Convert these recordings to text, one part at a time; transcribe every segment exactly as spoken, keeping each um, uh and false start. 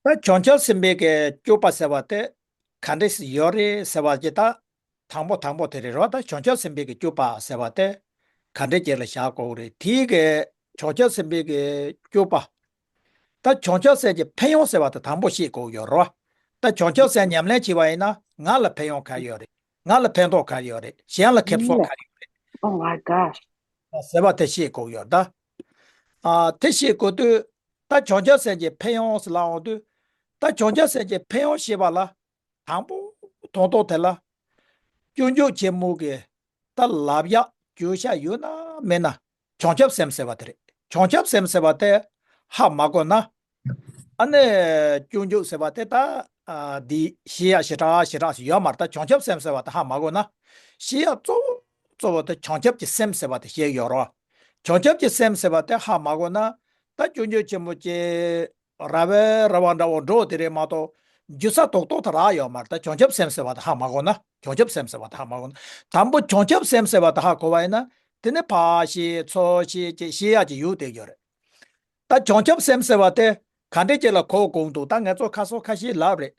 ད་བྱང་ཆུབ་སེམས་དཔའི་གི་སྤྱོད་པ་ཟེར་བ་དེ་ག་འདྲས་ཡོད་རེད་ཟེར་བ་ཅིག་ད་དང་པོ་དང་པོ་དེ་རེད་རོ། ད་བྱང་ཆུབ་སེམས་དཔའི་གི་སྤྱོད་པ་ཟེར་བ་དེ་ག་འདྲས་ཅིག་ལ་བཞག་དགོས་རེད། དེའི་གི་བྱང་ཆུབ་སེམས་དཔའི་གི་སྤྱོད་པ། ད་བྱང་ཆུབ་སེམས་ཀྱི་ཕན་ཡོན་ཟེར་བ་དེ་དང་པོ་ཤེས་དགོས་ཡོད་རོ། ད་བྱང་ཆུབ་སེམས་ཉམས་ལེན་བྱས་པ་ཡིན་ན་ང་ལ་ཕན་ཡོན་ག་ཡོད་རེད། ང་ལ་ཕན་ཐོགས་ག་ཡོད་རེད། གཞན་ལ་ཁེ་བཟང་ག་ཡོད་རེད། Oh my gosh. ཟེར་བ་དེ་ཤེས་དགོས་ཡོད་ད། ཨ་དེ་ཤེས་དགོས་དུས། ད་བྱང་ཆུབ་སེམས་ཀྱི་ཕན་ཡོན་ཟེར་ལབ་འོང་དུས། ད་བྱང་ཆུབ་སེམས་ཀྱི་ཕན་ཡོན་ཤེས་པ་ལ། དང་པོ་དོན་དག་དེ་ལ། སྐྱོན་བརྗོད་ཆེན་མོ་གི་ད་ལབ་ཡག་བརྗོད་བྱ་ཡོད་ན་མེད་ན། བྱང་ཆུབ་སེམས་ཟེར་བ་དེ་རེད། བྱང་ཆུབ་སེམས་ཟེར་བ་དེ་ཧ་མ་གོ་ན། ཨ་ནི་སྐྱོན་བརྗོད་ཟེར་བ་དེ་ད་ཨ་འདི་ཤེས་ཡག་ཞེ་དྲག་ཞེ་དྲག་ཞིག་ཡོད་མ་རེད། ད་བྱང་ཆུབ་སེམས་ཟེར་བ་དེ་ཧ་མ་གོ་ན། ཤེས་ཡག་གཙོ་བོ་གཙོ་བོ་དེ་བྱང་ཆུབ་ཀྱི་སེམས་ཟེར་བ་དེ་ཤེས་ཡོད་རོགས། བྱང་ཆུབ་ཀྱི་སེམས་ཟེར་བ་དེ་ཧ་མ་གོ་ན། ད་སྐྱོན་བརྗོད་ཆེན་པོ་ཅིག་ར་བའི་ར་བ་འདྲ་བོ་འགྲོ་དེ་རེད་མ་གཏོགས། འཇུ་ས་ཏོག་ཏོག་ད་རག་ཡོད་མ་རེད། ད་བྱང་ཆུབ་སེམས་ཟེར་བ་དེ་ཧ་མ་གོ་ན། བྱང་ཆུབ་སེམས་ཟེར་བ་དེ་ཧ་མ་གོ་ན། དང་པོ་བྱང་ཆུབ་སེམས་ཟེར་བ་དེ་ཧ་གོ་བ་ཡིན་ན། དེ་ནི་ཕར་ཤེས་ཚུར་ཤེས་ཅིག་ཤེས་ཡག་ཅིག་ཡོད་དེ་ཡོད་རེད། ད་བྱང་ཆུབ་སེམས་ཟེར་བ་དེ་ག་འདྲས་ཅིག་ལ་གོ་དགོས་འདུག་ད་ང་ཚོ་ཁ་སང་ཁ་ཤས་ལབ་རེད།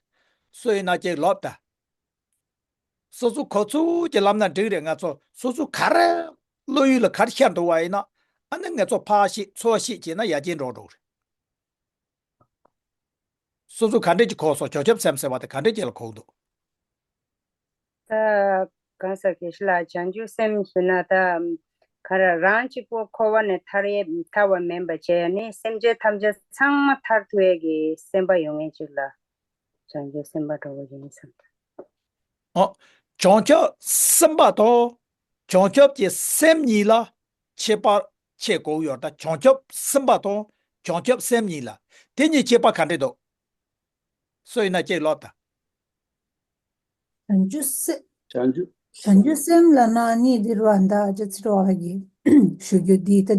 སུ་ཡིན་ན་ཅིག་ལབ་ད། སོ་སོ་གོ་ཚུལ་གྱིས་ལབ་ན་འགྲིག་རེད། ང་ཚོ་སོ་སོ་ག་རེ་བློ་ཡུལ་ལ་ག་རེ་ཤར་འདུག་བ་ཡིན་ན། ཨ་ནི་ང་ཚོ་ཕར་ཤེས་ཚུར་ཤེས་བྱས་ན་ཡར་རྒྱས་འགྲོ་འགྲོ་རེད། སོ་སོ་ག་འདྲས་ཀྱིས་གོ་སོང་། བྱང་ཆུབ་སེམས་ཟེར་བ་དེ་ག་འདྲས་ཀྱིས་ལ་གོ་འདུག་ད་གང་ཟག་གི་ཤི་ལ་བྱང་ཆུབ་སེམས་ཞེ་ན་ད་ག་རེ་རང་གཅིག་པོ་འཁོར་བ་ནས་ཐར་ཡས་ཐར་བ་མིན་པ་བྱས་ནས་སེམས་ཅན་ཐམས་ཅད་ཚང་མ་ཐར་ཐུབ་ཡས་ཀྱི་སེམས་པ་ཡོང་ངེས་ཅིག་ལ། བྱང་ཆུབ་སེམས་དཔའ་འདྲ་བོ་ཡིན་བསམ། ཨོ། བྱང་ཆུབ་སེམས་དཔའ་དང་བྱང་ཆུབ་ཀྱི་སེམས་གཉིས་ལ་ཁྱད་པར་ཕྱེ་དགོས་ཡོད། ད་བྱང་ཆུབ་སེམས་དཔའ་དང་བྱང་ཆུབ་སེམས་གཉིས་ལ་དེ་གཉིས་ཁྱད་པར་ག་འདྲས་འདུག་སུ་ཡིན་ན་ཅིག་ལབ་ད། བྱང་ཆུབ་སེམས། བྱང་ཆུབ། བྱང་ཆུབ་སེམས་ལབ་ན་ནི་འདི་རུ་ཨ་མདའ་ཅི་ཚེ་རོགས་ལ་གི་ཞུ་རྒྱུ་འདི་ད་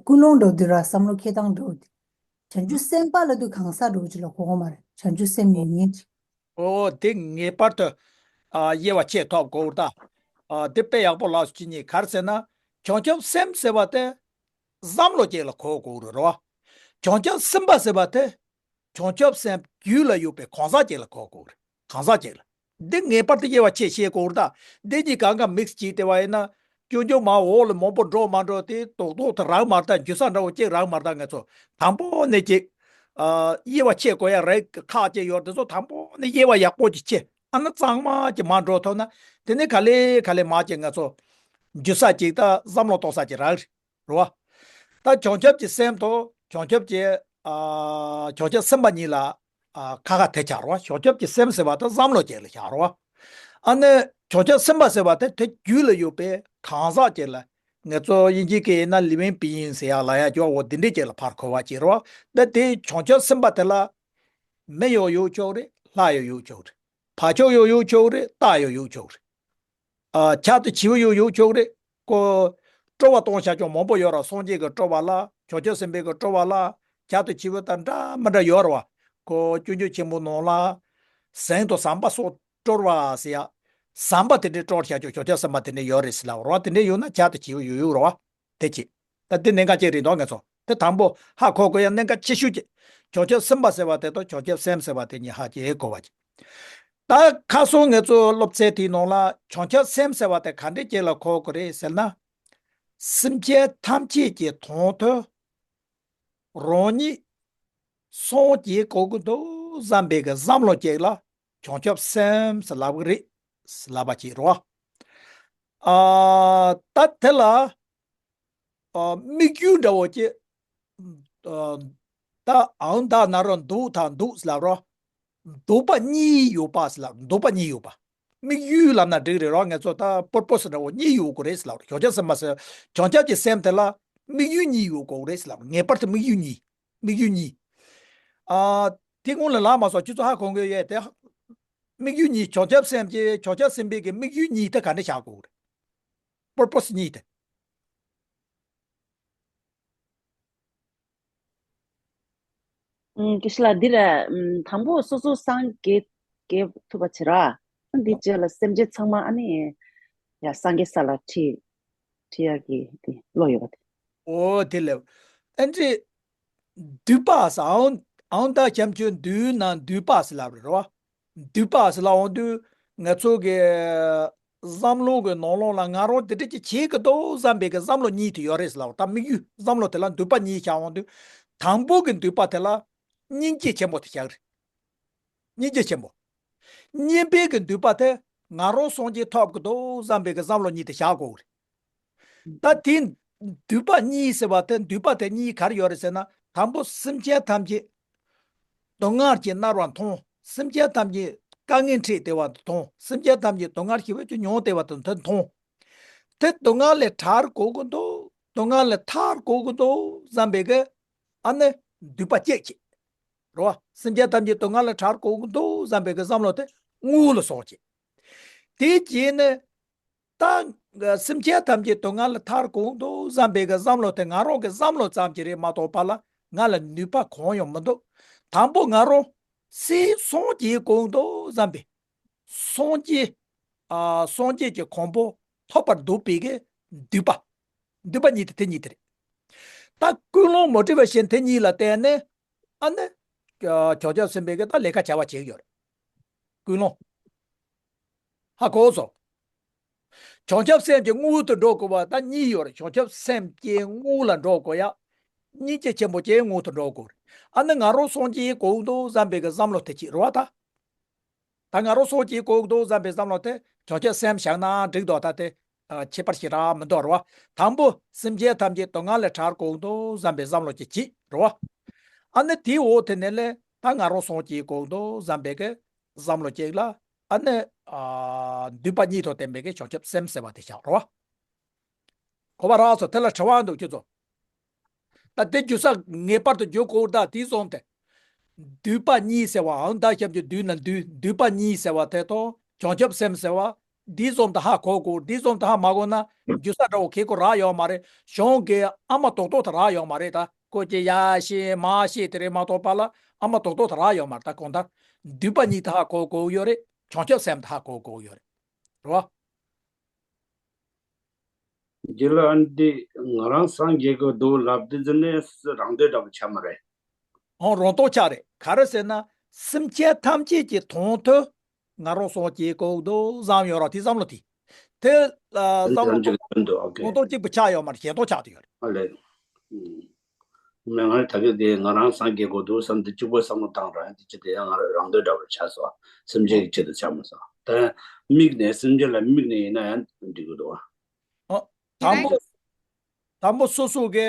ཀུན་སློང་འགྲོ་འདི་ར་བསམ་བློ་འཁྱེར་སྟངས་འགྲོ་འདི། བྱང་ཆུབ་སེམས་དཔའ་ལ་དུ་གང་ཟག་འགྲོ་ཅི་ལ་གོ་གོ་མ་རེད། བྱང་ཆུབ་སེམས་ཡིན་ངེས་ཅི། ཨོ་དེ་ངེས་པར་དུ་ཨ་དབྱེ་བ་ཕྱེ་ཐུབ་དགོས་རེད་ད། ཨ་དེ་དཔེ་ཡག་པོ་ལབ་སོང་། ཅི་ཉིད་ག་རེ་ཟེར་ན། བྱང་ཆུབ་སེམས་ཟེར་བ་དེ་བསམ་བློ་ཅིག་ལ་གོ་དགོས་རེད་རོ། བྱང་ཆུབ་སེམས་དཔའ་ཟེར་བ་དེ། བྱང་ཆུབ་སེམས་རྒྱུད་ལ་ཡོད་པའི་གང་ཟག་ཅིག་ལ་གོ་དགོས་རེད། གང་ཟག་ཅིག་ལ། འདི་ངེས་པར་དུ་དབྱེ་བ་ཕྱེ་ཤེས་དགོས་རེད་ད། འདི་གཉིས་གང་ག་མིག་སི་བྱས་བལྟས་པ་ཡིན་ན། སྐྱོན་བརྗོད་མ་འོག་ལ་མང་པོ་འགྲོ་མ་འགྲོ་དེ་རྡོག་རྡོག་ཏུ་རག་མ་རེད་ད། འཇུ་ས་འདྲ་བོ་ཅིག་རག་མ་རེད་ད། ང་ཚོ་དང་པོ་ནས་ཅིག་ཨ་དབྱེ་བ་ཕྱེ་དགོས་ཡ་རེད། ཁག་ཅིག་ཡོད་དེ་ཚོ་དང་པོ་ནས་དབྱེ་བ་ཡག་པོ་ཅིག་ཕྱེ། ཨ་ན་གཙང་མ་ཅིག་མ་འགྲོ་ཐུབ་ན། དེ་ནས་ག་ལེ་ག་ལེ་མ་ཅིག་ང་ཚོ་འཇུ་ས་ཅིག་ད་བསམ་བློ་གཏོང་ས་ཅིག་རག་རེད། རེད་བ། ད་བྱང་ཆུབ་ཀྱི་སེམས་དང་བྱང་ཆུབ་ཀྱི་ཨ་བྱང་ཆུབ་སེམས་དཔའ་གཉིས་ལ་ཨ་ཁ་ཁ་དེ་ཆགས་རེད་བ། བྱང་ཆུབ་ཀྱི་སེམས་ཟེར་བ་དེ་བསམ་བློ་ཅིག་ལ་བཞག་རེད་བ། ཨ་ནི་བྱང་ཆུབ་སེམས་དཔའ་ཟེར་བ་དེ་དེ་རྒྱུད་ལ་ཡོད་པའི་གང་ཟག་ཅིག་ལ། ངེད་ཚོ་དབྱིན་ཇིའི་སྐད་ཡིན་ན་living being ཟེར་ཡག་ལབ་ཡག་ཅིག་འོ་དེ་འདྲས་ཅིག་ལ་ཕར་གོ་བ་ཅིག་རེད་བ། ད་དེ་བྱང་ཆུབ་སེམས་དཔའ་དེ་ལ་མི་ཡང་ཡོད་ཆོག་རེད། ལྷ་ཡང་ཡོད་ཆོག་རེད། བ་ཕྱུགས་ཡང་ཡོད་ཆོག་རེད། རྟ་ཡང་ཡོད་ཆོག་རེད། ཨ་ཁྱད་དུ་བྱེད་པོ་ཡོད་ཡོད་ཆོག་རེད། ཁོ་སྤྲོ་བ་གཏོང་བྱ་ཆོག་མང་པོ་ཡོད་ར། སངས་རྒྱས་ཀྱི་སྤྲོ་བ་ལ། བྱང་ཆུབ་སེམས་དཔའི་གི་སྤྲོ་བ་ལ། ཁྱད་དུ་བྱེད་པོ་དང་འདྲ་མི་འདྲ་ཡོད་ར་བ། ཁོ་སྤྱོད་འཇུག་ཆེན་པོ་ནང་ལ། གཟན་དང་ཟམ་པ་སོགས་སྤྲོ་བ་ཟེར་ཡ། ཟམ་པ་དེ་འདྲའི་སྤྲོ་བྱ་ཆོག་བྱང་ཆུབ་སེམས་དཔའ་དེ་འདྲ་ཡོད་རེད་ཟེར་ལབ་ར་བ། དེ་འདྲ་ཡོད་ན་ཁྱད་དུ་བྱེད་པོ་ཡོད་ཡོད་ར་བ། དེ་ཅི། ད་འདི་གནད་འགག་ཅིག་རེད་འདུག་ང་ཚོ་དེ་དང་པོ་ཧ་གོ་དགོས་ཡ་གནད་འགག་ཆེ་ཤོས་ཅིག་བྱང་ཆུབ་སེམས་དཔའ་ཟེར་བ་དེ་དང་བྱང་ཆུབ་སེམས་ཟེར་བ་དེ་གཉིས་ཧ་ཅིག་གོ་བ་ཅིག་ད་ཁ་སང་ངེད་ཚོ་སློབ་ཚན་དེའི་ནང་ལ་བྱང་ཆུབ་སེམས་ཟེར་བ་དེ་ག་འདྲས་ཅིག་ལ་གོ་དགོས་རེད་ཟེར་ན། སེམས་ཅན་ཐམས་ཅད་ཀྱི་དོན་དུ་རང་ཉིད་སངས་རྒྱས་དགོས་ཀྱི་འདུག་བསམ་པའི་གི་བསམ་བློ་ཅིག་ལ་བྱང་ཆུབ་སེམས་ཟེར་ལབ་ཀྱི་རེད་ཟེར་ལབ་པ་ཅིག་རེད་བ། ཨ་ད་དེ་ལ། ཨ་དམིགས་ཡུལ་འདྲ་བོ་ཅིག་ཨ་ད་ཨང་ད་ན་རོ་འདུག་དང་འདུག་ལབ་རོ། འདུག་པ་གཉིས་ཡོད་པ་ལབ། འདུག་པ་གཉིས་ཡོད་པ། དམིགས་ཡུལ་ལབ་ན་འགྲིག་རེད་རོ། ང་ཚོ་ད་པུར་པོ་སི་འདྲ་བོ་གཉིས་ཡོད་དགོས་རེད་ལབ་རོ། བྱང་ཆུབ་སེམས་དཔའ་ཟེར། བྱང་ཆུབ་ཀྱི་སེམས་དེ་ལ་དམིགས་ཡུལ་གཉིས་ཡོད་དགོས་རེད་ལབ་རོ། ངེས་པར་དུ་དམིགས་ཡུལ་གཉིས། དམིགས་ཡུལ་གཉིས། ཨ་དེ་སྔོན་ལ་ལབ་མ་སོང་། ཁྱེད་ཚོ་ཧ་གོ་གི་ཡོད་དེ། དམིགས་ཡུལ་གཉིས། བྱང་ཆུབ་སེམས་ཀྱི་བྱང་ཆུབ་སེམས་དཔའི་གི་དམིགས་ཡུལ་གཉིས་དེ་ག་འདྲ་བཞག་དགོས་རེད། པུར་པོ་སི་གཉིས་དེ། ཨུམ། དགེ་བཤེས་ལགས་འདི་ལ་ཨུམ་དང་པོ་སོ་སོ་སངས་རྒྱས་རྒྱས་ཐུབ་པ་བྱེད་ར། འདི་རྗེས་ལ་སེམས་ཅན་ཚང་མ་ཨ་ནི་ཡ་སངས་རྒྱས་ས་ལ་ཁྲིད་ཁྲིད་ཡག་གི་འདི་བློ་ཡོད་པ་དེ། ཨོ་དེ་ལས། ཨ་ནི་འདུས་པ་ཟེར་ཨང་ ཨང་རྟགས་ཁྱབ་འཇུག་འདུས་ན་འདུས་པ་ཟེར་ལབ་རེད་རོ། འདུས་པ་ཟེར་ལབ་འོང་དུས་ང་ཚོ་གི་བསམ་བློ་གི་ནང་ལོགས་ལ་ང་རང་དེ་འདྲ་ཅིག་བྱེད་ཀྱི་འདུག་བསམ་པའི་གི་བསམ་བློ་གཉིས་དེ་ཡོད་རེད་ཟེར་ལབ། ད་དམིགས་ཡུལ་བསམ་བློ་དེ་ལ་འདུས་པ་གཉིས་བཞག་འོང་དུས། དང་པོ་གི་འདུས་པ་དེ་ལ་སྙིང་རྗེ་ཆེན་པོ་དེ་བཞག་རེད། སྙིང་རྗེ་ཆེན་པོ། གཉིས་པའི་གི་འདུས་པ་དེ་ང་རང་སངས་རྒྱས་ཐོབ་ཀྱི་འདུག་བསམ་པའི་གི་བསམ་བློ་གཉིས་དེ་བཞག་དགོས་རེད། ད་དེ་འདུས་པ་གཉིས་ཟེར་བ་དེ་འདུས་པ་དེ་གཉིས་ག་རེ་ཡོད་རེད་ཟེར་ན། དང་པོ་སེམས་ཅན་ཐམས་ཅད་སྡུག་བསྔལ་གྱིས་མནར་བ་མཐོང་། སེམས་ཅན་ཐམས་ཅད་དཀའ་ངལ་འཕྲད་བསྡད་པ་མཐོང་། སེམས་ཅན་ཐམས་ཅད་སྡུག་བསྔལ་ཞེ་པོ་ཅིག་མྱོང་བསྡད་པ་དེ་མཐོང་། དེ་སྡུག་བསྔལ་ལས་ཐར་དགོས་ཀྱི་འདུག་སྡུག་བསྔལ་ལས་ཐར་དགོས་ཀྱི་འདུག་བསམ་པའི་གི་ཨ་ནི་འདུས་པ་གཅིག་བྱས། རེད་བ། སེམས་ཅན་ཐམས་ཅད་སྡུག་བསྔལ་ལས་ཐར་དགོས་ཀྱི་འདུག་བསམ་པའི་གི་བསམ་བློ་དེ་དངུལ་ལ་སོགས་བྱས། དེ་རྗེས་ནས་ད་སེམས་ཅན་ཐམས་ཅད་སྡུག་བསྔལ་ལས་ཐར་དགོས་ཀྱི་འདུག་བསམ་པའི་གི་བསམ་བློ་དེ་ང་རང་གི་བསམ་བློ་ཙམ་ཅིག་རེད་མ་གཏོགས་པ་ལ་ང་ལ་ནུས་པ་གང་ཡང་མི་འདུག་དང་པོ་ང་རང་སེམས་སངས་རྒྱས་དགོས་ཀྱི་འདུག་བསམ་པའི་སངས་རྒྱས། ཨ། སངས་རྒྱས་ཀྱི་གོ་འཕང་ཐོབ་པར་འདོད་པའི་གི་འདུས་པ། འདུས་པ་གཉིས་དེ་དེ་གཉིས་དེ་རེད། ད་ཀུན་སློང་མུ་སྟེགས་པ་གཞན་དེ་གཉིས་ལ་བརྟེན་ནས་ཨ་ནི་བྱང་ཆུབ་སེམས་དཔའི་གི་ད་ལས་ཀ་བྱ་བ་བྱེད་ཀྱི་ཡོད་རེད། ཀུན་སློང་ཧ་གོ་སོང་། བྱང་ཆུབ་སེམས་ཀྱི་དངུལ་དུ་འགྲོ་དགོས་པ་ད་གཉིས་ཡོད་རེད། བྱང་ཆུབ་སེམས་ཀྱི་དངུལ་ལ་འགྲོ་དགོས་ཡ། སྙིང་རྗེ་ཆེན་པོ་ཀྱི་དངུལ་དུ་འགྲོ་དགོས་རེད། ཨ་ནི་ང་རང་སངས་རྒྱས་དགོས་འདུག་བསམ་པའི་གི་བསམ་བློ་དེ་གཅིག་རེད་བ་ད། ད་ང་རང་སངས་རྒྱས་དགོས་འདུག་བསམ་པའི་བསམ་བློ་དེ་བྱང་ཆུབ་སེམས་བཞག་ན་འགྲིག་འདུག་ད་དེ་ཨ་ཁྱད་པར་ཞེ་དྲག་མི་འདུག་རེད་བ། དང་པོ་སེམས་ཅན་ཐམས་ཅད་སྡུག་བསྔལ་ལས་ཐར་དགོས་འདུག་བསམ་པའི་བསམ་བློ་གཅིག་གཅིག་རེད་བ། ཨ་ནི་དེའི་འོག་དེ་ནས་ལས་ད་ང་རང་སངས་རྒྱས་དགོས་འདུག་བསམ་པའི་གི་བསམ་བློ་གཅིག་ལ་ཨ་ནི་ཨ་འདུས་པ་གཉིས་དང་ལྡན་པའི་གི་བྱང་ཆུབ་སེམས་ཟེར་བ་དེ་བཞག་རེད་བ། གོ་བ་རག་སོང་། དེ་ལ་དྲི་བ་འདུག་ཁྱོད་ཚོ། ད་དེ་རྒྱུ་ས་ངེས་པར་དུ་རྒྱུ་གོ་ད་དེ་སོང་སྟེ། འདུས་པ་གཉིས་ཟེར་བ་ཨང་ད་ཞབས་ཀྱུ་འདུས་ན་འདུས། འདུས་པ་གཉིས་ཟེར་བ་དེ་དང་བྱང་ཆུབ་སེམས་ཟེར་བ། འདི་ཙམ་དུ་ཧ་གོ་དགོས། འདི་ཙམ་དུ་ཧ་མ་གོ་ན་རྒྱུ་ས་འདྲ་བོ་གེ་གོ་རག་ཡོད་མ་རེད། གཞུང་གི་ཨ་མ་རྡོག་རྡོག་དུ་རག་ཡོད་མ་རེད། ད་ཁོ་ཀྱི་ཡ་ཤེས་མ་ཤེས་དེ་རེད་མ་གཏོགས་པ་ལ་ཨ་མ་རྡོག་རྡོག་དུ་རག་ཡོད་མ་རེད། ད་གང་ལྟར་འདུས་པ་གཉིས་དུ་ཧ་གོ་དགོས་ཡོད་རེད། བྱང་ཆུབ་སེམས་དུ་ཧ་གོ་དགོས་ཡོད་རེད། རེད་བ། རྗེ་ལ་ཨ་འདི་ང་རང་སངས་རྒྱས་དགོས་འདུག་ལབ་དུས་ཙམ་ནས་རང་འདོད་འདྲ་པོ་ཆགས་མ་རེད། ཨོ་རང་རྟོགས་ཆགས་རེད། ག་རེ་ཟེར་ན་སེམས་ཅན་ཐམས་ཅད་ཀྱི་དོན་དུ་ང་རང་སངས་རྒྱས་དགོས་འདུག་བསམ་ཡོད་ར་དེ་བསམ་བློ་དེ། དེ་ལ་བསམ་བློ་རང་འདོད་འདུག་ཨོ་ཁེ། རང་རྟོགས་གཅིག་པུ་ཆགས་ཡོད་མ་རེད། གཞན་རྟོགས་ཆགས་དེ་ཡོད་རེད། ཨ་ལས། མི་ང་ད་གི་དེ་ང་རང་སངས་རྒྱས་དགོས་འདུག་བསམ་དུས་གཅིག་པོ་བསམ་བློ་བཏང་ར་དེ་ཅི་དེ་ཡང་ང་རང་རང་འདོད་འདྲ་པོ་ཆགས་སོང་། སེམས་ཅན་གྱི་ཆེད་དུ་ཆགས་མ་སོང་། ད་དམིགས་ནས་སེམས་ཅན་ལ་དམིགས་ནས་ཡིན་ན་ཡང་འགྲིག་གི་འདུག་བ། ཨ། དང་པོ། དང་པོ་སོ་སོ་གི་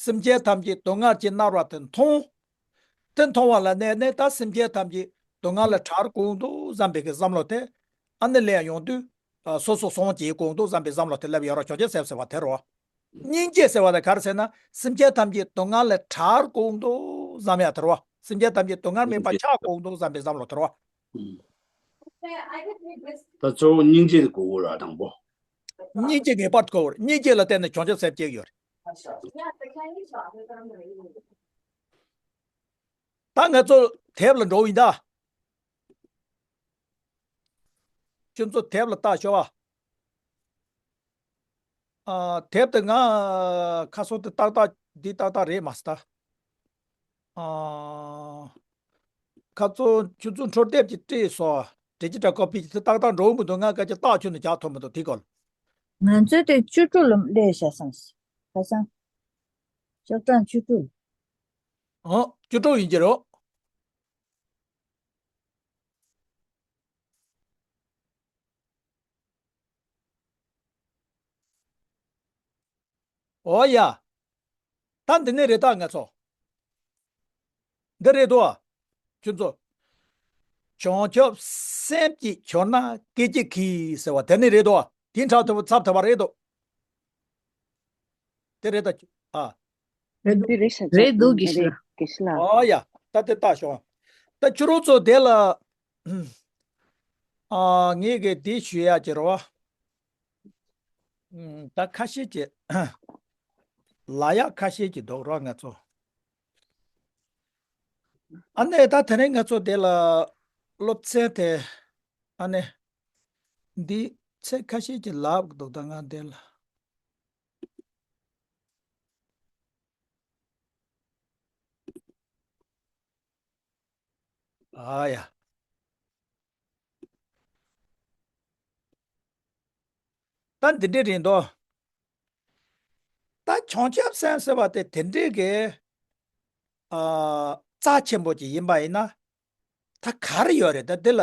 སེམས་ཅན་ཐམས་ཅད་སྡུག་བསྔལ་གྱིས་མནར་བ་དེ་མཐོང་། དེ་མཐོང་བ་ལ་གནས་ནས་ད་སེམས་ཅན་ཐམས་ཅད་སྡུག་བསྔལ་ལས་ཐར་དགོས་འདུག་བསམ་པའི་གི་བསམ་བློ་དེ་ཨ་ནི་ལས་ཡོང་དུས། ཨ། སོ་སོ་སངས་རྒྱས་དགོས་འདུག་བསམ་པའི་བསམ་བློ་དེ་སླེབས་ཡོད་ར་བྱང་ཆུབ་སེམས་ཟེར་བ་དེ་རོ། སྙིང་རྗེ་ཟེར་བ་དེ་ག་རེ་ཟེར་ན་སེམས་ཅན་ཐམས་ཅད་སྡུག་བསྔལ་ལས་ཐར་དགོས་འདུག་བསམ་ཡ་དེ་རོ། སེམས་ཅན་ཐམས་ཅད་སྡུག་བསྔལ་མེད་པ་ཆགས་དགོས་འདུག་བསམ་པའི་བསམ་བློ་དེ་རོ། ད་གཙོ་བོ་སྙིང་རྗེ་དགོས་ར་དང་པོ། སྙིང་རྗེ་ངེས་པར་དགོས། སྙིང་རྗེ་ལ་བརྟེན་ནས་བྱང་ཆུབ་སེམས་སྐྱེ་གི་ཡོད་རེད། ད་ང་ཚོ་དེབ་ལ་འགྲོ་ཡིན་ད། ཁྱོད་ཚོ་དེབ་ལ་ལྟ་ཤོག་ཨ། ཨ། དེབ་དེ་ང་ཁ་སང་དེ་ཏག་ཏག་འདི་ཏག་ཏག་རེད་མ་སྟ། ཨ། ཁ་ཚོ་ཁྱོད་ཚོ་འཕྲོ་དེབ་ཀྱི་སྤྲད་སོ། དྲི་ཅི་དྲ་ཀོ་པི་ཀྱི་དེ་ཏག་ཏག་འགྲོ་མི་འདུག་ང་སྐད་ཆ་ཏག་ཁྱོད་ནས་རྒྱག་ཐུབ་མི་འདུག་དེ་སྐོར། ང་ཚོའི་དེ་བཅུ་དྲུག་ལ་སླེབས་བཞག་སོང་། ཁ་སང་། ཤོག་གྲངས་བཅུ་དྲུག་ཨོ། བཅུ་དྲུག་ཡིན་གྱི་རེད། ཨོ་ཡ། ད་འདི་ནས་རེད་ད་ང་ཚོ། འདི་རེད་དོ། ཁྱོད་ཚོ། བྱང་ཆུབ་སེམས་ཀྱིས་གྱུར་ན་སྐད་ཅིག་གིས་ཟེར་བ་དེ་ནི་རེད་དོ། དེ་འཁྲབ་ཐུབ་ཚབ་ཐུབ་པ་རེད་དོ། དེ་རེད་ད། ཨ། རེད་འདུག་རེད་ཤག་རེད་འདུག་གི་ཤི་ལ། གི་ཤི་ལ། ཨོ་ཡ། ད་དེ་ལྟ་ཤོག་ད་ཁྱོད་རང་ཚོ་དེ་ལ། ཨ། ངས་གི་དེ་ཞུ་ཡ་ཅི་རེད་བ། ཨུམ། ད་ཁ་ཤས་ཀྱི། ལ་ཡག་ཁ་ཤས་ཀྱི་འདུག་རོགས་ང་ཚོ། ཨ་ནེ་ད་དེ་རིང་ང་ཚོ་དེ་ལ་སློབ་ཚན་དེ། ཨ་ནེ། འདི་ཚེ་ཁ་ཤས་ཀྱི་ལབ་འདུག་ད་ང་དེ་ལ། ཨ་ཡ། ད་འདི་འདྲ་རེད་འདུག་ད་བྱང་ཆུབ་སེམས་ཟེར་བ་དེ་དེ་འདྲའི་གི་ཨ་རྩ་ཆེན་པོ་ཅིག་ཡིན་པ་ཡིན་ན། ད་ག་རེ་ཡོད་རེད། ད་འདི་ལ་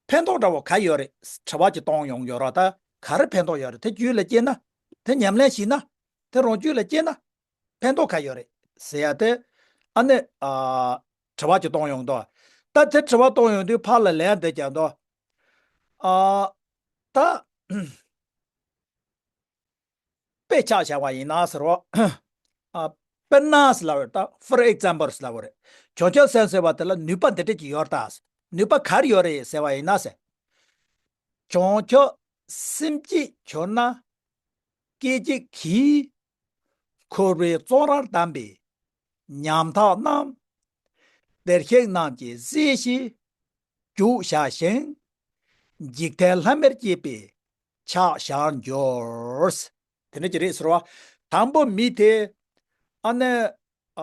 ཕན་ཐོགས་འདྲ་བོ་ག་ཡོད་རེད། དྲི་བ་ཅིག་གཏོང་ཡོང་ཡོད་ར། ད་ག་རེ་ཕན་ཐོགས་ཡོད་རེད། དེ་རྒྱུད་ལ་སྐྱེས་ན། དེ་ཉམས་ལེན་བྱས་ན། དེ་རང་རྒྱུད་ལ་སྐྱེས་ན་ཕན་ཐོགས་ག་ཡོད་རེད་ཟེར་ཡ་དེ། ཨ་ནི་ཨ་དྲི་བ་ཅིག་གཏོང་ཡོང་འདུག་ད་དེ་དྲི་བ་གཏོང་ཡོང་དུས་ཕར་ལ་ལན་འདི་རྒྱག་འདུག་ཨ་ད་དཔེ་ཆ་བཞག་པ་ཡིན་ན་ཟེར་རོ། ཨ་དཔེར་ན་ཟེར་ལབ་རེད། ད་for example ཟེར་ལབ་རེད། བྱང་ཆུབ་སེམས་ཟེར་བ་དེ་ལ་ནུས་པ་འདི་འདྲ་ཅིག་ཡོད་རེད་ད། ནུས་པ་ག་རེ་ཡོད་རེད་ཟེར་བ་ཡིན་ན་ཟེར། བྱང་ཆུབ་སེམས་བསྐྱེད་གྱུར་ན། སྐད་ཅིག་གིས་འཁོར་བའི་བཙོན་རར་བསྡམས་པའི་ཉམ་ཐག་རྣམས། བདེར་གཤེགས་རྣམས་ཀྱི་སྲས་ཞེས་རྒྱུགས་བྱ་ཞིང་། འཇིག་རྟེན་ལྷ་མིར་སྐྱེས་པས་ཕྱག་བྱར་འགྱུར། དེ་འདྲ་ཅིག་རེད་ཟེར་བ། དང་པོ་མི་དེ་ཨ་ནི་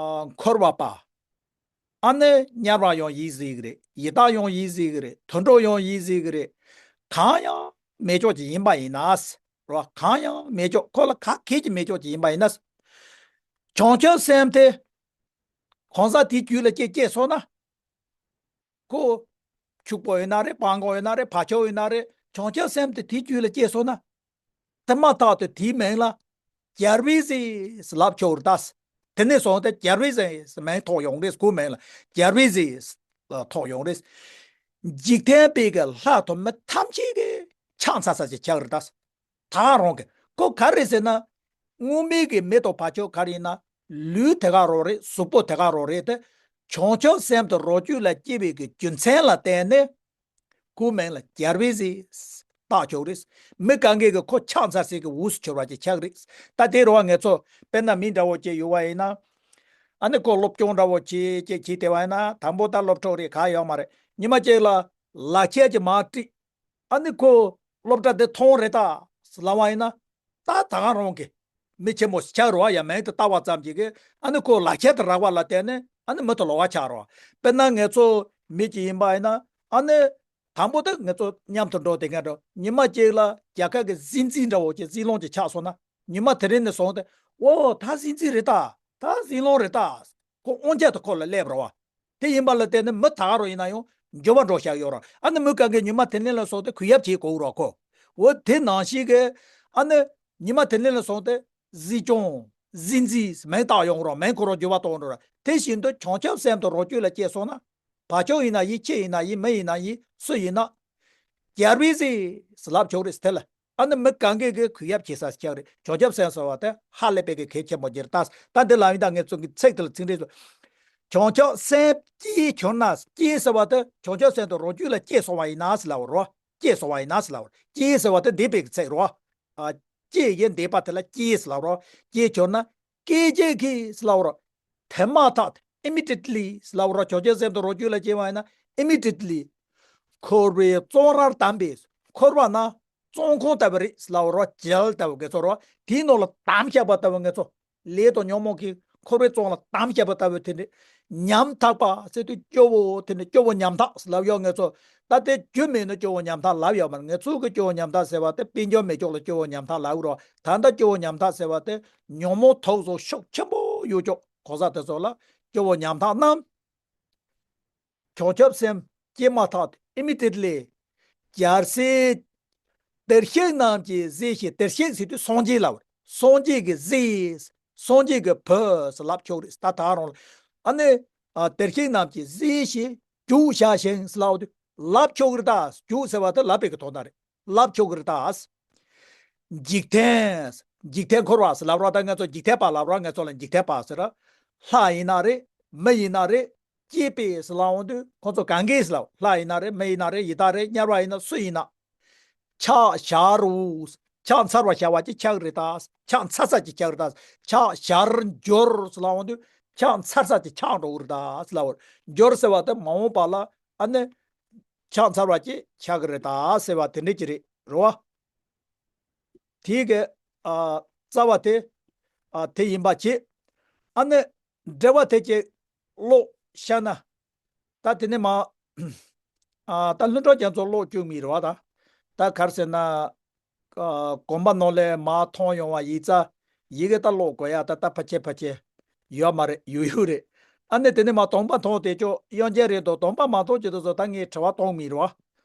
ཨ་འཁོར་བ་པ། ཨ་ནི་དམྱལ་བ་ཡང་ཡིན་སྲིད་ཀྱི་རེད། ཡི་དྭགས་ཡང་ཡིན་སྲིད་ཀྱི་རེད། དུད་འགྲོ་ཡང་ཡིན་སྲིད་ཀྱི་རེད། གང་ཡང་མེད་ཆོག་ཅིག་ཡིན་པ་ཡིན་ན་ཟེར་བ། གང་ཡང་མེད་ཆོག་ཁོ་ལ་ག་གེ་ཅིག་མེད་ཆོག་ཅིག་ཡིན་པ་ཡིན་ན་ཟེར། བྱང་ཆུབ་སེམས་དེ་གང་ཟག་དེའི་རྒྱུད་ལ་སྐྱེ་སྐྱེ་སོང་ན། ཁོ་ཕྱུག་པོ་ཡིན་ན་རེད། སྤྲང་པོ་ཡིན་ན་རེད། བ་ཕྱུགས་ཡིན་ན་རེད། བྱང་ཆུབ་སེམས་དེ་དེའི་རྒྱུད་ལ་སྐྱེས་སོང་ན། དེ་མ་ཐག་ཏུ་དེའི་མིང་ལ་རྒྱལ་བའི་སྲས་ལབ་ཆོག་རེད་ད། དེ་ནས་བཟུང་སྟེ་རྒྱལ་བའི་སྲས་མིང་ཐོགས་ཡོང་རེད། ཁོའི་མིང་ལ་རྒྱལ་བའི་སྲས་ཐོགས་ཡོང་རེད། འཇིག་རྟེན་པའི་གི་ལྷ་དང་མི་ཐམས་ཅད་ཀྱིས་ཕྱག་འཚལ་ས་ཅིག་ཆགས་རེད་ད། ད་རང་གི་ཁོ་ག་རེ་ཟེར་ན། དངོས་མེད་ཀྱི་མི་དང་བ་ཕྱུགས་ག་རེ་ཡིན་ན། ལུས་དེ་ག་རང་རེད། གཟུགས་པོ་དེ་ག་རང་རེད་དེ། བྱང་ཆུབ་སེམས་དང་རང་རྒྱུད་ལ་སྐྱེ་བའི་གི་རྒྱུ་མཚན་ལ་བརྟེན་ནས། ཁོའི་མིང་ལ་རྒྱལ་བའི་སྲས་བཏགས་ཆོག་རེད། མི་གང་གས་ཀྱི་ཁོ་ཕྱག་འཚལ་སའི་གི་དབུས་སུ་གྱུར་པ་ཅིག་ཆགས་རེད། ད་དེ་རུ་བ་ང་ཚོ་དཔེར་ན་མི་འདྲ་བོ་ཅིག་ཡོད་པ་ཡིན་ན། ཨ་ནི་ཁོ་སློབ་སྦྱོང་འདྲ་བོ་ཅིག་ཅིག་བྱས་བསྡད་པ་ཡིན་ན། དང་པོ་ད་སློབ་གྲོགས་རེད། ག་ཡོད་མ་རེད། ཉི་མ་གཅིག་ལ་ལག་ཁྱེར་གྱི་མར་བཀྲིས། ཨ་ནི་ཁོ་སློབ་གྲྭ་འདི་མཐོང་རེད་ད་ལབ་པ་ཡིན་ན། ད་ད་ག་རང་གི་མི་ཆེན་པོ་ཆགས་རོ་ཡ། མིང་དེ་བཏགས་པ་ཙམ་གྱིས་གི་ཨ་ནི་ཁོ་ལག་ཁྱེར་དེ་རག་པ་ལ་བརྟེན་ནས་ཨ་ནི་མི་དེ་ལོགས་ཀ་ཆགས་རོ། དཔེར་ན་ངེད་ཚོ་མི་གཅིག་ཡིན་པ་ཡིན་ན། ཨ་ནི་དང་པོ་དེ་ངེད་ཚོ་མཉམ་དུ་འགྲོ་བསྡད་མཁན་འགྲོ། ཉི་མ་གཅིག་ལ་རྒྱལ་ཁབ་ཀྱི་སྲིད་འཛིན་འདྲ་བོ་ཅིག་སྲིད་བློན་ཅིག་ཆགས་སོང་ན། ཉི་མ་དེ་རིང་ནས་བཟུང་སྟེ་འོ་ད་སྲིད་འཛིན་རེད་ད། ད་སྲིད་བློན་རེད་ད། ཁོ་དབང་ཆ་དེ་ཁོ་ལ་སླེབས་རོ། དེ་ཡིན་པ་ལ་བརྟེན་ནས་མི་ད་ག་རུ་ཡིན་ན་ཡང་འགྱུར་བ་འགྲོ་བཞག་ཡོད་ར། ཨ་ནི་མི་གང་གས་ཉི་མ་དེ་ནས་ལ་སོགས་ཏེ་གུས་ཡབ་བྱེད་དགོས་ར་ཁོ། འོ་དེ་ནང་བཞིན་གྱི་ཨ་ནི་ཉི་མ་དེ་ནས་ལ་སོགས་ཏེ་སྲིད་སྐྱོང་སྲིད་འཛིན་མིང་བཏགས་ཡོང་ར། མིང་ཁོ་རང་འགྱུར་བ་གཏོང་འགྲོ་ར། དེ་བཞིན་དུ་བྱང་ཆུབ་སེམས་དང་རང་རྒྱུད་ལ་སྐྱེས་སོང་ན། བ་ཕྱུགས་ཡིན་ན་ཡིན། ཁྱི་ཡིན་ན་ཡིན། མི་ཡིན་ན་ཡིན། སུ་ཡིན་ན། རྒྱལ་བའི་སྲས་ལབ་ཆོག་རེད་དེ་ལ། ཨ་ནི་མི་གང་གས་ཀྱི་གུས་ཡབ་བྱེད་ས་ཆགས་རེད། བྱང་ཆུབ་སེམས་ཟེར་བ་དེ་ཧ་ལས་པའི་གི་གལ་ཆེན་པོ་འགྱུར་ད། ད་འདི་ལ་ཡིན་ད་ངས་ཚོ་གི་ཚིག་དེ་ལ་ཚིག་འགྲེལ་བྱས། བྱང་ཆུབ་སེམས་བསྐྱེད་གྱུར་ན། བསྐྱེད་ཟེར་བ་དེ་བྱང་ཆུབ་སེམས་དང་རང་རྒྱུད་ལ་སྐྱེས་སོང་བ་ཡིན་ན་ཟེར་ལབ་རོ། སྐྱེས་སོང་བ་ཡིན་ན་ཟེར་ལབ་རོ། བསྐྱེད་ཟེར་བ་དེ་འདས་པའི་གི་ཚིག་རོ། ཨ་བསྐྱེད་ཀྱི་འདས་པ་དེ་ལ་བསྐྱེད་ཟེར་ལབ་རོ། བསྐྱེད་གྱུར་ན། སྐད་ཅིག་གིས་ཟེར་ལབ་རོ། དེ་མ་ཐག་ཏུ། Immediately ཟེར་ལབ་རོ། བྱང་ཆུབ་སེམས་དང་རང་རྒྱུད་ལ་སྐྱེས་པ་ཡིན་ན། Immediately འཁོར་བའི་བཙོན་རར་བསྡམས་པས། འཁོར་བ་ན་བཙོན་ཁང་ལྟ་བུ་རེད་ཟེར་ལབ་རོ། ཇེལ་ལྟ་བུ་ངེད་ཚོ་རོ། དེའི་ནང་ལ་བསྡམས་བཞག་པ་ལྟ་བུ་ངེད་ཚོ། ལས་དང་ཉོན་མོངས་ཀྱི་འཁོར་བའི་བཙོན་ལ་བསྡམས་བཞག་པ་ལྟ་བུ་དེ་འདྲ། ཉམ་ཐག་པ་ཟེར་དུས་སྐྱོ་བོ་དེ་འདྲ། སྐྱོ་བོ་ཉམ་ཐག་ཟེར་ལབ་ཡོད་ངེད་ཚོ། ད་དེ་རྒྱུ་མེད་ན་སྐྱོ་བོ་ཉམ་ཐག་ལབ་ཡོད་མ་རེད། ངེད་ཚོ་གི་སྐྱོ་བོ་ཉམ་ཐག་ཟེར་བ་དེ་དཔལ་འབྱོར་མེད་ཀྱོག་ལ་སྐྱོ་བོ་ཉམ་ཐག་ལབ་རོ། ད་ལྟ་སྐྱོ་བོ་ཉམ་ཐག་ཟེར་བ་དེ་ཉོན་མོངས་དུག་གསུམ་ཤུགས་ཆེན་པོ་ཡོད་ཀྱོག་གོ་ས་དེ་ཚོ་ལ་སྐྱོ་བོ་ཉམ་ཐག་རྣམས། བྱང་ཆུབ་སེམས་བསྐྱེད་མ་ཐག་ཏུ། Immediately རྒྱལ་སྲས་བདེར་གཤེགས་རྣམས་ཀྱི་སྲས་ཞེས། བདེར་གཤེགས་ཟེར་དུས་སངས་རྒྱས་ལ། སངས་རྒྱས་ཀྱི་སྲས། སངས་རྒྱས་ཀྱི་བུ་ཟེར་ལབ་ཆོག་རེད། ད་ད་རང་ལ་ཨ་ནི་ཨ་བདེར་གཤེགས་རྣམས་ཀྱི་སྲས་ཞེས་རྒྱུགས་བྱ་ཞིང་ཟེར་ལབ་དུས་ལབ་ཆོག་གི་རེད་ད། རྒྱུགས་ཟེར་བ་དེ་ལབ་པའི་གི་དོན་དག་རེད། ལབ་ཆོག་གི་རེད་ད། འཇིག་རྟེན། འཇིག་རྟེན་འཁོར་བ་ཟེར་ལབ་རོགས། ད་ང་ཚོ་འཇིག་རྟེན་པ་ལབ་རོགས། ང་ཚོ་ལ་འཇིག་རྟེན་པ་ཟེར་ར། ལྷ་ཡིན་ན་རེད། མི་ཡིན་ན་རེད། སྐྱེས་པས་ཟེར་ལབ་འོང་དུས་ཁོ་ཚོ་གང་གིས་ལབ། ལྷ་ཡིན་ན་རེད། མི་ཡིན་ན་རེད། ཡི་དྭགས་རེད། དམྱལ་བ་ཡིན་ན་སུ་ཡིན་ན། ཕྱག་བྱར་རོ། ཕྱག་འཚལ་བར་བྱ་བ་ཅིག་ཆགས་རེད་ད། ཕྱག་འཚལ་ས་ཅིག་ཆགས་རེད་ད། ཕྱག་བྱར་འགྱུར་ཟེར་ལབ་འོང་དུས་ཕྱག་འཚལ་ས་ཅིག་ཆགས་འགྲོ་གི་རེད་ད་ཟེར་ལབ་པ། འགྱུར་ཟེར་བ་དེ་མ་འོངས་པ་ལ་ཨ་ནི་ཕྱག་འཚལ་བ་ཅིག་ཆགས་ཀྱི་རེད་ད་ཟེར་བ་དེ་འདྲ་ཅིག་རེད། རེད་བ། དེའི་གི་ཨ་རྩ་བ་དེ་ཨ་དེ་ཡིན་པ་བྱས། ཨ་ནི་འགྲེལ་བ་དེ་ཅིག་ཀློག་བཤད་ན། ད་དེ་ནས་མ། ཨ། ད་ལྷུན་གྲུབ་རྒྱ་མཚོ་ཀློག་བཅུག་མི་རེད་བ་ད། ད་ག་རེ་ཟེར་ན། ཨ། དགོན་པ་ནང་ལ་མར་མཐོང་ཡོང་བ་ཡིག་ཚད། ཡི་གེ་ད་ཀློག་དགོས་ཡ་ད་ད་ཕལ་ཆེར་ཕལ་ཆེར་ཡོད་མ་རེད། ཡོད་ཡོད་རེད། ཨ་ནི་དེ་ནས་མར་གདོང་པ་མཐོང་དེ་ཅོག་དབྱངས་ཅན་རེད་འདུག་གདོང་པ་མ་མཐོང་བྱེད་དུས་ཙོ་ད་ངས་དྲི་བ་གཏོང་མི་རེད་བ།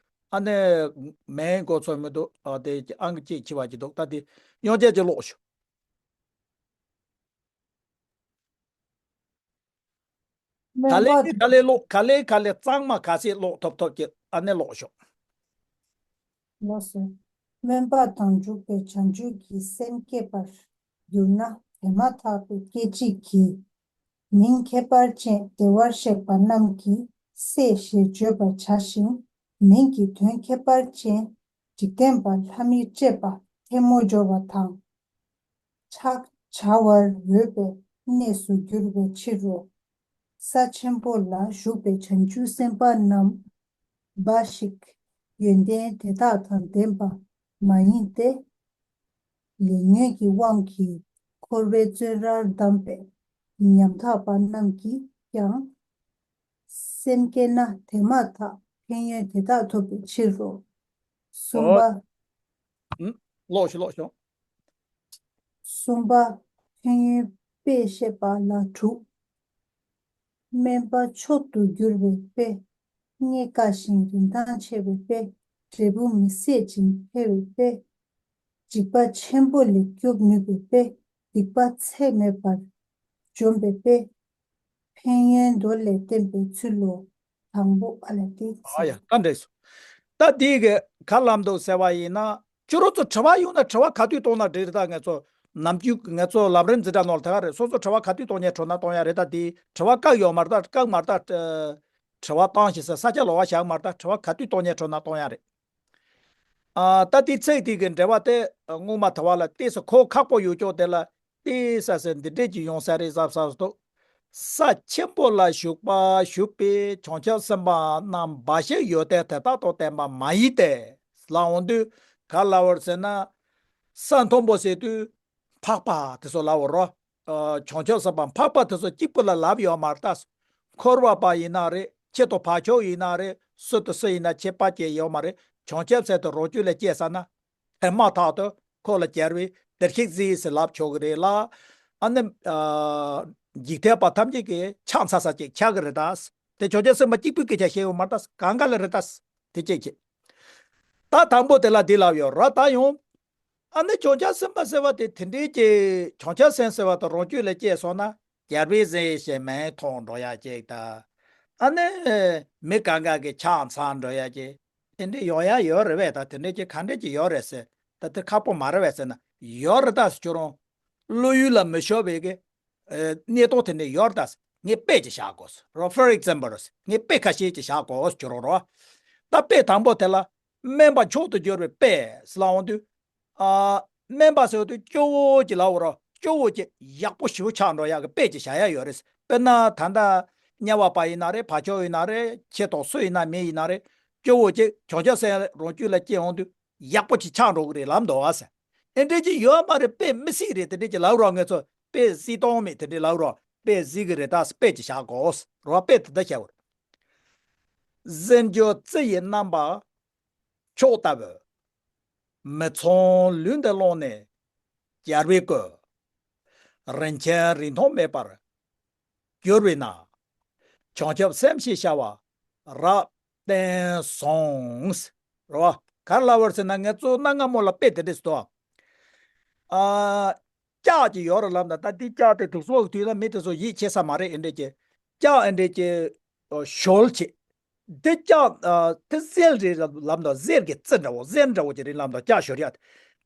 ཨ་ནི་མིང་གོ་ཚོད་མི་འདུག་ཨ། དེ་ཨང་གཅིག་འཁྱེར་བ་ཅིག་འདུག་ད་དེ་དབྱངས་ཅན་ཅིག་ཀློག་ཤོག་ག་ལེ་ག་ལེ་ཀློག་ག་ལེ་ག་ལེ་གཙང་མ་ག་ཚད་ཀློག་ཐུབ་ཐུབ་ཀྱི་ཨ་ནེ་ཀློག་ཤོག་ལགས་སོ། སྨོན་པ་དང་འཇུག་པའི་བྱང་ཆུབ་ཀྱི་སེམས་བསྐྱེད་པར་གྱུར་ན། དེ་མ་ཐག་པའི་སྐད་ཅིག་གིས། མིང་ཁྱད་པར་ཅན་བདེ་བར་གཤེགས་པ་རྣམས་ཀྱི་སྲས་ཞེས་བརྗོད་པར་བྱ་ཞིང་། མིང་གི་དོན་ཁྱད་པར་ཅན་འཇིག་རྟེན་པ་ལྷ་མིར་བཅས་པ་ཐལ་མོ་སྦྱོར་བ་དང་། ཕྱག་བྱ་བར་འོས་པའི་གནས་སུ་གྱུར་པའི་ཕྱིར་རོ། ས་ཆེན་པོ་ལ་བཞུགས་པའི་བྱང་ཆུབ་སེམས་དཔའ་རྣམས་འབའ་ཞིག་ཡོན་ཏན་དེ་དག་དང་ལྡན་པ་མ་ཡིན་ཏེ། ལས་ཉོན་གྱི་དབང་གིས་འཁོར་བའི་བཙོན་རར་བསྡམས་པའི་ཉམ་ཐག་པ་རྣམས་ཀྱིས་ཀྱང་སེམས་བསྐྱེད་ན་དེ་མ་ཐག་ཕན་ཡོན་དེ་དག་ཐོབ་པའི་ཕྱིར་རོ། གསུམ་པ། ཨོ། ཨུམ། ཀློག་ཤོག་ཀློག་ཤོག་གསུམ་པ། ཕན་ཡོན་དཔེ་བཤད་པ་ལ་དྲུག་སྨན་པ་མཆོག་ཏུ་གྱུར་པའི་དཔེ། རྙེད་དཀའ་ཞིང་རིན་ཐང་ཆེ་བའི་དཔེ། འབྲས་བུ་མི་ཟད་ཅིང་འཕེལ་བའི་དཔེ། འཇིགས་པ་ཆེན་པོ་ལས་སྐྱོབ་ནུས་པའི་དཔེ། སྡིག་པ་ཚད་མེད་པར་འཇོམས་པའི་དཔེ། ཕན་ཡོན་མདོ་ལས་བསྟན་པའི་ཚུལ་ལོ། དང་པོ་ཨ་ལ་ཏི། ཨ་ཡ་ད་འགྲིག་སོང་། ད་དེའི་གི་ག་ལབ་འདུག་ཟེར་བ་ཡིན་ན། ཁྱོད་རང་ཚོ་དྲི་བ་ཡོང་ན་དྲི་བ་ག་དུས་གཏོང་ན་འགྲིག་རེད། ད་ང་ཚོ་ནམ་རྒྱུན་ང་ཚོ་ལམ་རིམ་འཛིན་གྲྭ་ནང་ལ་ད་ག་རེད། སོ་སོ་དྲི་བ་ག་དུས་གཏོང་ཉན་འཕྲོད་ན་གཏོང་ཡ་རེད། ད་དེ་དྲི་བ་བཀག་ཡོད་མ་རེད། ད་བཀག་མ་རེད། ད་དྲི་བ་བཏང་ཞིག་ཟེར་ས་ཆ་ལོགས་པ་བཞག་མ་རེད། ད་དྲི་བ་ག་དུས་གཏོང་ཉན་འཕྲོད་ན་གཏོང་ཡ་རེད། ཨ། ད་དེ་ཚིག་དེ་གི་འགྲེལ་བ་དེ་སྔོན་མ་དེ་བ་ལ་ཏོག་ཙམ་གོ་ཁག་པོ་ཡོད་ཅོག་དེ་ལ་ཏོག་ཙམ་ཟེར་འདི་འདྲས་ཀྱི་ཡོང་ས་རེད་བསམ་བསམ་འདུག་ས་ཆེན་པོ་ལ་བཞུགས་པ་བཞུགས་པའི་བྱང་ཆུབ་སེམས་དཔའ་རྣམས་འབའ་ཞིག་ཡོན་ཏན་དེ་དག་དང་ལྡན་པ་མ་ཡིན་ཏེ། ལབ་འོང་དུས་ག་ལབ་པ་རེད་ཟེར་ན། ས་མཐོན་པོ་ཟེར་དུས་འཕགས་པ་དེ་ཚོ་ལབ་པ་རེད། ཨ། བྱང་ཆུབ་སེམས་དཔའ་འཕགས་པ་དེ་ཚོ་གཅིག་པུ་ལ་ལབ་ཡོད་མ་རེད་ད། འཁོར་བ་པ་ཡིན་ན་རེད། ཁྱེད་དང་བག་ཆགས་ཡིན་ན་རེད། སུ་དང་སུ་ཡིན་ན་ཁྱད་པར་ཅན་ཡོད་མ་རེད། བྱང་ཆུབ་སེམས་དང་རང་རྒྱུད་ལ་སྐྱེས་ས་ན། དེ་མ་ཐག་ཏུ་ཁོ་ལ་རྒྱལ་བའི་བདེར་གཤེགས་ཟེར་ལབ་ཆོག་གི་རེད་ལ། ཨ་ནི། ཨ། འཇིག་རྟེན་པ་ཐམས་ཅད་ཀྱིས་ཕྱག་འཚལ་ས་ཅིག་ཆགས་ཀྱི་རེད་ད། དེ་བྱང་ཆུབ་སེམས་དཔའ་གཅིག་པུའི་སྐད་ཆ་བཤད་ཡོད་མ་རེད་ད། གང་ག་ལ་རེད་ད། དེ་གཅིག་བྱས། ད་དང་པོ་དེ་ལ་འདི་ལབ་ཡོད་ར། ད་ཡང་། ཨ་ནི་བྱང་ཆུབ་སེམས་དཔའ་ཟེར་བ་དེ་དེ་འདྲའི་གི་བྱང་ཆུབ་སེམས་ཟེར་བ་དང་རང་རྒྱུད་ལ་སྐྱེས་སོང་ན། རྒྱལ་བའི་ཟས་ཞེས་མིང་ཐོགས་འགྲོ་ཡ་ཅིག་ད། ཨ་ནི་མི་གང་ག་གི་ཕྱག་འཚལ་འགྲོ་ཡ་ཅིག་དེ་འདྲ་ཡོང་ཡ་ཡོད་རེད་པས། ད་དེ་འདྲ་ཅིག་ག་འདྲ་ཅིག་ཡོད་རེད་ཟེར། ད་དེ་ཁག་པོ་མ་རེད་པས་ཟེར་ན། ཡོད་རེད་ད་ཟེར། ཁྱོད་རང་བློ་ཡུལ་ལ་མི་ཤོར་བའི་གི་ཨ་གནས་སྟངས་དེ་འདྲ་ཡོད་རེད་ད་ཟེར། ངས་དཔེ་ཅིག་བཞག་གོ་ཟེར་རོ། For example ཟེར། ངས་དཔེ་ཁ་ཤས་ཅིག་བཞག་གོ་ཟེར། ཁྱོད་རང་རོ། ད་དཔེ་དང་པོ་དེ་ལ་སྨན་པ་མཆོག་ཏུ་གྱུར་པའི་དཔེ་ཟེར་ལབ་འོང་དུས། ཨ། སྨན་པ་ཟེར་བ་དེ་སྐྱོ་བོ་ཅིག་ལབ་རོ། སྐྱོ་བོ་ཅིག་ཡག་པོ་ཞེ་པོ་ཆགས་འགྲོ་ཡག་གི་དཔེ་ཅིག་བཞག་ཡ་ཡོད་རེད། དཔེར་ན་ད་ལྟ་དམྱལ་བ་པ་ཡིན་ན་རེད། བག་ཆགས་ཡིན་ན་རེད། ཁྱེད་དང་སུ་ཡིན་ན་མི་ཡིན་ན་རེད། སྐྱོ་བོ་ཅིག་བྱང་ཆུབ་སེམས་རང་རྒྱུད་ལ་སྐྱེས་འོང་དུས་ཡག་པོ་ཅིག་ཆགས་འགྲོ་གི་རེད་ལབ་འདུག་བ་ཟེར། ཨེ་འདྲ་ཅིག་ཡོད་མ་རེད། དཔེ་མི་སྲིད་རེད། དེ་འདྲ་ཅིག་ལབ་རོགས། ངེད་ཚོ་དཔེ་སྲིད་སྟངས་མེད། དེ་འདྲ་ལབ་རོགས། དཔེ་སྲིད་གི་རེད་ད་ཟེར། དཔེ་ཅིག་བཞག་གོ་ཟེར་རོ། དཔེ་དེ་འདྲ་བཞག་གོ། གཟེར་འཇོ་རྩི་ཡི་རྣམ་པ་མཆོག་ལྟ་བུ། མི་ཚངས་ལུས་འདི་བླངས་ནས་རྒྱལ་བའི་སྐུ། རིན་ཆེན་རིང་ཐུང་མེད་པར་གྱུར་པས་ན། བྱང་ཆུབ་སེམས་ཞེས་བྱ་བ་རབ་བརྟན་བཟང་། རེད་བ། ག་རེ་ལབ་པ་རེད་ཟེར་ན། ངས་གཙོ་གནའ་སྔ་མོ་ལ་དཔེ་དེ་འདྲ་ཞིག་འདུག་ཨ། ལྕགས་ཅིག་ཡོད་རེད་ལབ་ན། ད་འདི་ལྕགས་དེ་དུག་སོགས་ཀྱི་དུས་ལ་མི་དེ་ཚོ་ཡིད་ཆེས་ས་མ་རེད། ཨེ་འདྲ་ཅིག་ལྕགས་ཨེ་འདྲ་ཅིག་ཨོ། ཞོལ་ཆེ། འདི་ལྕགས། ཨ། དེ་གཟེར་རེད་ལབ་འདུག་གཟེར་གྱི་རྩི་འདྲ་བོ། གཟེར་འདྲ་བོ་ཅིག་རེད་ལབ་འདུག་ལྕགས་ཞོལ་ཡ།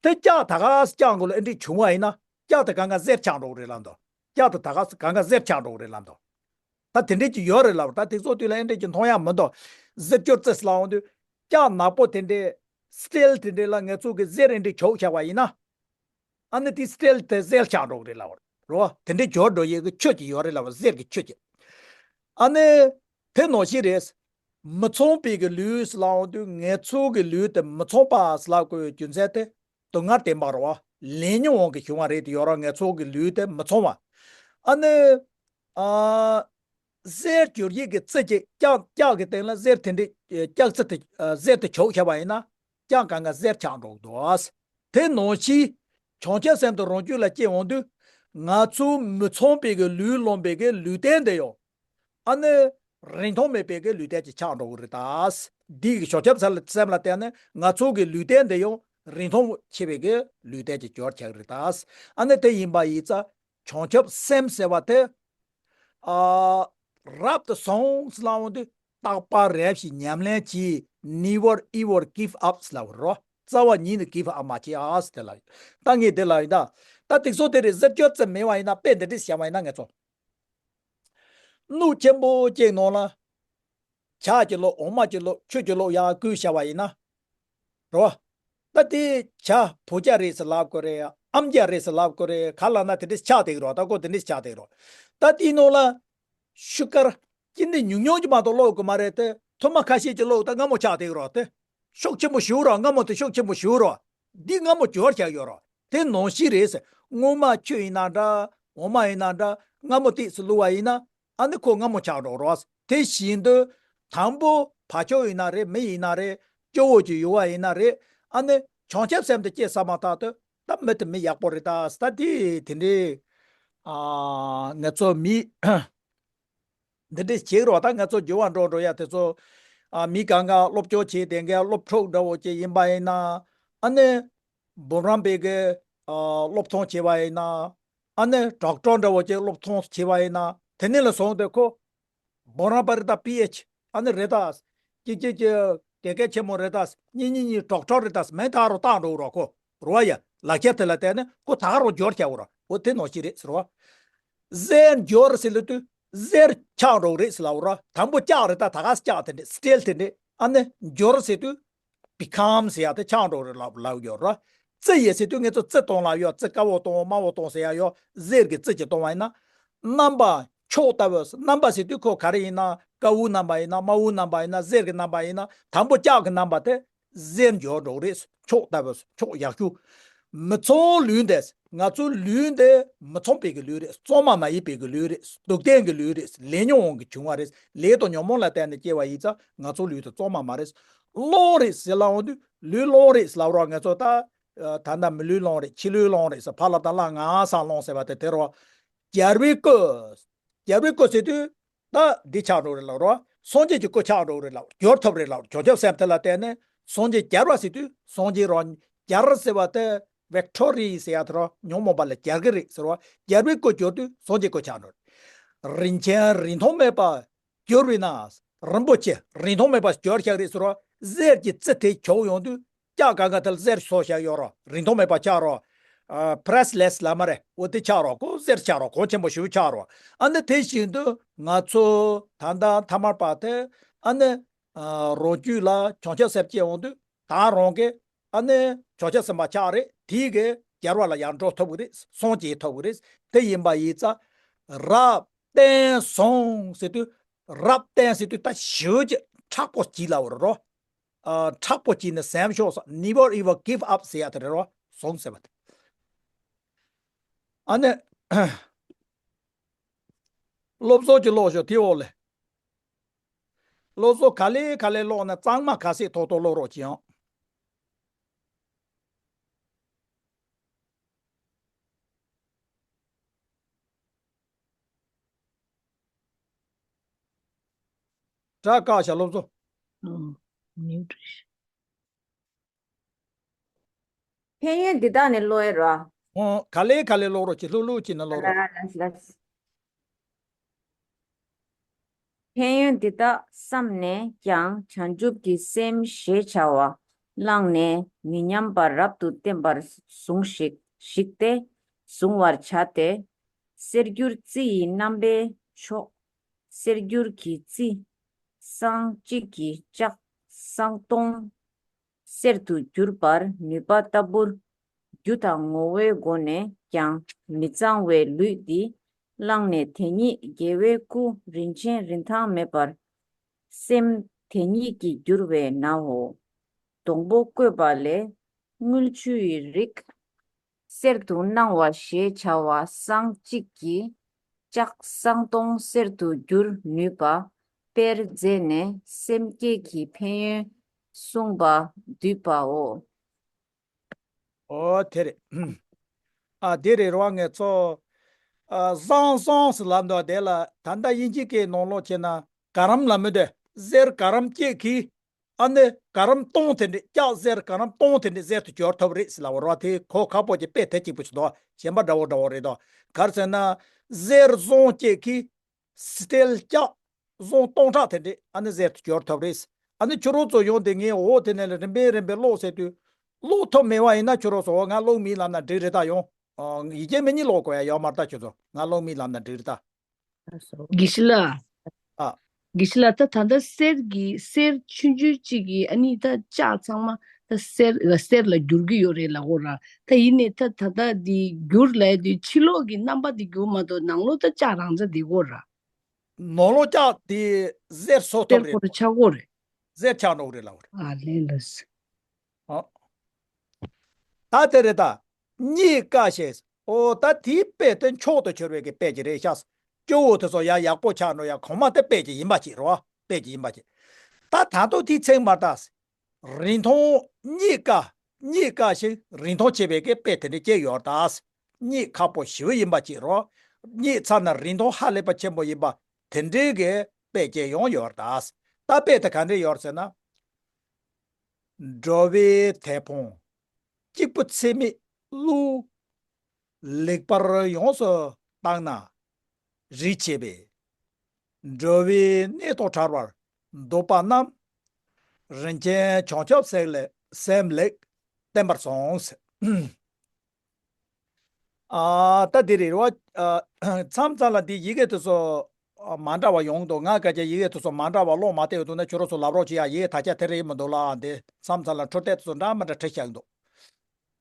དེ་ལྕགས་ད་ག་ས་ལྕགས་མགོ་ལ་ཨེ་འདྲ་བྱུང་བ་ཡིན་ན། ལྕགས་དེ་གང་ག་གཟེར་ཆགས་འགྲོ་གི་རེད་ལབ་འདུག་ལྕགས་དེ་ད་ག་ས་གང་ག་གཟེར་ཆགས་འགྲོ་གི་རེད་ལབ་འདུག་ད་དེ་འདྲས་ཅིག་ཡོད་རེད་ལབ། ད་དེ་ཚོ་དུས་ལ་ཨེ་འདྲས་ཅིག་མཐོང་ཡ་མི་འདུག་གཟེར་སྐྱོར་རྩི་ལབ་འོང་དུས། ལྕགས་ནག་པོ་དེ་འདྲས། སི་ཊིལ་དེ་འདྲས་ལ་ངེད་ཚོ་གི་གཟེར་ཨེ་འདྲས་བྱུགས་བཞག་པ་ཡིན་ན། ཨ་ནི་དེ་སི་ཊིལ་དེ་གཟེར་ཆགས་འགྲོ་གི་རེད་ལབ་རོ། དེ་འདྲས་འགྱུར་འགྲོ་ཡས་ཀྱི་ཆོས་ཅིག་ཡོད་རེད་ལབ། གཟེར་གྱི་ཆོས་ཅིག་ཨ་ནི་དེ་ནང་བཞིན་རེད། མི་ཚངས་པའི་གི་ལུས་ལབ་འོང་དུས། ངེད་ཚོ་གི་ལུས་དེ་མི་ཚངས་པ་ལབ་དགོས་པའི་རྒྱུ་མཚན་དེ། དུག་ལྔ་བརྟེན་པ་རེད་བ། ལས་ཉོན་དབང་གིས་བྱུང་བ་རེད་དེ། ཡོད་ར། ངེད་ཚོ་གི་ལུས་དེ་མི་ཚངས་པ། ཨ་ནི། ཨ། གཟེར་འགྱུར་ཡས་ཀྱི་རྩི་གཅིག་ལྕགས་ལྕགས་ཀྱི་སྟེང་ལ་གཟེར་དེ་འདྲའི་ལྕགས་རྩི་དེ་གཟེར་དེ་བྱུགས་བྱས་པ་ཡིན་ན་ལྕགས་གང་ག་གཟེར་ཆགས་འགྲོ་གི་འདུག་དེ་ནང་བཞིན་བྱང་ཆུབ་སེམས་དང་རང་རྒྱུད་ལ་སྐྱེ་འོང་དུས་ང་ཚོ་མི་ཚངས་པའི་གི་ལུས་སློང་པའི་གི་ལུས་རྟེན་དེ་ཡང་ཨ་ནི་རིན་ཐང་མེད་པའི་གི་ལུས་རྟེན་ཅིག་ཆགས་འགྲོ་གི་རེད་ད། འདི་གི་བྱང་ཆུབ་སེམས་ལ་བརྟེན་ནས་ང་ཚོ་གི་ལུས་རྟེན་དེ་ཡང་རིན་ཐང་ཆེ་བའི་གི་ལུས་རྟེན་ཅིག་གྱུར་ཆགས་ཀྱི་རེད་ད། ཨ་ནི་དེ་ཡིན་པ་ཡིན་ཙང་བྱང་ཆུབ་སེམས་ཟེར་བ་དེ། ཨ། རབ་ཏུ་བྱུང་ཟེར་ལབ་འོང་དུས་རྟག་པར་རེ་ཞིག་ཉམས་ལེན་གྱིས། Never ever give up ཟེར་ལབ་རོ། རྩ་བ་ཉིད་ནས་give up མ་བྱེད་ཨ་ཟེར་དེ་ལ། ད་ངས་དེ་ལ་ཡིན་ད། ད་དེ་ཚོ་དེ་རེད། གཟེར་འགྱུར་རྩི་མེད་པ་ཡིན་ན་དཔེ་འདི་འདྲ་བྱས་པ་ཡིན་ན་ངས་ཚོ། སྣུམ་ཆེན་པོ་གཅིག་ནང་ལ་ཇ་གཅིག་བླུགས། འོ་མ་གཅིག་བླུགས། ཆུ་གཅིག་བླུགས། ཡར་བསྐོལ་བྱས་པ་ཡིན་ན། རོ། ད་དེ་ཇ་བོད་ཇ་རེད་ཟེར་ལབ་དགོས་རེད། ཨམ་ཇ་རེད་ཟེར་ལབ་དགོས་རེད། ག་ལབ་ན་དེ་འདྲ་ཆགས་བསྡད་ཀྱི་རོ། ད་ཁོ་དེ་འདྲ་ཆགས་བསྡད་ཀྱི་རོ། ད་དེའི་ནང་ལ་ཤུ་གར་ཅི་ནི་ཉུང་ཉུང་ཅིག་མ་གཏོགས་བླུགས་དགོས་མ་རེད་དེ། ཐུར་མ་ཁ་ཤས་ཅིག་བླུགས། ད་མངར་མོ་ཆགས་བསྡད་ཀྱི་རོ། དེ་ཤུགས་ཆེན་པོ་ཞེ་པོ་རོ། མངར་མོ་དེ་ཤུགས་ཆེན་པོ་ཞེ་པོ་རོ། འདི་མངར་མོ་འགྱུར་བ་ཆགས་ཡོད་རོ། དེ་ནང་བཞིན་རེད་ཟེར། སྔོན་མ་ཆུ་ཡིན་ན་འདྲ། འོ་མ་ཡིན་ན་འདྲ། མངར་མོ་ཏོག་ཙམ་བླུགས་པ་ཡིན་ན། ཨ་ནི་ཁོ་མངར་མོ་ཆགས་འགྲོ་རོ། དེ་བཞིན་དུ་དང་པོ་བ་ཕྱུགས་ཡིན་ན་རེད། མི་ཡིན་ན་རེད། སྐྱོ་བོ་ཅིག་ཡོད་པ་ཡིན་ན་རེད། ཨ་ནི་བྱང་ཆུབ་སེམས་དེ་སྐྱེས་ཚར་མ་ཐག་ཏུ་ད་མི་དེ་མི་ཡག་པོ་རེད་ད། ད་དེ་དེ་འདྲའི། ཨ། ང་ཚོ་མི་འདི་འདྲའི་བྱེད་རོགས། ད་ང་ཚོ་འགྱུར་བ་འགྲོ་འགྲོ་ཡ་དེ་ཚོ། ཨ། མི་གང་ག་སློབ་སྦྱོང་བྱེད་བསྡད་མཁན་སློབ་ཕྲུག་འདྲ་བོ་ཅིག་ཡིན་པ་ཡིན་ན། ཨ་ནི་འབུམ་རམས་པའི་གི། ཨ། སློབ་ཐོན་བྱས་པ་ཡིན་ན། ཨ་ནི་ཌོག་ཊར་འདྲ་བོ་ཅིག་སློབ་ཐོན་བྱས་པ་ཡིན་ན། དེ་ནས་ལ་བཟུང་སྟེ་ཁོ་འབུམ་རམས་པ་རེད་ད། པི་ཨེཆ་ཨ་ནི་རེད་ད། ཅིག་ཅིག་ཅིག་དགེ་རྒན་ཆེན་མོ་རེད་ད། གཉིས་གཉིས་གཉིས་ཌོག་ཊར་རེད་ད། མིང་ད་ག་རང་བཏགས་འགྲོ་རོགས་ཁོ། རོ་ཡ། ལག་ཁྱེར་དེ་ལ་བལྟས་ནས་ཁོ་ད་ག་རང་འགྱུར་བྱ་འོ་ར། འོ་དེ་ནང་བཞིན་རེད་ཟེར་བ། གཟེར་འགྱུར་ཟེར་ལབ་དུས་གཟེར་ཆགས་འགྲོ་རེད་ཟེར་ལབ་ར། དང་པོ་ལྕགས་རེད་ད། ད་ག་ལྕགས་དེ་འདྲས་སི་ཊིལ་དེ་འདྲས། ཨ་ནི་འགྱུར་ཟེར་དུས་བི་ཀམ་ཟེར་ཡ་དེ་ཆགས་འགྲོ་རེད་ལབ་ལབ་ཡོད་ར། རྩི་ཡས་ཟེར་དུས་ངེད་ཚོ་རྩི་གཏོང་ལབ་ཡོད། རྩི་དཀར་པོ་གཏོང་དམར་པོ་གཏོང་ཟེར་ཡ་ཡོད། གཟེར་གྱི་རྩི་གཅིག་གཏོང་བ་ཡིན་ན། རྣམ་པ་མཆོག་ལྟ་བུ། རྣམ་པ་ཟེར་དུས་ཁོ་ག་རེ་ཡིན་ན། དཀར་པོའི་རྣམ་པ་ཡིན་ན། དམར་པོའི་རྣམ་པ་ཡིན་ན། གཟེར་གྱི་རྣམ་པ་ཡིན་ན། དང་པོ་ལྕགས་ཀྱི་རྣམ་པ་དེ་གཟེར་འགྱུར་འགྲོ་རེད། མཆོག་ལྟ་བུ། མཆོག་ཡག་ཤོས། མི་ཚངས་ལུས་འདི། ང་ཚོའི་ལུས་འདི་མི་ཚངས་པའི་གི་ལུས་རེད། གཙང་མ་མ་ཡིན་པའི་གི་ལུས་རེད། སྡུག་བདེན་གི་ལུས་རེད། ལས་ཉོན་དབང་གིས་བྱུང་བ་རེད། ལས་དང་ཉོན་མོངས་ལ་བརྟེན་ནས་སྐྱེ་བ་ཡིན་ཙང་ང་ཚོའི་ལུས་དེ་གཙང་མ་མ་རེད། གླང་རེད་ཟེར་ལབ་འོང་དུས་ལུས་གླང་རེད་ཟེར་ལབ་རོགས། ང་ཚོ་ད་ད་ལྟ་མི་ལུས་གླང་རེད། ཕྱི་ལུས་གླང་རེད་ཟེར། ཕར་ལ་ད་ལ་ང་ས་གླང་ཟེར་བ་དེ་དེ་རོ། རྒྱལ་བའི་སྐུ། རྒྱལ་བའི་སྐུ་ཟེར་དུས་ད་འདི་ཆགས་འགྲོ་རེད་ལབ་རོ། སངས་རྒྱས་ཀྱི་སྐུ་ཆགས་འགྲོ་རེད་ལབ། འགྱུར་ཐུབ་རེད་ལབ། བྱང་ཆུབ་སེམས་དེ་ལ་བརྟེན་ནས་སངས་རྒྱས་རྒྱལ་བ་ཟེར་དུས་སངས་རྒྱས་རོ། རྒྱལ་ཟེར་བ་དེ་ཝིག་ཊོ་རི་ཡ་ཟེར་ཡ་དེ་རོ། ཉོན་མོངས་པ་ལས་རྒྱལ་གི་རེད་ཟེར་རོ། རྒྱལ་བའི་སྐུ་གྱུར་དུས་སངས་རྒྱས་སྐུ་ཆགས་འགྲོ་རེད། རིན་ཆེན་རིན་ཐང་མེད་པ་གྱུར་བས་ན། རིན་པོ་ཆེ་རིན་ཐང་མེད་པ་གྱུར་བཞག་རེད་ཟེར་རོ། གཟེར་གྱི་རྩི་དེ་བྱུགས་ཡོང་དུས་ལྕགས་གང་ག་དེ་ལ་གཟེར་ཤོར་བཞག་ཡོད་རོ། རིན་ཐང་མེད་པ་ཆགས་རོ། ཨ། པི་རེ་སི་ལེ་སི་ལབ་མ་རེད། འོ་དེ་ཆགས་རོ། ཁོ་གཟེར་ཆགས་རོ། གོང་ཆེན་པོ་ཞེ་པོ་ཆགས་རོ། ཨ་ནི་དེ་བཞིན་དུ་ང་ཚོ་ད་ལྟ་ཐ་མལ་པ་དེ་ཨ་ནི། ཨ། རང་རྒྱུད་ལ་བྱང་ཆུབ་སེམས་སྐྱེ་འོང་དུས་ད་རང་གི་ཨ་ནི་བྱང་ཆུབ་སེམས་དཔའ་ཆགས་རེད། དེའི་གི་རྒྱལ་བ་ལ་ཡང་འགྲོ་ཐུབ་ཀྱི་རེད། སངས་རྒྱས་ཐུབ་ཀྱི་རེད། དེ་ཡིན་པ་ཡིན་ཙང་རབ་བརྟན་བྱུང་ཟེར་དུས། རབ་བརྟན་ཟེར་དུས་ད་ཞེ་པོ་ཅིག་མཁྲེགས་པོ་གྱིས་ལབ་རེད་རོ། ཨ། མཁྲེགས་པོ་གྱིས་ནས་ཟིན་ཤོག་ཟེར། Never ever give up ཟེར་ཡ་དེ་རེད་རོ། བྱུང་ཟེར་བ་དེ། ཨ་ནི། སློབ་གསོ་ཅིག་ཀློག་ཤོག་དེའི་འོག་ལ། སློབ་གསོ་ག་ལེ་ག་ལེ་ཀློག་ན་གཙང་མ་ག་ཚད་ཐོག་ཐོག་ཀློག་རོགས་གྱིས་ཨང་། སྒྲ་བཀག་བཞག་སློབ་གསོ། ཨོ། མིའུ་ཊི་རེད། ཕན་ཡོན་འདི་དག་ནི་ཀློག་ཡས་ར། ཨོ། ག་ལེ་ག་ལེ་ཀློག་རོགས་གྱིས། ལྷུག་ལྷུག་བྱས་ནས་ཀློག་རོགས། ལགས་ལགས། ཕན་ཡོན་འདི་དག་བསམས་ནས་ཀྱང་བྱང་ཆུབ་ཀྱི་སེམས་ཞེས་བྱ་བ་བླངས་ནས་མི་ཉམས་པར་རབ་ཏུ་བརྟན་པར་གཟུང་ཞིག་ཞིག་སྟེ་གཟུང་བར་བྱ་སྟེ། གསེར་འགྱུར་རྩི་ཡི་རྣམ་པའི་མཆོག་གསེར་འགྱུར་གྱི་རྩི། སྲང་གཅིག་གི་ལྕགས་སྲང་སྟོང་གསེར་དུ་འགྱུར་བར་ནུས་པ་ལྟ་བུར། རྒྱུ་དང་ངོ་བོའི་སྒོ་ནས་ཀྱང་མི་གཙང་བའི་ལུས་འདི་བླངས་ནས་དེ་ཉིད་རྒྱལ་བའི་སྐུ་རིན་ཆེན་རིན་ཐང་མེད་པར་སེམས་དེ་ཉིད་ཀྱིས་བསྒྱུར་བས་ནའོ། སྡོང་པོ་བཀོད་པ་ལས་དངུལ་ཆུ་ཡི་རིགས་གསེར་དུ་སྣང་བ་ཞེས་བྱ་བ་སྲང་གཅིག་གི་ ལྕགས་བསང་སྟོང་གསེར་དུ་བསྒྱུར་ནུས་པ། དཔེར་མཛད་ནས་སེམས་བསྐྱེད་ཀྱི་ཕན་ཡོན་གསུངས་པ་འདུས་པའོ། ཨོ་དེ་རེད། ཨ་དེ་རེད་རོ། ངས་ཚོ་ཨ་བསང་བསང་ཟེར་ལབ་འདུག་དེ་ལ་ད་ལྟ་དབྱིན་ཇི་སྐད་ནང་ལོགས་བྱས་ན་ག་རམ་ལབ་མི་འདུག་གསེར་ག་རམ་སྐྱེད་ཀྱིས། ཨ་ནི་ག་རམ་སྟོང་དེ་འདྲས་ལྕགས་གསེར་ག་རམ་སྟོང་དེ་འདྲས་གསེར་དུ་གྱུར་ཐུབ་རེད་ཟེར་ལབ་པ་རེད་བ། དེ་གོ་ཁག་པོ་ཅིག་དཔེ་དེ་གཅིག་པུ་ཞིག་འདུག་གཞན་པ་འདྲ་བོ་འདྲ་བོ་རེད་དོ། ག་རེ་ཟེར་ན། གསེར་བསང་སྐྱེད་ཀྱིས་སི་ཏེལ་ལྕགས་བསང་སྟོང་ཕྲག་དེ་འདྲས་ཨ་ནི་གསེར་དུ་གྱུར་ཐུབ་རེད། ཨ་ནི་ཁྱོད་རང་ཚོ་ཡོང་དེ་ངའི་འོག་དེ་ནས་ལ་རིམ་པས་རིམ་པས་ཀློག་ཟེར་དུས། ཀློག་ཐུབ་མེད་པ་ཡིན་ན་ཁྱོད་རང་ཚོ་ང་ཀློག་མི་ལབ་ན་འགྲིག་རེད་ད། ཡོང་ཡི་གེ་མི་གཉིས་ཀློག་དགོས་ཡ་ཡོད་མ་རེད་ད། ཁྱོད་ཚོ་ང་ཀློག་མི་ལབ་ན་འགྲིག་རེད་ད། དགེ་བཤེས་ལགས། ཨ། དགེ་བཤེས་ལགས། ད་ད་ལྟ་གསེར་གྱི་གསེར་ཆུང་ཆུང་གཅིག་གིས་ཨ་ནི་ད་ལྕགས་ཚང་མ་ད་གསེར་གསེར་ལ་འགྱུར་གྱི་ཡོད་རེད་ལབ་ཀྱི་ཡོད་ར། ད་ཡིན་ནའི་ད་ད་ལྟ་འདི་འགྱུར་ལབ་དུས་ཕྱི་ལོགས་ཀྱི་རྣམ་པ་འདི་འགྱུར་མ་གཏོགས་ནང་ལོགས་ད་ལྕགས་རང་འཇགས་འདི་ཀྱི་ཡོད་ར། ནང་ལོགས་ལྕགས་དེ་གསེར་བཟོ་ཐུབ་རེད། གསེར་ཁོ་རང་ཆགས་ཀྱི་ཡོད་རེད། གསེར་ཆགས་འགྲོ་གི་རེད་ལབ་ཀྱི་ཡོད་ར། ཨ་ལས་ལགས་སོ། ཨ། ད་དེ་རེད་ད། རྙེད་དཀའ་ཞེས། ཨོ་ད་དེའི་དཔེ་དེ་མཆོག་ཏུ་གྱུར་པའི་གི་དཔེ་ཅིག་རེད་ཤག་སྐྱོ་བོ་དེ་ཚོ་ཡང་ཡག་པོ་ཆགས་འགྲོ་ཡ། གོང་མ་དེ་དཔེ་ཅིག་ཡིན་པ་ཅིག་རེད་བ། དཔེ་ཅིག་ཡིན་པ་ཅིག་ད་ད་དུང་དེའི་ཚེག་མ་ད། རིན་ཐང་རྙེད་དཀའ། རྙེད་དཀའ་ཞིང་རིན་ཐང་ཆེ་བའི་གི་དཔེ་དེ་འདྲ་སྐྱེས་ཡོད་ད། རྙེད་ཁག་པོ་ཞེ་པོ་ཡིན་པ་ཅིག་རེད། རྙེད་ཚར་ན་རིན་ཐང་ཧ་ལས་པ་ཆེན་པོ་ཡིན་པ་དེ་འདྲའི་གི་དཔེ་སྐྱེས་ཡོང་ཡོད་ད། ད་དཔེ་དེ་ག་འདྲ་ཡོད་ཟེར་ན། འགྲོ་བའི་དེད་དཔོན་གཅིག་པུ་ཚད་མེད་བླུག་ལེགས་པར་ཡོངས་སུ་བརྟགས་ན་རིག་བྱེད་པས། འགྲོ་བའི་གནས་ཐོག་བྲལ་བར་འདོད་པ་རྣམས། རིན་ཆེན་བྱང་ཆུབ་སེམས་ལས་སེམས་ལས་བརྟན་པར་གསུངས། ཨ་ད་འདི་རེད་བ། ཨ་མཚམས་མཚམས་ལ་འདི་ཡི་གེ་དེ་ཚོ་ཨ་མ་འདྲ་བ་ཡོང་འདུག་ང་སྐད་ཆ་ཡི་གེ་དེ་ཚོ་མ་འདྲ་བ་ཀློག་མ་བདེ་བ་འདུག་ན་ཁྱོད་རང་ཚོ་ལབ་རོགས་བྱེད་ཡ། ཡི་གེ་དག་ཆ་དེ་རེད་མི་འདུག་ལ། འདི་མཚམས་མཚམས་ལ་འཕྲོ་དེབ་དེ་ཚོ་འདྲ་མི་འདྲ་བྲིས་བཞག་འདུག་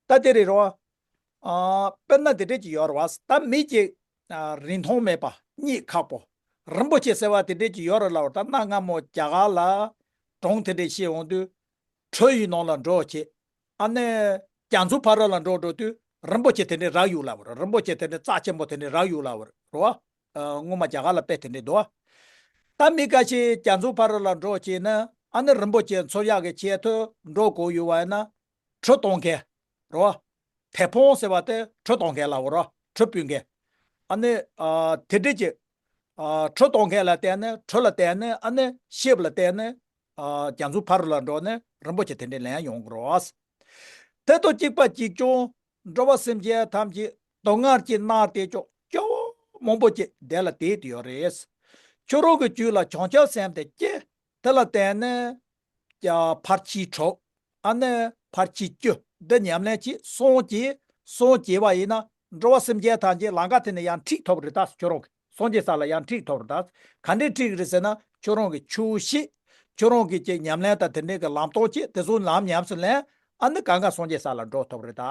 ད་འདི་རེད་བ། ཨ་དཔེར་ན་འདི་འདྲས་ཅིག་ཡོད་རེད་བ། ད་མི་གཅིག་ཨ་རིན་ཐང་མེད་པ་རྙེད་ཁག་པོ། རིན་པོ་ཆེ་ཟེར་བ་དེ་འདྲས་ཅིག་ཡོད་རེད་ལབ་པ། ད་གནའ་སྔ་མོ་རྒྱ་གར་ལ་གྲོང་དེ་འདྲས་བཤད་འོང་དུས། གྲུ་ཡི་ནང་ལ་འགྲོ་བྱེད། ཨ་ནི་རྒྱ་མཚོ་ཕ་རོལ་ལ་འགྲོ་འགྲོ་དུས་རིན་པོ་ཆེ་དེ་འདྲས་རག་ཡོད་ལབ་པ་རེད། རིན་པོ་ཆེ་དེ་འདྲས་རྩ་ཆེན་པོ་དེ་འདྲས་རག་ཡོད་ལབ་པ་རེད་བ། ཨ་སྔོན་མ་རྒྱ་གར་ལ་དཔེ་དེ་འདྲས་འདུག་ད་མི་ཁ་ཤས་རྒྱ་མཚོ་ཕ་རོལ་ལ་འགྲོ་བྱེད་ན་ཨ་ནི་རིན་པོ་ཆེ་འཚོལ་ཡག་གི་ཆེད་དུ་འགྲོ་དགོས་ཡོད་པ་ཡིན་ན། གྲུ་གཏོང་མཁན་རེད་བ། དེད་དཔོན་ཟེར་བ་དེ་གྲུ་གཏོང་མཁན་ལ་འོ་ར། གྲུ་ཕུད་མཁན། ཨ་ནི་ཨ་དེ་འདྲས་ཀྱི་ཨ་གྲུ་གཏོང་མཁན་ལ་བརྟེན་ནས། གྲུ་ལ་བརྟེན་ནས། ཨ་ནི་ཤེབ་ལ་བརྟེན་ནས་ཨ་རྒྱ་མཚོ་ཕ་རོལ་ལ་འགྲོ་ནས་རིན་པོ་ཆེ་དེ་འདྲས་ལེན་ཡོང་གི་རེད་བ། དེ་དང་གཅིག་པ་གཅིག་རྐྱང་འགྲོ་བ་སེམས་ཅན་ཐམས་ཅད་སྡུག་བསྔལ་གྱིས་མནར་ཏེ་ཀྱང་སྐྱོ་བོ་མང་པོ་ཅིག་དེ་ལ་བསྡད་དེ་ཡོད་རེད། ཁྱོད་རང་གི་རྒྱུད་ལ་བྱང་ཆུབ་སེམས་དེ་སྐྱེ། དེ་ལ་བརྟེན་ནས་ཀྱང་ཕར་ཕྱིན་དྲུག་ཨ་ནི་ཕར་ཕྱིན་བཅུ་འདི་ཉམས་ལེན་བྱེད། སངས་རྒྱས། སངས་རྒྱས་པ་ཡིན་ན་འགྲོ་བ་སེམས་ཅན་ཐམས་ཅད་ལམ་ཁ་དེ་ནས་ཡར་འཁྲིད་ཐུབ་རེད་ད། ཁྱོད་རང་གི་སངས་རྒྱས་ས་ལ་ཡར་འཁྲིད་ཐུབ་རེད་ད། ག་འདྲས་འཁྲིད་རེད་ཟེར་ན། ཁྱོད་རང་གི་ཆོས་ཤེས། ཁྱོད་རང་གི་ཅིག་ཉམས་ལེན་དང་དེ་འདྲས་ཀྱི་ལམ་སྟོན་བྱེད། དེ་ཚོ་ལམ་ཉམས་སུ་ལེན། ཨ་ནི་གང་ག་སངས་རྒྱས་ས་ལ་འགྲོ་ཐུབ་རེད་ད།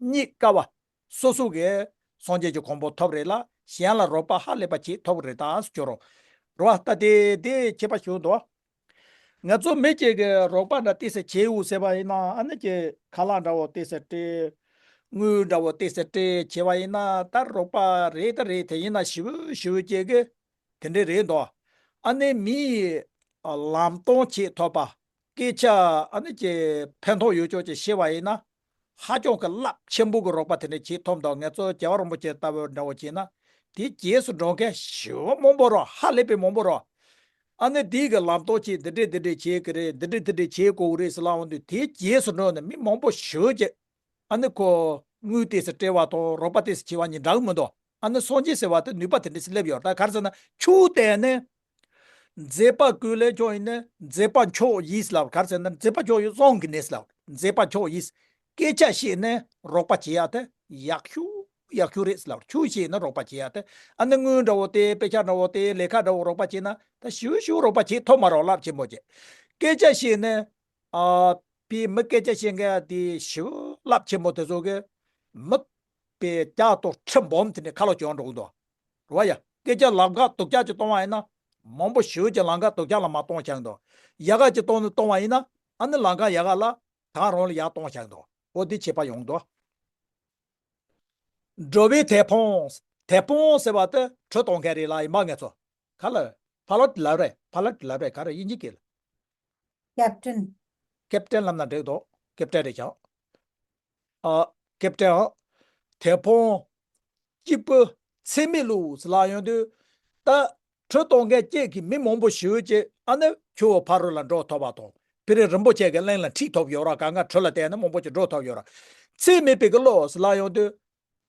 རྙེད་དཀའ་བ། སོ་སོ་གིས་སངས་རྒྱས་ཀྱི་གོ་འཕང་ཐོབ་རེད་ལ། གཞན་ལ་རོགས་པ་ཧ་ལས་པ་བྱེད་ཐུབ་རེད་ད། ཁྱོད་རང་རེད་བ། ད་དེ་དེ་ཁྱད་པར་ཞིག་འདུག་ང་ཚོ་མི་གཅིག་གིས་རོགས་པ་འདྲ་ཏོག་ཙམ་བྱེད་འོ་ཟེར་བ་ཡིན་ན། ཨ་ནི་ཅིག་ཁ་ལག་འདྲ་བོ་ཏོག་ཙམ་སྤྲད། དངུལ་འདྲ་བོ་ཏོག་ཙམ་སྤྲད་བྱས་པ་ཡིན་ན། ད་རོགས་པ་རེད་ད་རེད། དེ་ཡིན་ན་ཞེ་པོ་ཞེ་པོ་ཅིག་གིས་དེ་འདྲས་རེད་འདུག་ཨ་ནི་མི་ཡི་ལམ་སྟོན་བྱེད་ཐུབ་པ། སྐད་ཆ་ཨ་ནི་ཅིག་ཕན་ཐོགས་ཡོད་ཅོག་ཅིག་བཤད་པ་ཡིན་ན། ཧ་ཅང་གི་རླབས་ཆེན་པོ་གི་རོགས་པ་དེ་འདྲ་བྱེད་ཐུབ་འདུག་ང་ཚོ་རྒྱལ་བ་རིན་པོ་ཆེ་ལྟ་བུ་འདྲ་བོ་བྱས་ན། དེའི་རྗེས་སུ་འགྲོ་མཁན་ཞེ་པོ་མང་པོ་རེད། ཧ་ལས་པའི་མང་པོ་རེད། ཨ་ནི་དེའི་གི་ལམ་སྟོན་བྱེད། འདི་འདྲས་འདི་འདྲས་བྱེད་གི་རེད། འདི་འདྲས་འདི་འདྲས་བྱེད་དགོས་གི་རེད་ཟེར་ལབ་འོང་དུས། དེའི་རྗེས་སུ་འགྲོ་ནས་མི་མང་པོ་ཞེ་པོ་ཅིག་ཨ་ནི་ཁོ་དངུལ་ཏོག་ཙམ་སྤྲད་པ་དང་རོགས་པ་ཏོག་ཙམ་བྱས་པ་གཉིས་འདྲ་གི་མི་འདུག་ཨ་ནི་སངས་རྒྱས་ཟེར་བ་དེ་ནུས་པ་དེ་འདྲས་སླེབས་ཡོད་ད། ག་རེ་ཟེར་ན་ཆོས་བསྟན་ནས། མཛད་པ་ཀུན་ལས་ཀྱང་ཡིན་ནས་མཛད་པ་མཆོག་ཡིན་ལབ། ག་རེ་ཟེར་ན་མཛད་པ་མཆོག་ཡིན། གསུང་གི་ནས་ལབ། མཛད་པ་མཆོག་ཡིན། སྐད་ཆ་བཤད་ནས་རོགས་པ་བྱེད་ཡ་དེ་ཡག་ཤོས་ཡག་ཤོས་རེད་ལབ། ཆོས་བཤད་ནས་རོགས་པ་བྱེད་ཡ་དེ། ཨ་ནི་དངུལ་འདྲ་བོ་སྟེར། དཔེ་ཆ་འདྲ་བོ་སྟེར། ལས་ཀ་འདྲ་བོ་རོགས་པ་བྱེད་ན་ད་ཞེ་པོ་ཞེ་པོ་རོགས་པ་བྱེད་ཐུབ་མ་རེད། རླབས་ཆེན་པོ་བྱེད། སྐད་ཆ་བཤད་ནས། ཨ་པའི་མི་སྐད་ཆ་བཤད་མཁན་དེ་ཞེ་པོ་རླབས་ཆེན་པོ་དེ་ཚོ་གིས་མི་པའི་ལྕགས་དང་ཁྲི་འབུམ་དེ་འདྲས་ཁ་ལོ་གྱོན་འགྲོ་གི་འདུག་རེད་བ་ཡ། སྐད་ཆ་ལམ་ཁ་སྡུག་ཅག་ཅིག་གཏོང་བ་ཡིན་ན། མང་པོ་ཞེ་པོ་ཅིག་ལམ་ཁ་སྡུག་ཅག་ལ་མར་གཏོང་བཞག་འདུག་ཡག་ག་ཅིག་གཏོང་ནས་གཏོང་བ་ཡིན་ན། ཨ་ནི་ལམ་ཁ་ཡག་ག་ལ་གང་རུང་ལ་ཡར་གཏོང་བཞག་འདུག་འོ་དེ་ཁྱད་པར་ཡོང་འདུག་འགྲོ་བའི་དེད་དཔོན། དེད་དཔོན་ཟེར་བ་དེ་གྲོས་གཏོང་མཁན་རེད་ལབ་ཡིན་པ་ངེས་ཚོ། ག་ལ། ཕ་ལོ་ཊི་ལབ་རེད། ཕ་ལོ་ཊི་ལབ་རེད། ག་རེ་དབྱིན་ཇི་སྐད་ལ། ཀེབ་ཊན། ཀེབ་ཊན་ལབ་ན་འགྲིག་འདུག་ཀེབ་ཊན་རེད་ཀྱང་། ཨ། ཀེབ་ཊན། དེད་དཔོན། སྐྱིད་པོ། འཚེ་མེད་ལུགས་ལ་ཡོང་དུས། ད། གྲོས་གཏོང་མཁན་གཅིག་གིས་མི་མང་པོ་ཞིག་ཅིག་ཨ་ནི་ཁྱོད་ཕ་རོལ་ལ་འགྲོ་ཐུབ་པ་དང་། བེ་རི་རིན་པོ་ཆེ་གི་གླིང་ལ་ཁྲིད་ཐུབ་ཡོད་ར། གང་ག་གྲོས་ལ་བརྟེན་ནས་མང་པོ་ཅིག་འགྲོ་ཐུབ་ཡོད་ར། འཚེ་མེད་པའི་གི་བློ་ལ་ཡོང་དུས།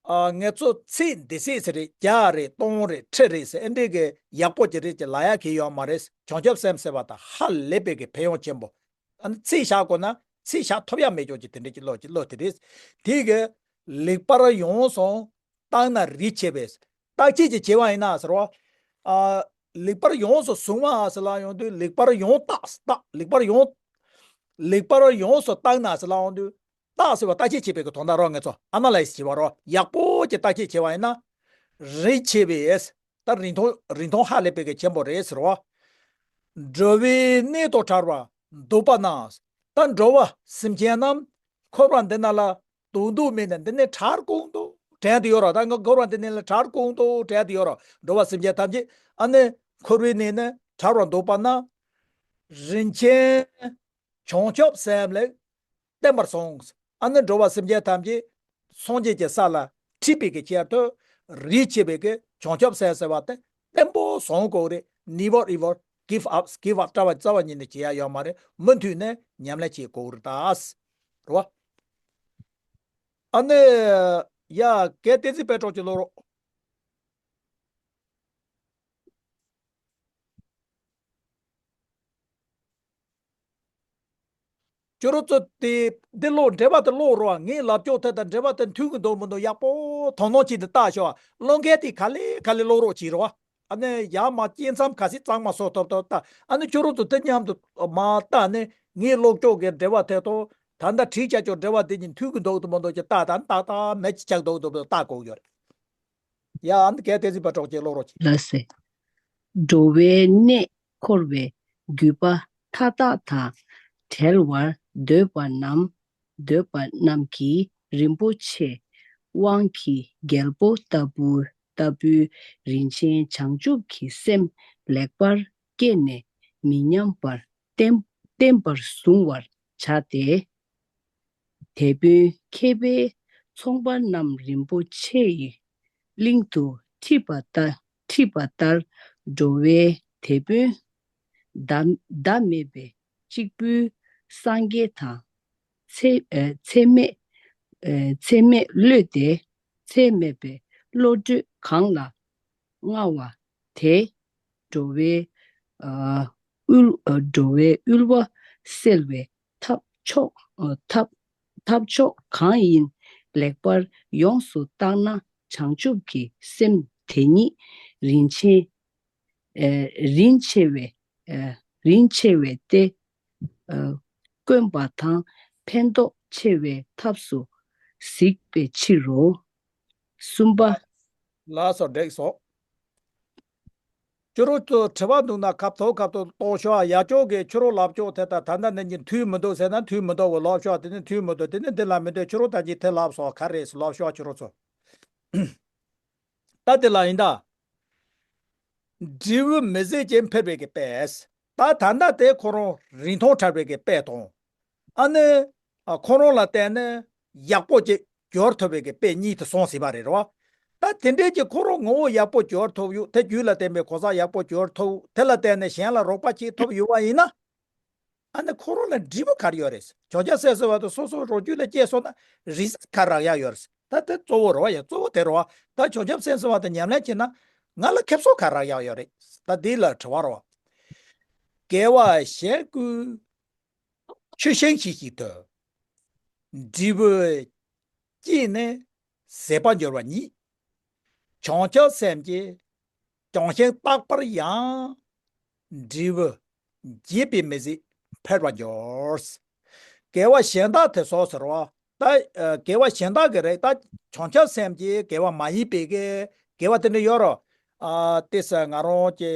ཨ། ངེད་ཚོ་ཚེ་འདི་ཚེ་ཟེར་རེད། བརྒྱ་རེད། སྟོང་རེད། ཁྲི་རེད་ཟེར་ཨེ་འདྲས་གི་ཡག་པོ་ཅིག་རེད་ཅེས་ལབ་ཡག་གི་ཡོད་མ་རེད། བྱང་ཆུབ་སེམས་ཟེར་བ་དང་ཧ་ལས་པའི་གི་ཕན་ཡོན་ཆེན་པོ། ཨ་ནི་ཚེ་བཞག་དགོས་ན་ཚེ་བཞག་ཐུབ་ཡག་མེད་ཀྱོག་ཅིག་དེ་འདྲས་ཀྱི་བློ་ཅིག་བློ་དེ་རེད། དེ་གི་ལེགས་པར་ཡོངས་སུ་བརྟགས་ན་རིགས་ཆད་པས། བརྟག་དཔྱད་ཅིག་བྱས་པ་ཡིན་ན་ཟེར་བ། ཨ། ལེགས་པར་ཡོངས་སུ་བཟུང་བ་ཟེར་ལ་ཡོང་དུས། ལེགས་པར་ཡོངས་བརྟགས། བརྟགས། ལེགས་པར་ཡོངས། ལེགས་པར་ཡོངས་སུ་བརྟགས་ན་ཟེར་ལ་ཡོང་དུས། བརྟགས་ཟེར་བ་བརྟག་དཔྱད་བྱེད་པའི་གི་དོན་དག་རོ། ངེད་ཚོ་ཨ་ན་ལའི་སི་བྱེད་པ་རོ། ཡག་པོ་ཅིག་བརྟག་དཔྱད་བྱས་པ་ཡིན་ན། རིགས་ཆད་པས། ད་རིན་ཐང་། རིན་ཐང་ཧ་ལས་པའི་གི་ཆེན་པོ་རེད་ཟེར་བ། འགྲོ་བའི་གནས་དང་བྲལ་བར་འདོད་པ་རྣམས། ད་འགྲོ་བ་སེམས་ཅན་རྣམས་འཁོར་བ་འདི་ན་ལ་དོན་དུ་མེད་ནས་འདི་ནས་བྲལ་དགོས་འདུག་དྲན་དུ་ཡོད་ར། ད་ང་འཁོར་བ་འདི་ནས་ལ་བྲལ་དགོས་འདུག་དྲན་དུ་ཡོད་ར། འགྲོ་བ་སེམས་ཅན་ཐམས་ཅད་ཨ་ནི་འཁོར་བའི་གནས་ནས་བྲལ་བར་འདོད་པ་རྣམས། རིན་ཆེན་བྱང་ཆུབ་སེམས་ལ་བརྟན་པར་བཟུང་། ཨ་ནི་འགྲོ་བ་སེམས་ཅན་ཐམས་ཅད་སངས་རྒྱས་ཀྱི་ས་ལ་ཁྲིད་པའི་གི་ཆེད་དུ། རིགས་ཆད་པའི་གི་བྱང་ཆུབ་སེམས་ཟེར་བ་དེ་བརྟན་པོ་བཟུང་དགོས་རེད། Never ever give up། Give up རྩ་བ་རྩ་བ་ཉིད་ནས་བྱེད་ཡ་ཡོད་མ་རེད། མུ་མཐུད་ནས་ཉམས་ལེན་བྱེད་དགོས་རེད་ད། རེད་བ། ཨ་ནི། ཡ། གལ་ཏེ་ཚེ་དཔལ་གྲོགས་ཀྱི་ལོ་རོགས། ཁྱོད་རང་ཚོ་དེ་འདི་ཀློག་འགྲེལ་པ་དེ་ཀློག་རོགས། ངས་ལབ་ཀྱོག་དེ་དང་འགྲེལ་པ་དེ་མཐུན་གི་འདུག་མི་འདུག་ཡག་པོ་དོ་སྣང་བྱས་ཏེ་ལྟ་ཤོག་ཀློག་མཁན་དེ་ག་ལེ་ག་ལེ་ཀློག་རོགས་བྱེད་རོགས། ཨ་ནི་ཡར་མར་སྐྱེ་མཚམས་ག་ཚོད་གཙང་མ་བཟོ་ཐུབ་ཐུབ་ལྟ། ཨ་ནི་ཁྱོད་རང་ཚོ་དེ་མཉམ་དུ་མར་ལྟ་ནས་ངས་ཀློག་ཀྱོག་གི་འགྲེལ་པ་དེ་དང་ད་ལྟ་བྲིས་བཞག་ཀྱོག་འགྲེལ་པ་དེ་གཉིས་མཐུན་གི་འདུག་འདུག་མི་འདུག་ཅེས་ལྟ། ད་ནི་ཏག་ཏག་མེད་ཅིག་ཆགས་འདུག་འདུག་མི་འདུག་ལྟ་དགོས་ཀྱི་ཡོད་རེད། ཡ། ཨ་ནི་གལ་ཏེ་ཚེ་དཔལ་གྲོགས་ཀྱིས་ཀློག་རོགས་གྱིས། ལགས་སེ། འགྲོ་བའི་གནས་འཁོར་བའི་རྒུད་པ་མཐའ་དག་དང་བྲལ་བར་འདོད་པ་རྣམས། འདོད་པ་རྣམས་ཀྱིས་རིན་པོ་ཆེ་དབང་གི་རྒྱལ་པོ་ལྟ་བུ་ལྟ་བུའི་རིན་ཆེན་བྱང་ཆུབ་ཀྱི་སེམས་ལེགས་པར་བསྐྱེད་ནས་མི་ཉམས་པར་བརྟན་བརྟན་པར་གཟུང་བར་བྱ་སྟེ། དེད་དཔོན་མཁས་པས་ཚོང་པ་རྣམས་རིན་པོ་ཆེ་ཡི་གླིང་དུ་ཁྲིད་པ་ལྟ། ཁྲིད་པ་ལྟར་འགྲོ་བའི་དེད་དཔོན་ཟླ་ཟླ་མེད་པའི་གཅིག་པུའི་སངས་རྒྱས་དང་། ཚད་ཨ་ཚད་མེད་ཨ་ཚད་མེད་བློས་ཏེ་ཚད་མེད་པའི་བློ་གྲོས་གང་ལ་མངའ་བ་དེ། འགྲོ་བའི་ཨ་དབུལ་ཨ་འགྲོ་བའི་དབུལ་བ་སེལ་བའི་ཐབས་མཆོག་ཨ་ཐབས་ཐབས་མཆོག་གང་ཡིན་ལེགས་པར་ཡོངས་སུ་བརྟགས་ན། བྱང་ཆུབ་ཀྱི་སེམས་དེ་ཉིད་རིན་ཆེན་ཨ་རིན་ཆེ་བས་ཨ་རིན་ཆེ་བས་ཏེ། ཨ་དཀོན་པ་དང་ཕན་ཐོགས་ཆེ་བའི་ཐབས་སུ་གཟིགས་པའི་ཕྱིར་རོ། གསུམ་པ། ལགས་སོ། འགྲིག་སོང་། ཁྱོད་རང་ཚོ་དྲི་བ་འདུག་ན་ཁ་ཐོག་ཁ་ཐོག་གཏོང་ཤོག་ཡ། ཅོག་གིས་ཁྱོད་རང་ལབ་ཅོག་དེ་དང་ད་ལྟ་ནས་ཀྱི་མཐུན་མི་འདུག་ཟེར་ན་མཐུན་མི་འདུག་གོ་ལབ་ཤོག་དེ་ནས་མཐུན་མི་འདུག་དེ་ནས་འདི་ལ་མི་འདུག་ཁྱོད་རང་ད་ཅི་དེ་ལབ་སོང་ག་རེད་ལབ་ཤོག་ཁྱོད་རང་ཚོ། ད་དེ་ལ་ཡིན་ད། འབྲས་བུ་མི་ཟད་ཅིང་འཕེལ་བའི་གི་དཔལ། ད་ད་ལྟ་དེ་ཁོ་རང་རིན་ཐང་བྲལ་བའི་གི་དཔལ་དང་། ཨ་ནི། ཨ་ཁོ་རང་ལ་བརྟེན་ནས་ཡག་པོ་ཅིག་འབྱོར་ཐུབ་པའི་གི་དཔེ་གཉིས་དེ་གསུངས་ཟིན་པ་རེད་རོ། ད་དེ་འདྲས་ཀྱི་ཁོ་རང་ངོ་བོ་ཡག་པོ་འབྱོར་ཐུབ་ཡོད། དེ་རྒྱུད་ལ་བརྟེན་པའི་གོ་ས་ཡག་པོ་འབྱོར་ཐུབ། དེ་ལ་བརྟེན་ནས་གཞན་ལ་རོགས་པ་བྱེད་ཐུབ་ཡོད་པ་ཡིན་ན། ཨ་ནི་ཁོ་རང་ལ་འབྲས་བུ་ག་རེ་ཡོད་རེད། བྱང་ཆུབ་སེམས་ཟེར་བ་དེ་སོ་སོ་རང་རྒྱུད་ལ་སྐྱེས་སོང་ན་རིགས་ག་རག་ཡག་ཡོད་རེད། ད་དེ་གཙོ་བོ་རེད་བ་ཡ། གཙོ་བོ་དེ་རེད་བ། ད་བྱང་ཆུབ་སེམས་ཟེར་བ་དེ་ཉམས་ལེན་བྱས་ན་ང་ལ་ཁེ་བཟང་ག་རག་ཡག་ཡོད་རེད། ད་འདི་ལ་དྲི་བ་རེད་བ། དགེ་བ་གཞན་ཀུན་ཆུ་ཤིང་ཞིག་ཞིག་ཏུ། འབྲས་བུ་སྐྱེས་ནས་ཟད་པར་འགྱུར་བ་ཉིད། བྱང་ཆུབ་སེམས་ཀྱི་བྱང་ཞིང་རྟག་པར་ཡང་། འབྲས་བུ་རྒྱས་པས་མི་ཟད་འཕེལ་བར་འགྱུར། དགེ་བ་གཞན་དག་དེ་ཚོ་ཟེར་བ། ད་ཨ་དགེ་བ་གཞན་དག་གི་རེད། ད་བྱང་ཆུབ་སེམས་ཀྱི་དགེ་བ་མ་ཡིན་པའི་གི་དགེ་བ་དེ་འདྲ་ཡོད་རོ། ཨ་དེ་ས་ང་རང་གི་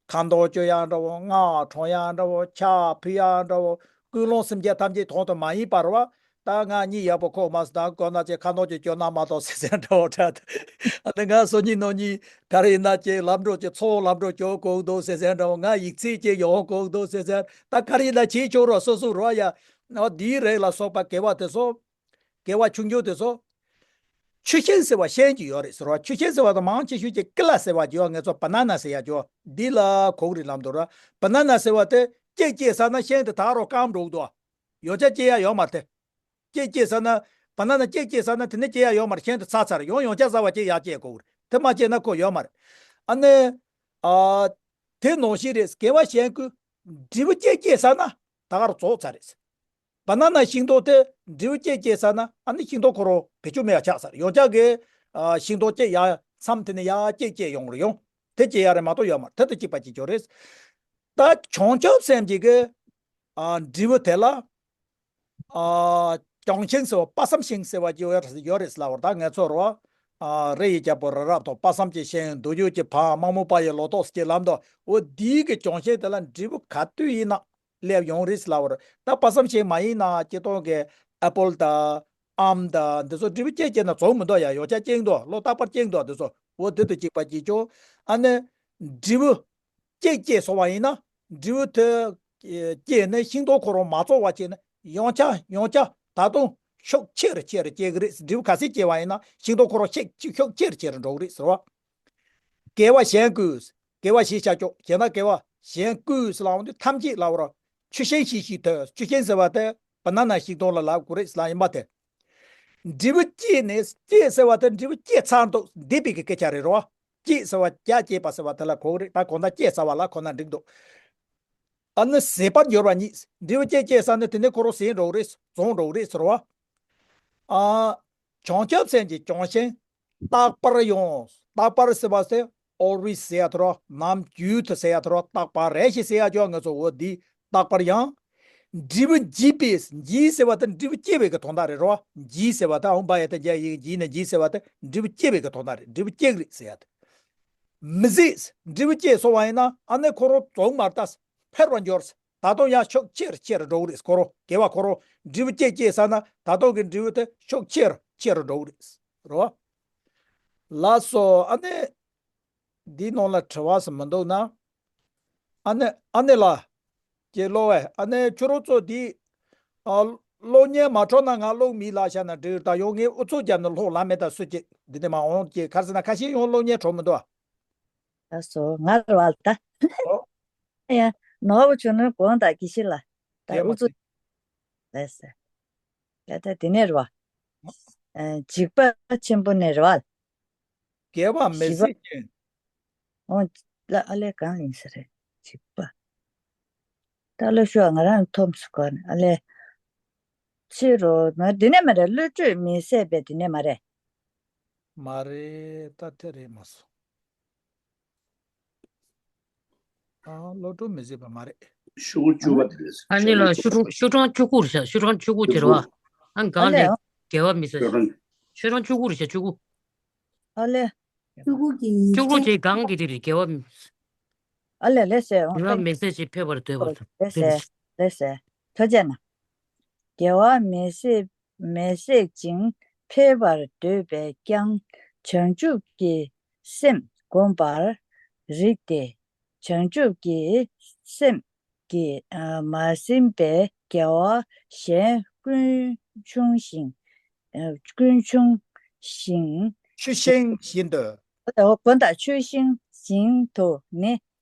ཁ་འདོན་བཅོ་ཡག་འདྲ་བོ། སྔགས་འཁྲུངས་ཡག་འདྲ་བོ། ཕྱག་ཕུལ་ཡག་འདྲ་བོ། ཀུན་སློང་སེམས་བསྐྱེད་ཐམས་ཅད་དོན་དུ་མ་ཡིན་པ་རེད་བ། ད་ང་གཉིད་ཡག་པོ་ཁུག་མ་སོང་། ད་དགོང་ན་ཅིག་ཁ་ནང་ཅིག་སྐྱོ་ན་མ་གཏོགས་ཟེར་ཟེར་འདྲ་བོ་འདྲ། ཨ་ནི་ང་སང་ཉིན་གནངས་ཉིན་ག་རེ་ཡིན་ན་ཅིག་ལམ་འགྲོ་ཅིག་ཚོགས་ལམ་འགྲོ་སྐྱོ་དགོས་འདུག་ཟེར་ཟེར་འདྲ་བོ། ང་ཡིག་ཚད་ཅིག་ཡོང་དགོས་འདུག་ཟེར་ཟེར། ད་ག་རེ་ཡིན་ན་བྱེད་ཆོག་རོགས། སོ་སོ་རོགས་ཡ། འོ་འདིའི་རིགས་ལ་སོགས་པ་དགེ་བ་དེ་ཚོ། དགེ་བ་ཆུང་ཆུང་དེ་ཚོ། ཆུ་ཤིང་ཟེར་བ་ཤིང་གཅིག་ཡོད་རེད་ཟེར་བ། ཆུ་ཤིང་ཟེར་བ་དང་མང་ཆེ་ཤོས་ཀྱི་ཀི་ལ་ཟེར་བ་ཅིག་ཡོད། ང་ཚོ་བ་ན་ན་ཟེར་ཡ་ཅིག་ཡོད། འདི་ལ་གོ་གི་རེད་ལབ་འདུག་ར། བ་ན་ན་ཟེར་བ་དེ་སྐྱེས་སྐྱེས་ཟ་ན་ཤིང་དེ་ད་རུང་སྐམ་འགྲོ་གི་འདུག་ཡོང་ཆ་སྐྱེ་ཡ་ཡོད་མ་རེད་དེ། སྐྱེས་སྐྱེས་ཟ་ན། བ་ན་ན་སྐྱེས་སྐྱེས་ཟ་ན་དེ་ནས་སྐྱེ་ཡ་ཡོད་མ་རེད། ཤིང་དེ་ཚར་ཚར་ཡོང་། ཡོང་ཆ་ཟ་བ་སྐྱེ་ཡ་སྐྱེ་གོ་གི་རེད། དེ་མ་སྐྱེས་ན་ཁོ་ཡོད་མ་རེད། ཨ་ནི། ཨ། དེ་ནང་བཞིན་རེད། དགེ་བ་གཞན་ཀུན་འབྲས་བུ་སྐྱེས་སྐྱེས་ཟ་ན་ད་གར་རྫོགས་ཚར་རེད། བ་ན་ན་ཤིང་ཏོག་དེ་འབྲས་བུ་སྐྱེས་སྐྱེས་ཟ་ན་ཨ་ནི་ཤིང་ཏོག་ཁོ་རང་བེད་སྤྱོད་མེད་ཡ་ཆགས་ཚར། ཡོང་ཆ་གི། ཨ། ཤིང་ཏོག་སྐྱེ་ཡ་མཚམས་དེ་ནས་ཡར་སྐྱེས་སྐྱེས་ཡོང་རེད་ཡོང་། དེ་སྐྱེ་ཡ་རེད་མ་གཏོགས་ཡོད་མ་རེད། དེ་དང་གཅིག་པ་གཅིག་རྐྱང་རེད། ད་བྱང་ཆུབ་སེམས་ཀྱི་གི། ཨ། འབྲས་བུ་དེ་ལ། ཨ། བྱང་ཤིང་ཟེར་བ་དཔག་བསམ་ཤིང་ཟེར་བ་ཅིག་ཡོད་རེད་ལབ་པ་རེད། ད་ང་ཚོ་རོ། ཨ། རི་ཡི་རྒྱལ་པོ་རི་རབ་དང་། དཔག་བསམ་གྱི་ཤིང་། མདོ་རྒྱུད་ཀྱི་བམ། དམར་མོ་པ་ཡི་ལོ་ཏོག་ཟེར་གྱི་ལབ་འདུག་འོ་འདིའི་གི་བྱང་ཤིང་དེ་ལ་འབྲས་བུ་ག་དུས་ཡིན་ན་སླེབས་ཡོང་རེད་ལབ་པ་རེད། ད་དཔག་བསམ་ཤིང་མ་ཡིན་ན་སྤྱིར་བཏང་གི་ཨེ་པལ་དང་ཨམ་དང་འདི་ཚོ་འབྲས་བུ་སྐྱེས་སྐྱེས་ན་རྫོགས་མི་འདུག་ཡ། ཡོང་ཆ་སྐྱེ་འདུག་ལོ་རྟག་པར་སྐྱེ་འདུག་འདི་ཚོ། འོ་དེ་དང་གཅིག་པ་གཅིག་རྐྱང་། ཨ་ནི་འབྲས་བུ་སྐྱེས་སྐྱེས་སོང་བ་ཡིན་ན། འབྲས་བུ་དེ་སྐྱེས་ནས་ཤིང་ཏོག་ཁོ་རང་མ་རྫོགས་བ་བྱས་ན། ཡོང་ཆ་ཡོང་ཆ་ད་དུང་ཤུགས་ཆེ་རུ་ཆེ་རུ་སྐྱེ་གི་རེད། འབྲས་བུ་ག་ཚད་སྐྱེས་པ་ཡིན་ན་ཤིང་ཏོག་ཁོ་རང་ཤུགས་ཤུགས་ཆེ་རུ་ཆེ་རུ་འགྲོ་གི་རེད་ཟེར་བ། དགེ་བ་གཞན་ཀུན། དགེ་བ་བཞི་བྱ་ཆོག་བྱས་ན། དགེ་བ་གཞན་ཀུན་ཟེར་ལབ་འོང་དུས་ཐམས་ཅད་ལབ་པ་རེད། ཆུ་ཤིང་བཞིན་ཞིག་ཐོས། ཆུ་ཤིང་ཟེར་བ་དེ་བ་ན་ན་ཤིང་ཏོག་ལ་ལབ་དགོས་རེད་ལབ་ཡིན་པ་དེ། འབྲས་བུ་སྐྱེས་ནས། སྐྱེས་ཟེར་བ་དེ་འབྲས་བུ་སྐྱེས་ཚར་འདུག་འདས་པའི་གི་སྐད་ཆ་རེད་རོ། སྐྱེས་ཟེར་བ་རྒྱ་སྐྱེས་པ་ཟེར་བ་དེ་ལ་གོ་གི་རེད། ད་གོ་ན་སྐྱེས་ཚར་བ་ལ་གོ་ན་འགྲིག་འདུག་ཨ་ནི་ཟད་པར་འགྱུར་བ་ཉིད། འབྲས་བུ་སྐྱེས་སྐྱེས་ཟ་ནས་དེ་ནས་ཁོ་རང་ཟད་འགྲོ་གི་རེད། རྫོགས་འགྲོ་གི་རེད་ཟེར་བ། ཨ། བྱང་ཆུབ་སེམས་ཀྱི་བྱང་ཤིང་རྟག་པར་ཡང་། རྟག་པར་ཟེར་བ་ཟེར་always ཟེར་ཡ་དེ་རོ། ནམ་རྒྱུན་དུ་ཟེར་ཡ་དེ་རོ། རྟག་པར་རེ་ཞིག་ཟེར་ཡ་ཅོག་ང་ཚོ་འོ་འདི་རྟག་པར་ཡང་། འབྲས་བུ་འབྱིན་པས། འབྱིན་ཟེར་བ་དེ་འབྲས་བུ་སྐྱེ་བའི་གི་དོན་དག་རེད་རོ། འབྱིན་ཟེར་བ་དེ་ཨོ་བ་ཡ་དེ་འཇའ་ཡིག་འབྱིན་ནས་འབྱིན་ཟེར་བ་དེ་འབྲས་བུ་སྐྱེ་བའི་གི་དོན་དག་རེད། འབྲས་བུ་སྐྱེ་གི་རེད་ཟེར་ཡ་དེ། མི་ཟད། འབྲས་བུ་སྐྱེས་སོང་བ་ཡིན་ན་ཨ་ནི་ཁོ་རང་རྫོགས་མ་རེད། ད་འཕེལ་བར་འགྱུར། ད་དུང་ཡང་ཤུགས་ཆེ་རུ་ཆེ་རུ་འགྲོ་གི་རེད། ཁོ་རང་དགེ་བ་ཁོ་རང་འབྲས་བུ་སྐྱེས་སྐྱེས་ཟ་ན་ད་དུང་གི་འབྲས་བུ་དེ་ཤུགས་ཆེ་རུ་ཆེ་རུ་འགྲོ་གི་རེད། རོ། ལགས་སོ། ཨ་ནི། འདིའི་ནང་ལ་དྲི་བ་ཟེར་མི་འདུག་ན། ཨ་ནི་ཨ་ནི་ལ། ཀྱེ་ཀློག་བས། ཨ་ནི་ཁྱོད་རང་ཚོ་འདི། ཨ། གློག་བརྙན་མ་འཕྲོད་ན་ང་གློག་མེ་ལ་བཞག་ན་འགྲིག་ད་ཡང་ངས་ཨུ་ཚུགས་བརྒྱབ་ནས་ལྷོག་ལ་མེད་ད་སུ་གཅིག་འདི་ནས་མ་འོང་ཀྱེ་ག་རེ་ཟེར་ན་ཁ་ཤས་ཡང་གློག་བརྙན་འཕྲོད་མི་འདུག་ཨ། ལགས་སོ། ང་རེད་བ་ད། ཨོ། ཡ། ནོར་བུ་ཆུང་ནོར་དགོངས་དག་དགེ་བཤེས་ལགས། ད་ཨུ་ཚུགས། ལགས་སོ། ད་ད་དེ་ནས་རེད་བ། ཨ། འཇིགས་པ་ཆེན་པོ་ནས་རེད་བ། དགེ་བ་མི་བཞི་པ། སྲིད་ཅིང་། འོ། ལ་ཨ་ལས་གང་ཡིན་ས་རེད། འཇིགས་པ། ད་ལོ་ཤུ་ང་རང་ཐོམ་སུ་གོ་ནས་ཨ་ལས། ཕྱི་རོ་ན་འདི་ནས་མ་རེད། བློ་གྲོས་མི་ཟད་པའི་འདི་ནས་མ་རེད། མ་རེད། ད་དེ་རེད་མ་སོང་། ཨ། བློ་གྲོས་མི་ཟད་པ་མ་རེད། ཤོག་བུ་བཅུ་པ་དེ་རེད། ཨ་ནི་ལ་ཤོག་གྲངས་ཤོག་གྲངས་བཅུ་དགུ་རེད་ཤག་ཤོག་གྲངས་བཅུ་དགུ་དེ་རེད་བ། ཨ་གང་ལས་དགེ་བ་མི་ཟད། ཤོག་གྲངས་བཅུ་དགུ་རེད་ཤག་བཅུ་དགུ། ཨ་ལས། བཅུ་དགུ་གི་བཅུ་དགུ་དེ་གང་གི་དེ་རེད་དགེ་བ་མི། ཨ་ལས་ལས་ཟེར་འོང་། དགེ་བ་མི་ཟད་ཅིང་འཕེལ་བར་འདོད་པ་དང་། ལས་ཟེར་ལས་ཟེར། ཐོས་རྗེས་ན། དགེ་བ་མི་ཟད་མི་ཟད་ཅིང་འཕེལ་བར་འདོད་པས་ཀྱང་། བྱང་ཆུབ་ཀྱི་སེམས་བསྒོམ་པར་རིགས་ཏེ། བྱང་ཆུབ་ཀྱི་སེམས་ཀྱིས་མ་ཟིན་པའི་དགེ་བ་གཞན་ཀུན་ཕྱུང་ཞིང་། ཀུན་ཕྱུང་ཞིང་། ཆུ་ཤིང་བཞིན་དུ། དགོན་དང་ཆུ་ཤིང་བཞིན་དུ་ནི་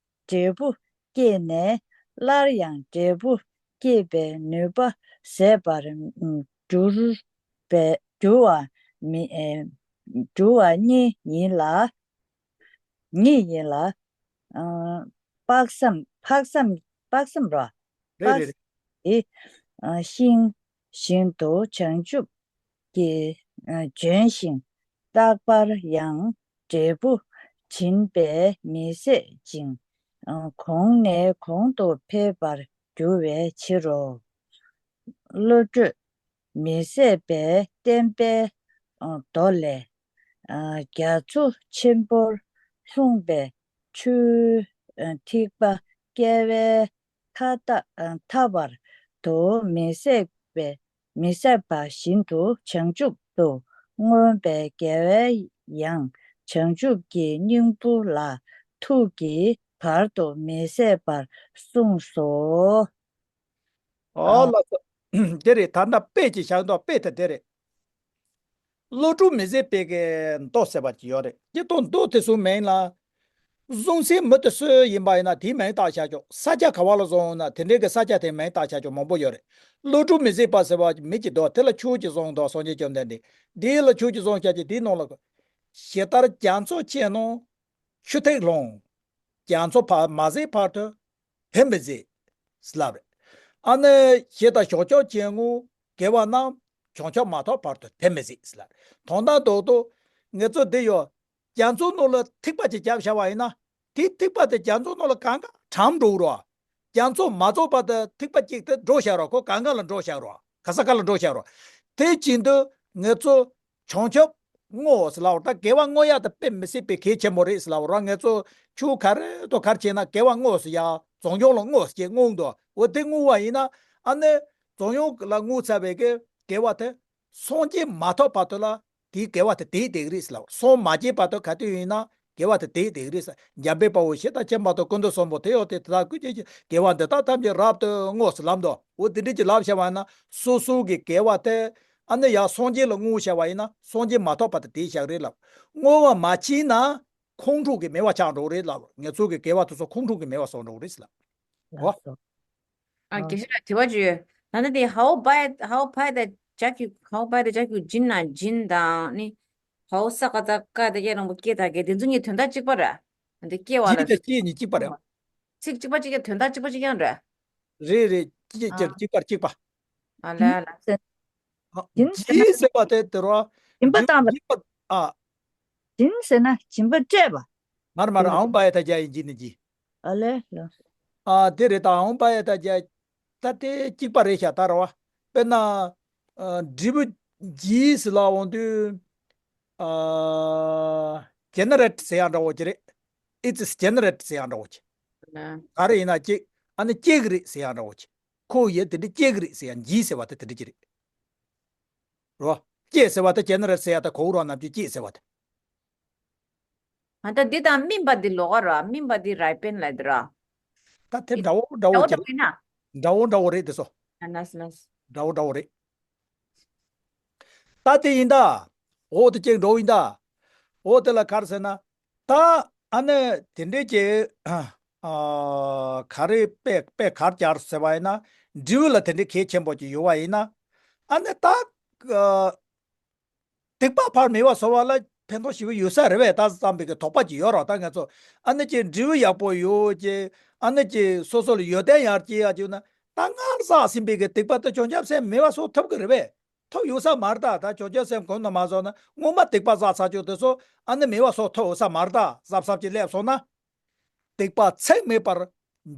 འབྲས་བུ་སྐྱེས་ནས་སླར་ཡང་འབྲས་བུ་སྐྱེད་པའི་ནུས་པ་ཟད་པར་འགྱུར་བས་འགྱུར་བ་མི་འགྱུར་བ་ཉིད་ཡིན་ལ། ཉིད་ཡིན་ལ། ཨ། དཔག་བསམ་དཔག་བསམ་དཔག་བསམ་རོ། རེད་རེད་རེད། དཔག་བསམ་གྱི་ཤིང་བཞིན་དུ་བྱང་ཆུབ་ཀྱི་ལྗོན་ཤིང་རྟག་པར་ཡང་འབྲས་བུ་འབྱིན་པས་མི་ཟད་ཅིང་གོང་ནས་གོང་དུ་འཕེལ་བར་འགྱུར་བའི་ཕྱིར་རོ། བློ་གྲོས་མི་ཟད་པའི་བསྟན་པའི་མདོ་ལས། རྒྱ་མཚོ་ཆེན་པོར་ལྷུང་བའི་ཆུ་ཐིགས་པ་བསྐལ་པའི་མཐའ་དག་མཐའ་བར་དུ་མི་ཟད་པའི་ མི་ཟད་པ་བཞིན་དུ་བྱང་ཆུབ་ཏུ་བསྔོས་པའི་དགེ་བའི་ཡང་བྱང་ཆུབ་ཀྱི་སྙིང་པོ་ལ་ཐུག་གི་བར་དུ་མི་ཟད་པར་གསུངས་སོ། ཨོ་ལགས་སོ། དེ་རེད། ད་ལྟ་དཔེ་ཅིག་བཞག་འདུག་དཔེ་དེ་དེ་རེད། བློ་གྲོས་མི་ཟད་པའི་གི་མདོ་ཟེར་བ་ཅིག་ཡོད་རེད། ཀྱེ་ཏོ་མདོ་དེ་ཚོའི་མིང་ལ། བཟུང་སའི་མི་དེ་སུ་ཡིན་པ་ཡིན་ན་དེའི་མིང་བཏགས་བཞག་ཆོག་ས་ཆ་ག་བ་ལ་བཟུང་ན་དེ་འདྲའི་གི་ས་ཆ་དེའི་མིང་བཏགས་བཞག་ཆོག་མང་པོ་ཡོད་རེད། བློ་གྲོས་མི་ཟད་པ་ཟེར་བ་མི་ཅིག་འདུག་དེ་ལ་ཆོས་ཅིག་བཟུང་འདུག་སངས་རྒྱས་བཅོམ་ལྡན་འདས། འདི་ལ་ཆོས་ཅིག་བཟུང་བཞག་ཅིག་དེའི་ནང་ལ། ཇི་ལྟར་རྒྱ་མཚོ་ཆེ་རྣམས་ཆུ་ཐིགས་ལོང་། རྒྱ་མཚོ་བ་མ་ཟད་བར་དུ་དེ་མི་ཟད། ཟེར་ལབ་རེད། ཨ་ནི་ཇི་ལྟར་བྱང་ཆུབ་ཆེན་པོའི་དགེ་བ་རྣམས་བྱང་ཆུབ་མ་ཐོབ་བར་དུ་དེ་མི་ཟད་ཟེར་ལབ་རེད། དོན་དག་རྡོག་རྡོག་ངེད་ཚོ་འདི་ཡོད། རྒྱ་མཚོ་ནང་ལ་ཐིགས་པ་ཅིག་བརྒྱབ་བཞག་པ་ཡིན་ན། དེ་ཐིགས་པ་དེ་རྒྱ་མཚོ་ནང་ལ་གང་ག་གྲམ་འགྲོ་རོགས། རྒྱ་མཚོ་མ་རྫོགས་བར་དུ་ཐིགས་པ་གཅིག་དེ་འགྲོ་བཞག་རོགས། ཁོ་གང་ག་ལ་འགྲོ་བཞག་རོགས། ག་ས་ག་ལ་འགྲོ་བཞག་རོགས། དེ་བཞིན་དུ་ངེད་ཚོ་བྱང་ཆུབ་བསྔོ་ཟེར་ལབ་རོགས། ད་དགེ་བ་བསྔོ་ཡག་དེ་དཔེ་མི་སྲིད་པའི་གལ་ཆེན་པོ་རེད་ཟེར་ལབ་རོགས། ངེད་ཚོ་ཆོས་ག་རེ་དང་ག་རེ་བྱས་ན་དགེ་བ་བསྔོ་ཟེར་ཡ། བྱང་ཆུབ་ལ་བསྔོ་ཟེར་གྱི་བསྔོ་འདུག་འོ་དེ་བསྔོ་བ་ཡིན་ན། ཨ་ནི་བྱང་ཆུབ་ལ་བསྔོ་ཚར་བའི་གི་དགེ་བ་དེ་སངས་རྒྱས་མ་ཐོབ་བར་དུ་ལ་དེའི་དགེ་བ་དེ་དེ་བསྡད་ཀྱི་རེད་ཟེར་ལབ་རོགས། སངས་མ་རྒྱས་བར་དུ་ག་དུས་ཡིན་ན་དགེ་བ་དེ་དེ་བསྡད་ཀྱི་རེད་ཟེར། འཇམ་དཔལ་དཔའ་བོས་ཇི་ལྟར་མཁྱེན་པ་དང་། ཀུན་ཏུ་བཟང་པོ་དེ་ཡང་དེ། དེ་དག་ཀུན་གྱི་དགེ་བ་འདི་དག་ཐམས་ཅད་རབ་ཏུ་བསྔོ་ཟེར་ལབ་འདུག་འོ་དེ་འདྲ་ཅིག་ལབ་བཞག་པ་ན་སོ་སོ་གི་དགེ་བ་དེ་ཨ་ནི་ཡང་སངས་རྒྱས་ལ་བསྔོ་བཞག་པ་ཡིན་ན་སངས་རྒྱས་མ་ཐོབ་བར་དུ་དེ་བཞག་རེད་ལབ། བསྔོ་བ་མ་བྱས་ན་ཁོང་ཁྲོ་གི་མེ་བ་ཆགས་འགྲོ་རེད་ལབ། ངེད་ཚོ་གི་དགེ་བ་དེ་ཚོ་ཁོང་ཁྲོ་གི་མེ་བ་སོགས་འགྲོ་རེད་ལབ། འོ། ལགས་སོ། ཨ། དགེ་བཤེས་ལགས་དྲི་བ་ཅིག་ཡོད། ད་ནི་དེ་ཧའོ་བའི་ཧའོ་བའི་དང་ཅ་ཀྱུ་ཧའོ་བའི་དང་ཅ་ཀྱུ་ཇིན་ན་ཇིན་དང་ནི། ཧའོ་ས་ཀ་ད་ཀ་དེ་ཡ་རང་པོ་སྐྱེ་ད་གེ་དེ་ཚོ་གཉིས་དོན་དག་གཅིག་པ་རེད། འདི་སྐྱེ་བ་ལ། ཇིན་དང་སྐྱེ་གཉིས་གཅིག་པ་རེད། ཚིག་གཅིག་པ་གཅིག་ཡང་དོན་དག་གཅིག་པ་གཅིག་ཡང་རེད། རེད་རེད། གཅིག་གཅིག་གཅིག་པ་གཅིག་པ། ཨ་ལ་ཨ་ལ། ཨ། ཇིན་ཟེར་ན། ཇིན་ཟེར་བ་དེ་དེ་རོ། སྦྱིན་པ་བཏང་བ། སྦྱིན་པ། ཨ། ཇིན་ཟེར་ན་སྦྱིན་པ་སྤྲད་པ། མར་མར་ཨའོ་བ་ཡ་ད་ཇ་ཡིན་ཇི་ནི་ཇི། ཨ་ལེ་ལོ། ཨ་དེ་རེད། ད་ཨའོ་བ་ཡ་ད་ཇ། ད་དེ་གཅིག་པ་རེད་ཤག་ད་རོ། དཔེར་ན། ཨ། འབྲས་བུ་ཇི་ཟེར་ལ་འོང་དུས། ཨ། ཇེ་ནེ་རེཊ་ཟེར་ཡག་འདྲ་བོ་ཅིག་རེད། It's generated ཟེར་ཡག་འདྲ་བོ་ཅིག་ཨ་ལེ། ག་རེ་ཡིན་ན་སྐྱེ། ཨ་ནི་སྐྱེ་གི་རེད་ཟེར་ཡག་འདྲ་བོ་ཅིག་ཁོ་ཡི་དེ་འདྲ་སྐྱེ་གི་རེད་ཟེར་ཡག་ཇི་ཟེར་བ་དེ་དེ་འདྲ་ཅིག་རེད། རོ། སྐྱེ་ཟེར་བ་དེ་ཇེ་ནེ་རེཊ་ཟེར་ཡག་དེ་གོ་རོ་ནམ་རྒྱུན་སྐྱེ་ཟེར་བ་དེ། ཨ། ད་འདི་དང་སྨིན་པ་འདི་ལོགས་ཀ་ར། སྨིན་པ་འདི་རའི་པེན་ལ་འདི་ར། ད་དེ་འདྲ་བོ་འདྲ་བོ་འདྲ་བོ་ཅིག་འདྲ་བོ་ཡིན་ན། འདྲ་བོ་འདྲ་བོ་རེད་དེ་ཚོ། ཨ་ནས་ནས། འདྲ་བོ་འདྲ་བོ་རེད། ད་དེ་ཡིན་ད། འོ་དེ་ཅིག་འགྲོ་ཡིན་ད། འོ་དེ་ལ་ག་རེ་ཟེར་ན། ད་ཨ་ནི་དེ་འདྲའི་ཅིག་ཨ། ག་རེ་དཔེ་དཔེ་ག་རེ་སྦྱར་ཟེར་བ་ཡིན་ན། འབྲས་བུ་ལ་དེ་འདྲའི་གལ་ཆེན་པོ་ཅིག་ཡོད་པ་ཡིན་ན། ཨ་ནི་ད། ཨ། སྡིག་པ་ཕར་མེད་པ་བཟོ་བ་ལ་ཕན་ཐོགས་ཞེ་པོ་ཡོད་ས་རེད་པས། ད་བསམ་པའི་གི་དོགས་པ་ཅིག་ཡོད་རེད། ད་ང་ཚོ་ཨ་ནི་ཅིག་འབྲས་བུ་ཡག་པོ་ཡོད་ཅེས། ཨ་ནི་ཅིག་སོ་སོ་ལ་ཡོན་ཏན་ཡར་སྐྱེ་ཡག་ཅིག་ཡོད་ན། ད་སྔར་བསགས་ཟིན་པའི་གི་སྡིག་པ་དེ་བྱང་ཆུབ་སེམས་མེད་པ་བཟོ་ཐུབ་གི་རེད་པས། ཐུབ་ཡོད་ས་མ་རེད། ད་ད་བྱང་ཆུབ་སེམས་གོང་ནས་མ་བཟོ་ན་སྔོན་མ་སྡིག་པ་བསགས་ཚར་ཆོག་དེ་ཚོ་ཨ་ནི་མེད་པ་བཟོ་ཐུབ་ཡོད་ས་མ་རེད། ད་གཟབ་གཟབ་ཅིག་སླེབས་སོང་ན། སྡིག་པ་ཚེགས་མེད་པར་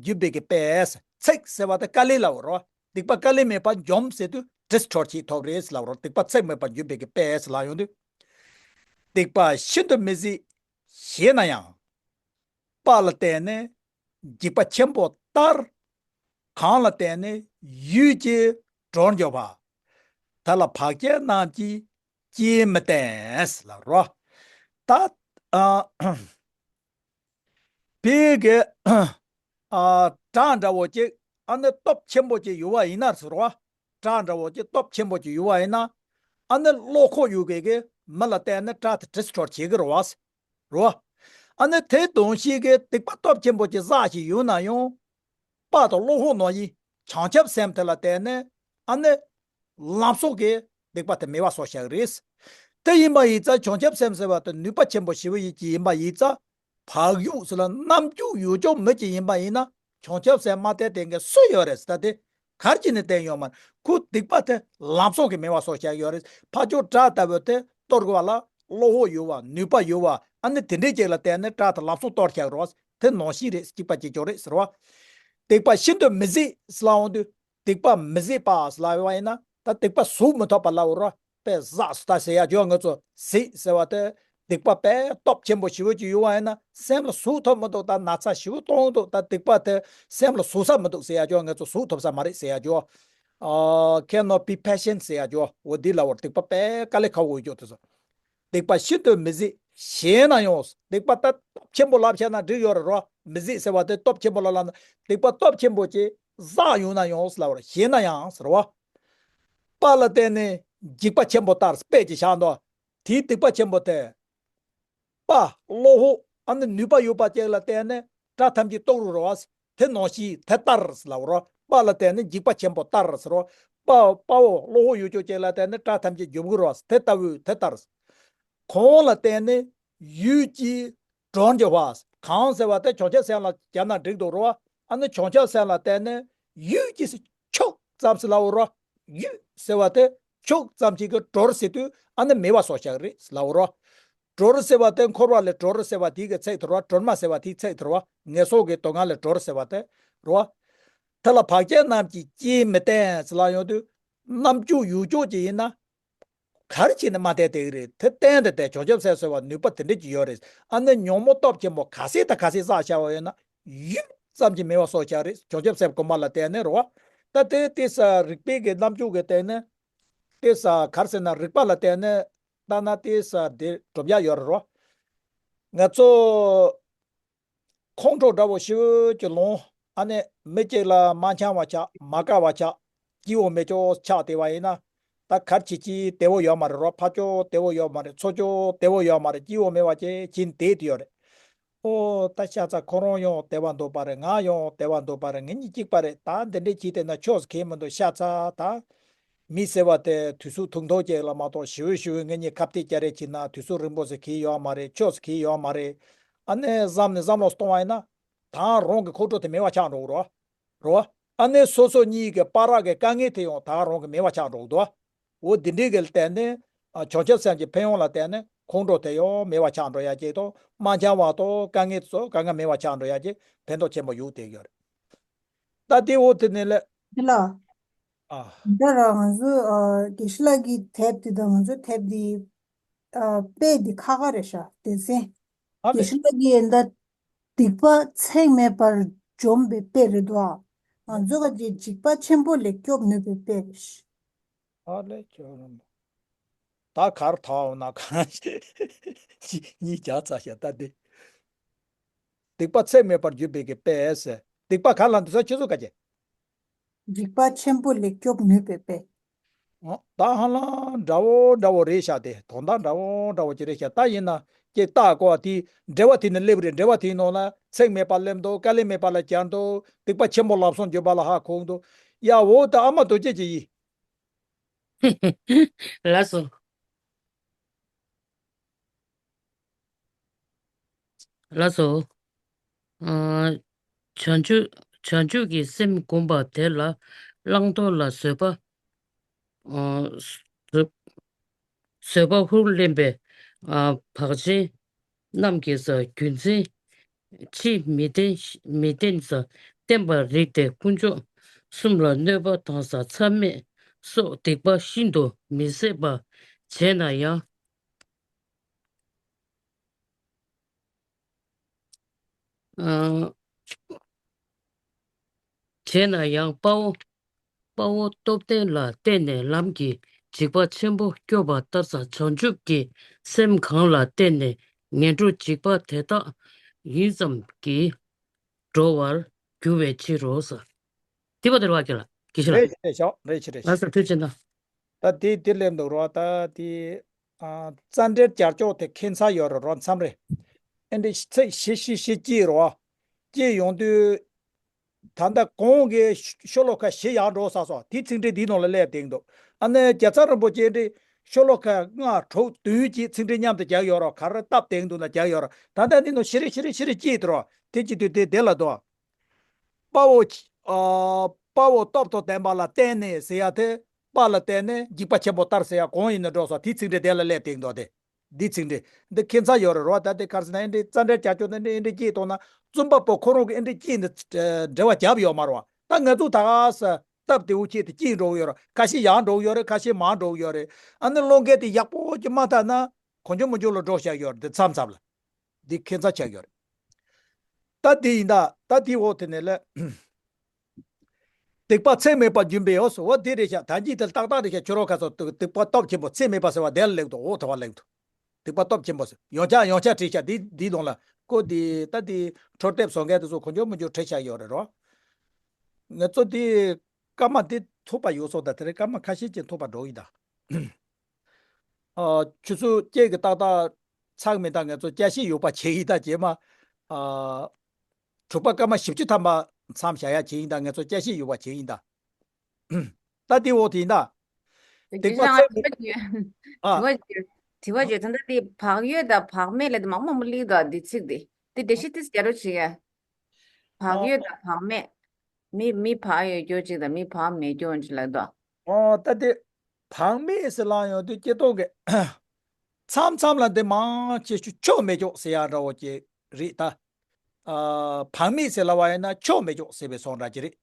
འཇོམས་པའི་གི་པས། ཚེགས་ཟེར་བ་དེ་དཀའ་ལས་ལ་འོ་རོ། སྡིག་པ་དཀའ་ལས་མེད་པར་འཇོམས་ཟེར་དུས་འདྲི་འཕྲོ་ཅིག་ཐོབ་རེད་ལབ་རོ། སྡིག་པ་ཚེགས་མེད་པར་འཇོམས་པའི་གི་པས་ལ་ཡོང་དུས། སྡིག་པ་ཤིན་ཏུ་མི་བཟད་ཞེ་ན་ཡང་། དཔའ་ལ་བརྟེན་ནས་འཇིགས་པ་ཆེན་པོ་ལྟར། གང་ལ་བརྟེན་ནས་ཡུད་ཀྱིས་གྲོལ་འགྱུར་བ། དེ་ལ་བག་ཅན་རྣམས་ཀྱིས་ཅིས་མི་བརྟེན་ལབ་རོ། ད། ཨ། བོད་ཀྱི། ཨ། བྲག་འདྲ་བོ་ཅིག་ཨ་ནི་སྟོབས་ཆེན་པོ་ཅིག་ཡོད་པ་ཡིན་ན་ཟེར་བ། བྲག་འདྲ་བོ་ཅིག་སྟོབས་ཆེན་པོ་ཅིག་ཡོད་པ་ཡིན་ན། ཨ་ནི་བློ་ཁོག་ཡོད་མཁན་གྱི་མི་ལ་བརྟེན་ནས་བྲག་དེ་འདྲི་འཕྲོ་བྱེད་ཀྱི་རེད་བ། རེད་བ། ཨ་ནི་དེ་གདོང་ཤེས་ཀྱི་སྡིག་པ་སྟོབས་ཆེན་པོ་ཅིག་བསགས་ཤིག་ཡོད་ན་ཡང་། དཔའ་དང་བློ་ཁོག་ནང་བཞིན་བྱང་ཆུབ་སེམས་དེ་ལ་བརྟེན་ནས་ཨ་ནི། ལམ་སོགས་ཀྱི་སྡིག་པ་དེ་མེད་པ་བཟོ་བྱ་གི་རེད། དེ་ཡིན་པ་ཡིན་ཙང་བྱང་ཆུབ་སེམས་ཟེར་བ་དེ་ནུས་པ་ཆེན་པོ་ཞེ་པོ་ཡིན་གྱི་ཡིན་པ་ཡིན་ཙང་། བག་ཡོད་ཟེར་ལ་རྣམ་འགྱུར་ཡོད་ཅོག་མི་གཅིག་ཡིན་པ་ཡིན་ན་བྱང་ཆུབ་སེམས་མ་བསྟེན་མཁན་སུ་ཡོད་རེད་ཟེར། ད་དེ་གར་གྱི་ནས་བསྟེན་ཡོད་མ་རེད། ཁོ་སྡིག་པ་དེ་ལམ་སོགས་ཀྱི་མེད་པ་བཟོ་བྱ་གི་ཡོད་རེད། ཕར་ཕྱོགས་བྲག་ལྟ་བུ་དེ་གཏོར་དགོས་པ་ལ་བློ་ཁོག་ཡོད་པ་ནུས་པ་ཡོད་པ་ཨ་ནི་དེ་འདྲའི་ཅིག་ལ་བརྟེན་ནས་བྲག་དེ་ལམ་སོགས་གཏོར་བྱ་གི་རེད་བ། དེ་ནང་བཞིན་རེད། གཅིག་པ་གཅིག་རྐྱང་རེད་ཟེར་བ། སྡིག་པ་ཤིན་ཏུ་མི་བཟད་ཟེར་ལ་འོང་དུས། སྡིག་པ་མི་བཟད་པ་ཟེར་ལབ་པ་ཡིན་ན་ད་སྡིག་པ་གཟུགས་མི་ཐོབ་པ་ལབ་རོ། དཔེ་བསགས་སུ་ད་ཟེར་ཡ་ཅོ་ང་ཚོ་བཟད་ཟེར་བ་དེ། སྡིག་པ་དཔེ་སྟོབས་ཆེན་པོ་ཞེ་པོ་ཅིག་ཡོད་པ་ཡིན་ན་སེམས་ལ་ཟུག་ཐོབ་མི་འདུག་ད་ན་ཚ་ཞེ་པོ་གཏོང་འདུག་ད་སྡིག་པ་དེ་སེམས་ལ་ཟུག་ས་མི་འདུག་ཟེར་ཡ་ཅོ་ང་ཚོ་ཟུག་ཐོབ་ས་མ་རེད་ཟེར་ཡ་ཅོ། ཨ། cannot be patient ཟེར་ཡ་ཅོ། འོ་འདི་ལ་བར་སྡིག་པ་དཔེ་དཀའ་ལས་ཁག་པོ་ཡོད་ཅོག་དེ་ཚོ། སྡིག་པ་ཤིན་ཏུ་མི་བཟད་ཞན་ན་ཡང་། སྡིག་པ་ད་སྟོབས་ཆེན་པོ་ལབ་བྱས་ན་འགྲིག་ཡོད་རེད་རོ། མི་བཟད་ཟེར་བ་དེ་སྟོབས་ཆེན་པོ་ལ་ལབ་ན། སྡིག་པ་སྟོབས་ཆེན་པོ་ཅིག་བསགས་ཡོང་ན་ཡང་ལབ་བར་ཞན་ན་ཡང་ཟེར་བ། དཔའ་ལ་བརྟེན་ནས་འཇིགས་པ་ཆེན་པོ་ལྟར་དཔེ་ཅིག་བཞག་འདུག་དེའི་སྡིག་པ་ཆེན་པོ་དེ། དཔའ་བློ་ཧོ་ཨ་ནི་ནུས་པ་ཡོད་པ་ཅིག་ལ་བརྟེན་ནས་དགྲ་ཐམས་ཅད་གཏོར་རུ་རོ། དེ་ནང་བཞིན་དེ་ལྟར་ལབ་རོ། དཔའ་ལ་བརྟེན་ནས་འཇིགས་པ་ཆེན་པོ་ལྟར་ཟེར་རོ། དཔའ་དཔའ་བོ་བློ་ཧོ་ཡོད་ཅོག་ཅིག་ལ་བརྟེན་ནས་དགྲ་ཐམས་ཅད་འཇོམས་གི་རོ། དེ་ལྟ་བུའི་དེ་ལྟར། གང་ལ་བརྟེན་ནས་ཡུད་ཀྱིས་གྲོལ་འགྱུར་བ། གང་ཟེར་བ་དེ་བྱང་ཆུབ་སེམས་ལ་བརྒྱབ་ན་འགྲིག་འདུག་རོ། ཨ་ནི་བྱང་ཆུབ་སེམས་ལ་བརྟེན་ནས་ཡུད་ཀྱིས་ཆོག་ཙམ་ཞིག་ལབ་རོ། ཡུད་ཟེར་བ་དེ་ཆོག་ཙམ་ཞིག་གི་གྲོལ་ཟེར་དུས་ཨ་ནི་མེད་པ་སོགས་བཞག་རེད་ལབ་རོ། གྲོལ་ཟེར་བ་དེ་འཁོར་བ་ལས་གྲོལ་ཟེར་བ་དེ་གི་ཚིག་དེ་རོ། གྲོལ་མ་ཟེར་བ་དེའི་ཚིག་དེ་རོ། ངན་སོང་གི་སྡུག་བསྔལ་ལས་གྲོལ་ཟེར་བ་དེ་རོ། དེ་ལ་བག་ཅན་རྣམས་ཀྱིས་ཅིས་མི་བསྟེན་ཟེར་ལབ་ཡོང་དུས། རྣམ་འགྱུར་ཡུལ་ཕྱོགས་ཀྱི་ཡིན་ན། ག་རེ་བྱས་ནས་མ་བསྟེན་བསྡད་ཀྱི་རེད། དེ་བསྟེན་ཏེ་བསྟེན། བྱང་ཆུབ་སེམས་གསོ་བའི་ནུས་པ་དེ་འདྲ་ཅིག་ཡོད་རེད། ཨ་ནི་ཉོན་མོངས་སྟོབས་ཆེན་པོ་ག་ཚད་དང་ག་ཚད་བསགས་བཞག་པ་ཡོད་ན་ཡུད་ཙམ་གྱིས་མེད་པ་སོགས་བཞག་རེད། བྱང་ཆུབ་སེམས་སྒོམ་པ་ལ་བརྟེན་ནས་རེད་བ། ད་དེ་དེ་ས་རིག་པའི་གི་རྣམ་འགྱུར་གྱི་སྟེང་ནས། དེ་ས་ག་རེ་ཟེར་ན་རིག་པ་ལ་བརྟེན་ནས་ལྟ་ན་དེ་ས་དེ་གྲུབ་ཡ་ཡོད་རེད་བ། ང་ཚོ། ཁོང་ཁྲོ་འདྲ་བོ་ཞེ་པོ་ཅིག་ལངས། ཨ་ནི་མི་གཅིག་ལ་མ་འཆམ་པ་ཆགས། མ་དགའ་བ་ཆགས། སྐྱིད་པོ་མེད་ཅོག་ཆགས་བསྡད་པ་ཡིན་ན། ད་ག་རེ་བྱེད་ཀྱི་བདེ་པོ་ཡོད་མ་རེད་རོ། ཕར་ཕྱོགས་བདེ་པོ་ཡོད་མ་རེད། ཚུར་ཕྱོགས་བདེ་པོ་ཡོད་མ་རེད། སྐྱིད་པོ་མེད་པ་ཅིག་བྱས་ནས་བསྡད་དེ་ཡོད་རེད། ཨོ་ད་ཤ་ཚ་ཁོ་རང་ཡང་བདེ་པོ་འདུག་པ་རེད། ང་ཡང་བདེ་པོ་འདུག་པ་རེད། ང་གཉིས་གཅིག་པ་རེད། ད་འདི་འདྲས་བྱས་བསྡད་ན་ཆོག་ས་གང་ཡང་མི་འདུག་ཤ་ཚ་ད། མི་ཟེར་བ་དེ་དུས་ཚོད་ཐུང་ཐུང་ཅིག་ལ་མ་གཏོགས་ཞེ་པོ་ཞེ་པོ་ངེད་གཉིས་ཁ་གཏད་བཅར་རེས་བྱེད་ན་དུས་ཚོད་རིང་པོ་ཟེར་གྱི་ཡོད་མ་རེད། ཆོག་ཟེར་གྱི་ཡོད་མ་རེད། ཨ་ནི་བསམ་ནས་བསམ་བློ་གཏོང་བ་ཡིན་ན། ད་རང་གི་ཁོང་ཁྲོ་དེ་མེད་པ་ཆགས་འགྲོ་གི་རེད་བ། རེད་བ། ཨ་ནི་སོ་སོ་གཉིས་ཀྱི་བར་གྱི་དཀའ་ངལ་དེ་ཡང་ད་རང་གི་མེད་པ་ཆགས་འགྲོ་གི་འདུག་འོ་འདི་འདྲའི་གི་བརྟེན་ནས། ཨ། བྱང་ཆུབ་སེམས་ཀྱི་ཕན་ཡོན་ལ་བརྟེན་ནས་ཁོང་ཁྲོ་དེ་ཡང་མེད་པ་ཆགས་འགྲོ་ཡ་གཅིག་དང་། མ་འཆམ་པ་དང་དཀའ་ངལ་ཚོ་དཀའ་ངལ་མེད་པ་ཆགས་འགྲོ་ཡ་གཅིག་ཕན་ཐོགས་ཆེན་པོ་ཡོད་བསྡད་ཡོད་རེད། ད་དེ་འོ་དེ་ནས་ལས། དེ་ལ། ཨ། འདི་ར་ང་ཚོ་ཨ་དགེ་བཤེས་ལགས་ཀྱི་དེབ་འདི་དང་ང་ཚོ་དེབ་འདི་ཨ་དཔེ་འདི་ཁ་ཁ་རེད་ཤག་སྡེ་ཚན། ཨ་དགེ་ལེ། བཤེས་ལགས་ཀྱིས་འདི་སྡིག་པ་ཚེགས་མེད་པར་འཇོམས་པའི་དཔེ་རེད་འདུག་ཨ། ང་ཚོ་ག་ཅིག་འཇིགས་པ་ཆེན་པོ་ལས་སྐྱོབ་ནུས་པའི་དཔེ་རེད་ཤག་ཨ་ལེ་ཁྱོད་རང་། ད་གར་ཐག་འོང་ན་གང་ཞིག་གཉིས་བརྒྱ་ཙམ་ཞིག་ད་དེ། སྡིག་པ་ཚེགས་མེད་པར་འཇོམས་པའི་གི་དཔེ་ཟེར། སྡིག་པ་ག་ལ་འདུག་ས་ཁྱེད་ཚོ་ག་ཅེ། འཇིགས་པ་ཆེན་པོ་ལས་སྐྱོབ་ནུས་པའི་དཔེ། ཨོ། ད་ཧ་ལམ་འདྲ་བོ་འདྲ་བོ་རེད་ཤག་དེ་དོན་དག་འདྲ་བོ་འདྲ་བོ་ཅིག་རེད་ཤག་ད་ཡིན་ན་ཀྱེ་ད་གོ་བ་དེ་འགྲེལ་པ་དེ་ནི་སླེབས་རེད། འགྲེལ་པ་དེའི་ནང་ལ་ཚེགས་མེད་པ་སླེབས་འདུག་དཀའ་ལས་མེད་པ་ལ་སྦྱར་འདུག་སྡིག་པ་ཆེན་པོ་ལམ་སང་འཇོམས་པ་ལ་ཧ་གོ་འདུག་ཡ་འོ་ད་ཨ་མ་རྡོ་རྗེ་ཅིག་ཡིན། ལགས་སོ། ལགས་སོ། ཨ། བྱང་ཆུབ་བྱང་ཆུབ་ཀྱི་སེམས་བསྒོམ་པ་དེ་ལ་བླང་དོར་ལ་བཟོད་པ། ཨ། བཟོད་བཟོད་པ་ཧུར་ལེན་པའི། ཨ། བག་ཅན་རྣམས་ཀྱིས་རྒྱུ་མཚན་ཅིས་མི་བསྟན་མི་བསྟན་ཟེར། བསྟན་པར་རིགས་ཏེ་དཀོན་མཆོག་གསུམ་ལ་གནོད་པ་དང་ཟ་མཚམས་མེད་སོགས་སྡིག་པ་ཤིན་ཏུ་མི་བཟད་པ་བྱས་ན་ཡང་། ཨ། བྱས་ན་ཡང་དཔའ་བོ་དཔའ་བོ་སྟོབས་ལྡན་ལ་བརྟེན་ནས་ལམ་གྱི་འཇིགས་པ་ཆེན་པོ་སྐྱོབ་པ་ལྟར་བྱང་ཆུབ་ཀྱི་སེམས་གང་ལ་བརྟེན་ནས་ངན་འགྲོ་འཇིགས་པ་དེ་དག་ཡུད་ཙམ་གྱིས་འགྲོ་བར་འགྱུར་བའི་ཕྱིར་རོ། ཟེར། དེ་བ་དེར་བ་ཀྱེ་ལ་དགེ་བཤེས་ལགས། རེད་རེད་ཤག་རེད་ཆེ་རེད་ལགས་ཆེ། སོ་ཐུགས་རྗེ་གནང་། ད་དེ་དེ་སླེབས་འདུག་རོ། ད་དེ་ཨ་རྩ་འགྲེལ་བྱ་ཕྱོགས་དེ་ཁྱད་མཚར་ཡོད་རེད་རོ། མཚམས་རེ་ཨེ་འདྲ་ཚིག་བཞི་བཞི་བཞི་གཅིག་རོ། གཅིག་ཡོང་དུས། ད་ལྟ་གོང་གི་ཤོ་ལོ་ཀ་བཞི་ཡར་འགྲོ་ས་སོ་དེ་ཚིག་འགྲེལ་འདིའི་ནང་ལ་སླེབས་བསྡད་འདུག་ཨ་ནི་རྒྱལ་ཚབ་རིན་པོ་ཆེ་འདི་ཤོ་ལོ་ཀ་ལྔ་དྲུག་བདུན་གྱི་ཚིག་འགྲེལ་མཉམ་དུ་རྒྱག་ཡོད་རོ། ག་རེ་སྟབས་བདེ་འདུག་ན་རྒྱག་ཡོད་རོ། ད་ལྟ་འདི་ནང་བཞི་རེ་བཞི་རེ་བཞི་རེ་གཅིག་དེ་རོ། དེ་གཅིག་དུས་དེ་དེ་ལ་འདུག་དཔའ་བོ། ཨ། དཔའ་བོ་སྟོབས་དང་ལྡན་པ་ལ་བརྟེན་ནས་ཟེར་ཡ་དེ། དཔའ་ལ་བརྟེན་ནས་འཇིགས་པ་ཆེན་པོ་ལྟར་ཟེར་ཡ་གང་ཡིན་ན་འགྲོ་སོང་དེའི་ཚིག་འགྲེལ་དེ་ལ་སླེབས་བསྡད་འདུག་སྟེ། འདི་ཚིག་འགྲེལ་འདི་ཁྱད་མཚར་ཡོད་རེད་རོ། ད་དེ་ག་རེ་ཟེར་ན་ཨེ་འདྲའི་རྩ་འགྲེལ་བྱ་ཕྱོགས་དེ་འདྲ་ཨེ་འདྲའི་གཅིག་གཏོང་ན་རྩོམ་པ་པོ་ཁོ་རང་གིས་ཨེ་འདྲའི་གཅིག་འདི་འགྲེལ་བ་བརྒྱབ་ཡོད་མ་རེད་བ། ད་ང་ཚོ་ད་ག་ས་སྟབས་བདེ་བོ་ཆེད་དུ་གཅིག་འགྲོ་གི་ཡོད་རེད། ཁ་ཤས་ཡར་འགྲོ་གི་ཡོད་རེད། ཁ་ཤས་མར་འགྲོ་གི་ཡོད་རེད། ཨ་ནི་བློ་འགེལ་དེ་ཡག་པོ་ཅིག་མ་བཏང་ན་གང་བྱུང་མང་བྱུང་ལ་འགྲོ་བཞག་ཡོད་རེད། འདི་མཚམས་མཚམས་ལ། འདི་ཁྱད་མཚར་ཆགས་ཡོད་རེད། ད་དེ་ཡིན་ད་ད་དེ་འོག་དེ་ནས་ལ། སྡིག་པ་ཚད་མེད་པ་རྒྱུན་པས་ཡོད་སོ། འོ་དེ་རེད་ཤག་ད་གིན་དེ་ཏག་ཏག་རེད་ཤག་ཁྱོད་རང་ཁ་སང་སྡིག་པ་སྟོབས་ཆེན་པོ་ཚད་མེད་པ་ཟེར་བ་དེ་ལ་ལེགས་འདུག་འོ་ཐ་བ་ལེགས་འདུག་སྡིག་པ་སྟོབས་ཆེན་པོ་ཟེར་ཡང་བསྐྱར་ཡང་བསྐྱར་བྲིས་ཤག་འདི་འདིའི་ནང་ལ་ཁོ་འདི་ད་འདི་འཕྲོ་དེབ་བཟོ་མཁན་དེ་ཚོ་གང་མགྱོགས་མང་མགྱོགས་བྲིས་ཤག་ཡོད་རེད་རོ། ང་ཚོ་འདི་སྐར་མ་འདི་ཐུག་པ་ཡོད་སོང་། ད་དེ་རིང་སྐར་མ་ཁ་ཤས་ཅིག་ཐུག་པ་འགྲོ་ཡིན་ད། ཨ། ཆུ་ཚོད་བརྒྱད་ཀྱི་ཏག་ཏག་ཚར་མི་འདུག་ང་ཚོ་བསྐྱར་ཞིབ་ཡོད་པ་བྱས་ཡིན་ད། རྗེས་མ། ཨ། དྲུག་པ་སྐར་མ་བཞི་བཅུ་ཐམ་པ་མཚམས་བཞག་ཡ་བྱས་ཡིན་ད། ང་ཚོ་བསྐྱར་ཞིབ་ཡོད་པ་བྱས་ཡིན་ད། ད་དེ་འོག་དེ་ཡིན་ད། དེ་སྡིག་པ་ཚད་མེད། ཨ། དྲི་བ་བརྗོད། དྲི་བ་བརྗོད་ད་ལྟ་དེ་བག་ཡོད་དང་བག་མེད་ལ་དེ་མང་མང་མི་ལེགས་དོ་འདི་ཚིག་དེ། དེ་འགྲེལ་བཤད་ཏིས་རྒྱག་རོགས་བྱེད་ཡ། བག་ཡོད་དང་བག་མེད། མི་མི་བག་ཡོད་རྒྱུ་གཅིག་དང་མི་བག་མེད་རྒྱུ་གཅིག་ལ་དོ། ཨོ་ད་དེ་བག་མེད་ཟེར་ལབ་ཡོང་དུས་སྐྱེ་སྟོབས་ཀྱི་མཚམས་མཚམས་ལ་འདི་མང་ཆེ་ཆོ་ཆོ་མེད་ཆོག་ཟེར་ཡ་འདྲ་བོ་ཅིག་རེད་ད། ཨ། བག་མེད་ཟེར་ལབ་པ་ཡིན་ན་ཆོ་མེད་ཆོག་ཟེར་བའི་བཟོ་འདྲ་ཅིག་རེད།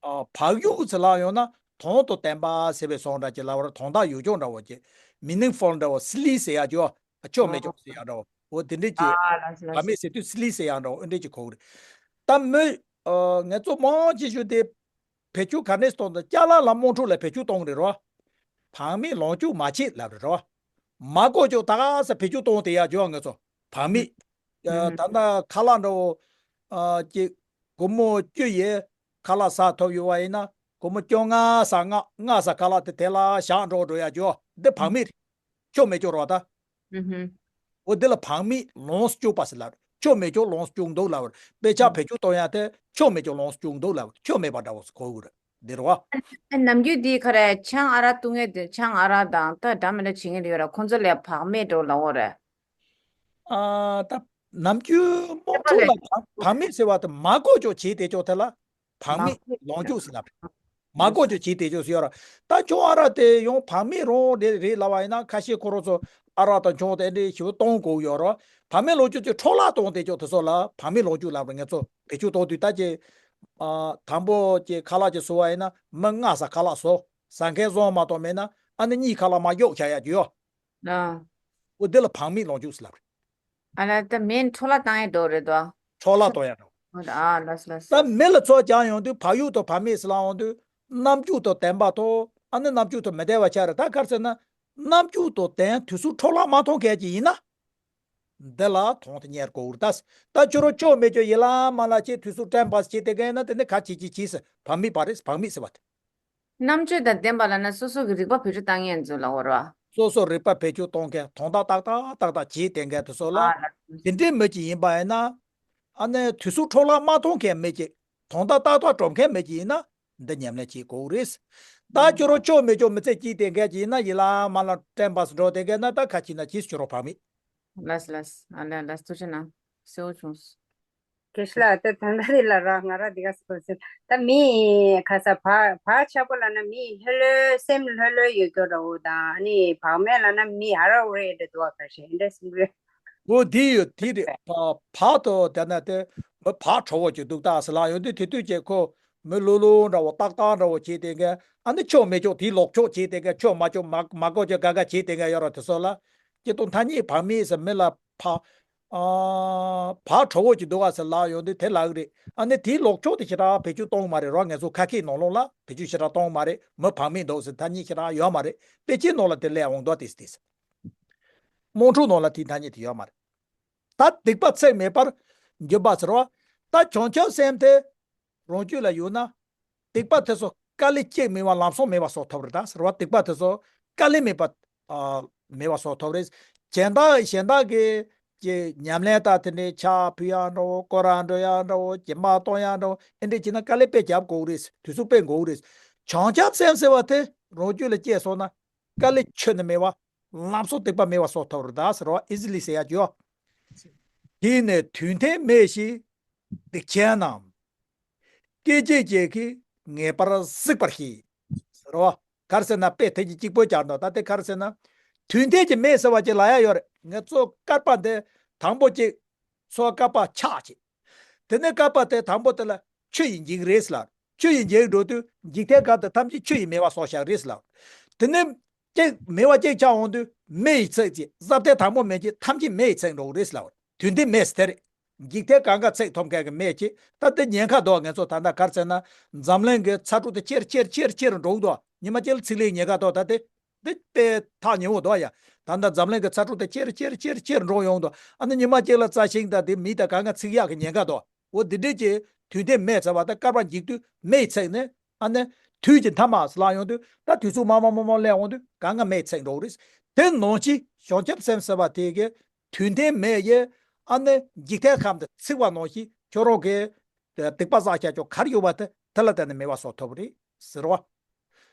ཨ། བག་ཡོད་ཟེར་ལབ་ཡོང་ན་དོན་དང་ལྡན་པ་ཟེར་བའི་བཟོ་འདྲ་ཅིག་ལབ་པར་དོན་དག་ཡོད་ཆོག་འདྲ་བོ་ཅིག་མི་ནིང་ཕུལ་འདྲ་བོ། སི་ལི་ཟེར་ཡ་ཅིག་ཨ། ཆོ་མེད་ཆོག་ཟེར་ཡ་འདྲ་བོ། འོ་དེ་འདྲས་ཅིག་ཨ་ལགས་སོ་ལགས་བག་མེད་ཟེར་དུས་སི་ལི་ཟེར་ཡ་འདྲ་བོ་འོ་འདྲས་ཅིག་གོ་གི་རེད། ད་མི། ཨ། ངེད་ཚོ་མང་ཆེ་ཤོས་དེ། བེད་སྤྱོད་ག་ནས་གཏོང་དང་། ཅ་ལག་ལ་དམངས་ཁྲོད་ལ་བེད་སྤྱོད་གཏོང་རེད་རོ། བག་མེད་ལོངས་སྤྱོད་མ་བྱེད་ལབ་རེད་རོ། མ་དགོས་ཅོག་ད་ག་ས་བེད་སྤྱོད་གཏོང་དེ་ཡ་ཇོ་ང་ཚོ་བག་མེད། ཨ། ད་ལྟ་ཁ་ལག་འདྲ་བོ། ཨ། ཅིག་སྒོར་མོ་བཅུ་ཡས་ཁ་ལག་ཟ་ཐུབ་ཡོད་པ་ཡིན་ན་སྒོར་མོ་བཅོ་ལྔ་ཟ་ལྔ་ལྔ་ཟ་ཁ་ལག་དེ་དེ་ལ་བཞག་འགྲོ་འགྲོ་ཡ་ཇོ་འདི་བག་མེད་རེད། ཆོ་མེད་ཆོག་རོ་ད། ཨུ་ཧུམ། འོ་འདི་ལ་བག་མེད་ལོངས་སྤྱོད་པ་ཟེར་ལབ། ཆོ་མེད་ཆོག་ལོངས་སྤྱོད་འདུག་ལབ། དཔེ་ཆ་བེད་སྤྱོད་གཏོང་ཡ་དེ་ཆོ་མེད་ཆོག་ལོངས་སྤྱོད་འདུག་ལབ། ཆོ་མེད་པ་འདྲ་བོ་གོ་གི་རེད་འདི་རེད་བ། ཨ། ནམ་རྒྱུན་འདི་ཁ་རེ་ཆང་ཨ་རག་བཏུང་ངེས་དེ་ཆང་ཨ་རག་དང་ད་འདྲ་མི་འདྲ་བྱེད་ངེས་དེ་ཡོད་ར། ཁོང་ཚོ་ལས་བག་མེད་འགྲོ་ལབ་འོ་རེད། ཨ། ད་ནམ་རྒྱུན་དམངས་ཁྲོད་ལ་བག་བག་མེད་ཟེར་བ་དེ་མ་དགོས་ཆོག་བྱེད་དེ་ཆོག་དེ་ལ། བག་མེད་ལོངས་སྤྱོད་ཟེར་ལབ་རེད། མ་དགོས་ཆོག་བྱེད་དེ་ཆོག་ཟེར་ཡོད་ར། ད་ཆུང་ཨ་རག་དེ་ཡང་བག་མེད་རང་རེད་རེད་ལབ་པ་ཡིན་ན་ཁ་ཤས་ཁོ་རང་ཚོ་ཨ་རག་དང་ཆུང་དེ་འདྲའི་ཞིབ་གཏོང་དགོས་ཡོད་ར། བག་མེད་ལོངས་སྤྱོད་ཀྱི་འཕྲོ་བརླག་གཏོང་དེ་ཆོག་དེ་ཚོ་ལ་བག་མེད་ལོངས་སྤྱོད་ལབ་ར། ང་ཚོ་བེད་སྤྱོད་གཏོང་དུས་ད་ཅི། ཨ། དང་པོ་ཅི་ཁ་ལག་ཅི་ཟོ་བ་ཡིན་ན་མི་ལྔ་ཟ་ཁ་ལག་ཟོ། ཟ་མཁན་བཟོ་མ་གཏོགས་མེད་ན་ཨ་ནི་གཉིས་ཁ་ལག་མ་གཡོག་བྱ་ཡ་རྒྱུ་ཡོད། ཨ། འོ་འདི་ལ་བག་མེད་ལོངས་སྤྱོད་ཟེར་ལབ་རེད། ཨ་ལ་ད་མེ་འཕྲོ་བརླག་བཏང་ཡས་འགྲོ་རེད་དོ། འཕྲོ་བརླག་གཏོང་ཡ་འགྲོ། ཨ་ལགས་ལགས། ད་མི་ལ་ཚོགས་ཀྱང་ཡོང་དུས་བག་ཡོད་དང་བག་མེད་ཟེར་ལ་འོང་དུས་རྣམ་འགྱུར་དང་ལྡན་པ་དང་ཨ་ནི་རྣམ་འགྱུར་དང་མི་ལྡན་པ་ཆགས་རེད། ད་ག་རེ་ཟེར་ན་རྣམ་འགྱུར་དང་ལྡན་དུས་སུ་འཕྲོ་བརླག་མ་གཏོང་མཁན་ཅིག་ཡིན་ན། འདི་ལ་དོན་དུ་གཉེར་དགོས་རེད་ད། ད་ཁྱོད་རང་ཆོ་མེད་ཆོག་ཡིད་ལ་མ་ལ་བྱེད་དུས་སུ་དྲན་པ་བྱེད་དེ་གས་ན་དེ་ནི་ག་བྱེད་ཀྱི་བྱེད་ཟེར་བག་མེད་པ་རེད། བག་མེད་ཟེར་བ་དེ། རྣམ་དཔྱོད་དང་ལྡན་པ་ལབ་ན་སོ་སོ་གི་རིག་པ་བེད་སྤྱོད་བཏང་ཡས་འཛུལ་ལ་འོར་བ། སོ་སོ་རིག་པ་བེད་སྤྱོད་གཏོང་མཁན་དོན་དག་ཏག་ཏག་ཏག་ཏག་བྱེད་བསྡད་མཁན་དེ་ཚོ་ལ། ཨ་ལ། དེ་འདྲའི་མི་ཅིག་ཡིན་པ་ཡིན་ན། ཨ་ནི་དུས་སུ་འཕྲོ་བརླག་མ་གཏོང་མཁན་མི་ཅིག་དོན་དག་ཏག་ཏག་སྒྲུབ་མཁན་མི་ཅིག་ཡིན་ན། འདི་ཉམས་ལེན་བྱེད་དགོས་རེད། ད་ཁྱོད་རང་ཆོ་མེད་ཆོག་མི་ཚེ་སྐྱིད་བསྡད་མཁན་ཅིག་ཡིན་ན་ཡིད་ལ་མ་ལ་དྲན་པ་སུ་འགྲོ་བསྡད་མཁན་ན་ད་ཁ་ཕྱིན་ན་ཅིས་ཁྱོད་རང་བག་མེད། ལགས་ལགས། ཨ་ལ་ལགས་ཐུགས་རྗེ་གནང་། གསལ་བོ་བྱུང་། དགེ་བཤེས་ལགས་ད་ད་ལྟ་རེད་ལ་ར་ང་ར་འདི་ག་སོ་ཟེར་ད་མི་ཁ་ས་བག་བག་ཆགས་པོ་ལབ་ན་མི་ལྷོད་ལྷོད་སེམས་ལྷོད་ལྷོད་ཡོད་སྐྱོ་འདྲ་བོ་དང་ཨ་ནི་བག་མེད་ལབ་ན་མི་ཧ་ར་འུ་རེ་འདྲ་འདུག་བ་ཁ་ཤས་འདྲ་སེམས་ལྷོད། འོ་དེ་ཡོད་དེ་རེད། བག་བག་ཏུ་དེ་ན་དེ་མི་བག་དྲོ་བོ་ཅིག་འདུག་ད་ཟེར་ལ་ཡོང་དུས་དེ་དུས་ཀྱི་ཁོ་མི་ལྷོད་ལྷོད་འདྲ་བོ་ཏག་ཏག་འདྲ་བོ་བྱེད་དེ་མཁན་ཨ་ནི་ཆོ་མེད་ཆོག་དེ་ལོག་ཆོག་བྱེད་དེ་མཁན་ཆོ་མ་ཆོག་མ་མ་གོ་ཆོག་ག་ག་བྱེད་དེ་མཁན་ཡོད་ར། དེ་ཚོ་ལ་སྐྱེ་སྟོབས་ཐ་སྙད་བག་མེད་ཟེར་མི་ལ་བག་ཨ། བག་དྲོ་བོ་ཅིག་འདུག་ག་ཟེར་ལབ་ཡོང་དུས་དེ་ལབ་གི་རེད། ཨ་ནི་དེའི་ལོག་ཕྱོགས་དེ་ཞེ་དྲག་བེད་སྤྱོད་གཏོང་མ་རེད་རོ། ངེད་ཚོ་ཁ་སྐད་ནང་ལོགས་ལ་བེད་སྤྱོད་ཞེ་དྲག་གཏོང་མ་རེད། མི་བག་མེད་འདུག་ཟེར་ཐ་སྙད་ཞེ་དྲག་ཡོད་མ་རེད། དཔེ་ཆའི་ནང་ལ་དེ་སླེབས་འོང་དོ་དེ་དེ། དམངས་ཁྲོད་ནང་ལ་དེའི་ཐ་སྙད་དེ་ཡོད་མ་རེད། ད་སྡིག་པ་ཚད་མེད་པར་འགྱུར་བ་ཟེར་བ། ད་བྱང་ཆུབ་སེམས་དེ་རང་རྒྱུད་ལ་ཡོད་ན། སྡིག་པ་དེ་ཚོ་དཀའ་ལས་གཅིག་མེད་པ་ལམ་སང་མེད་པ་བཟོ་ཐུབ་རེད་ད་ཟེར་བ། སྡིག་པ་དེ་ཚོ་དཀའ་ལས་མེད་པ། ཨ། མེད་པ་བཟོ་ཐུབ་རེད། གཞན་དག་གཞན་དག་གི་གི་ཉམས་ལེན་དང་དེ་འདྲའི་ཕྱག་ཕུལ་ཡག་འདྲ་བོ་སྐོར་ར་འགྲོ་ཡག་འདྲ་བོ་སྦྱིན་པ་གཏོང་ཡག་འདྲ་བོ་ཨེ་འདྲ་བྱས་ན་དཀའ་ལས་དཔེ་རྒྱབ་དགོས་རེད། དུས་ཚོད་དཔེ་འགོར་རེད། བྱང་ཆུབ་སེམས་ཟེར་བ་དེ་རང་རྒྱུད་ལ་སྐྱེས་སོང་ན་དཀའ་ལས་ཁྱོན་ནས་མེད་པ་ལམ་སང་སྡིག་པ་མེད་པ་བཟོ་ཐུབ་རེད་ད་ཟེར་བ། ཨི་ཛི་ལི་ཟེར་ཡག་ཅིག་ཡོད། དེ་ནས་དུས་མཐའི་སྨྲས་ཤིང་སྡིག་ཅན་རྣམས། སྐད་ཅིག་གཅིག་གིས་ངེས་པར་གཟིགས་པར་བྱེད། ཟེར་བ། ག་རེ་ཟེར་ན་དཔེ་དེ་གཅིག་གཅིག་པོ་སྦྱར་འདུག་ད་དེ་ག་རེ་ཟེར་ན། དུས་མཐའི་གི་སྨྲས་ཟེར་བ་ཅིག་ལབ་ཡག་ཡོད་རེད། ངེད་ཚོ་བསྐལ་པ་འདི་དང་པོ་གཅིག་ཚོ་བསྐལ་པ་ཆགས་ཅིག་དེ་ནས་བསྐལ་པ་དེ་དང་པོ་དེ་ལ་ཆུ་ཡིས་འཇིག་རེད་ཟེར་ལ། ཆུ་ཡིས་འཇིག་འགྲོ་དུས་འཇིག་རྟེན་གང་དུ་ཐམས་ཅད་ཆུ་ཡིས་མེད་པ་བཟོ་བཞག་རེད་ཟེར་ལ། དེ་ནས་གཅིག་མེད་པ་གཅིག་ཆགས་འོང་དུས་མེ་ཡིས་ཚིག་ཅིག་ཟབ་གཏེར་དང་པོ་མེ་ཅིག་ཐམས་ཅད་མེ་ཡིས་ཚིག་འགྲོ་གི་རེད་ཟེར་ལ། དུས་མཐའི་སྨྲས་དེ་རེད། འཇིག་རྟེན་གང་ག་ཚེགས་ཐོབ་མཁན་གྱི་མེ་ཅིག་ད་དེ་ཉེན་ཁ་འདུག་ང་ཚོ་ད་ལྟ་ག་རེ་ཟེར་ན། འཛམ་གླིང་གི་ཚ་དྲོད་དེ་ཆེར་ཆེར་ཆེར་ཆེར་འགྲོ་གི་འདུག་ཉི་མ་གཅིག་ལ་ཚིག་ལེགས་ཉེན་ཁ་འདུག་ད་དེ། འདི་དཔེ་ཐག་ཉེ་བོ་འདུག་ཡ། ད་ལྟ་འཛམ་གླིང་གི་ཚ་དྲོད་དེ་ཆེར་ཆེར་ཆེར་ཆེར་འགྲོ་ཡོང་འདུག་ཨ་ནི་ཉི་མ་གཅིག་ལ་རྩྭ་ཤིང་དང་དེ་མི་དང་གང་ག་ཚིག་ཡག་གི་ཉེན་ཁ་འདུག་འོ་འདི་འདྲས་ཀྱི་དུས་མཐའི་མེ་ཟེར་བ་དེ་བསྐལ་པ་འཇིག་དུས་མེ་ཚིག་ནས་ཨ་ནི་དུས་ཀྱི་མཐའ་མ་ཟེར་ལ་ཡོང་དུས་ད་དུས་ཚོད་མང་མང་མང་མང་སླེབས་འོང་དུས་གང་ག་མེ་ཚིག་འགྲོ་གི་རེད། དེ་ནང་བཞིན་བྱང་ཆུབ་སེམས་ཟེར་བ་དེ་གི་དུས་མཐའི་མེ་ཡི་ཨ་ནི་འཇིག་རྟེན་ཁམས་དེ་ཚིག་པ་ནང་བཞིན་ཁྱོད་རང་གི་སྡིག་པ་བསགས་བྱ་ཁྱོད་ག་རེ་ཡོད་པ་དེ་དེ་ལ་བརྟེན་ནས་མེ་བ་གསོ་ཐུབ་རེད་ཟེར་བ།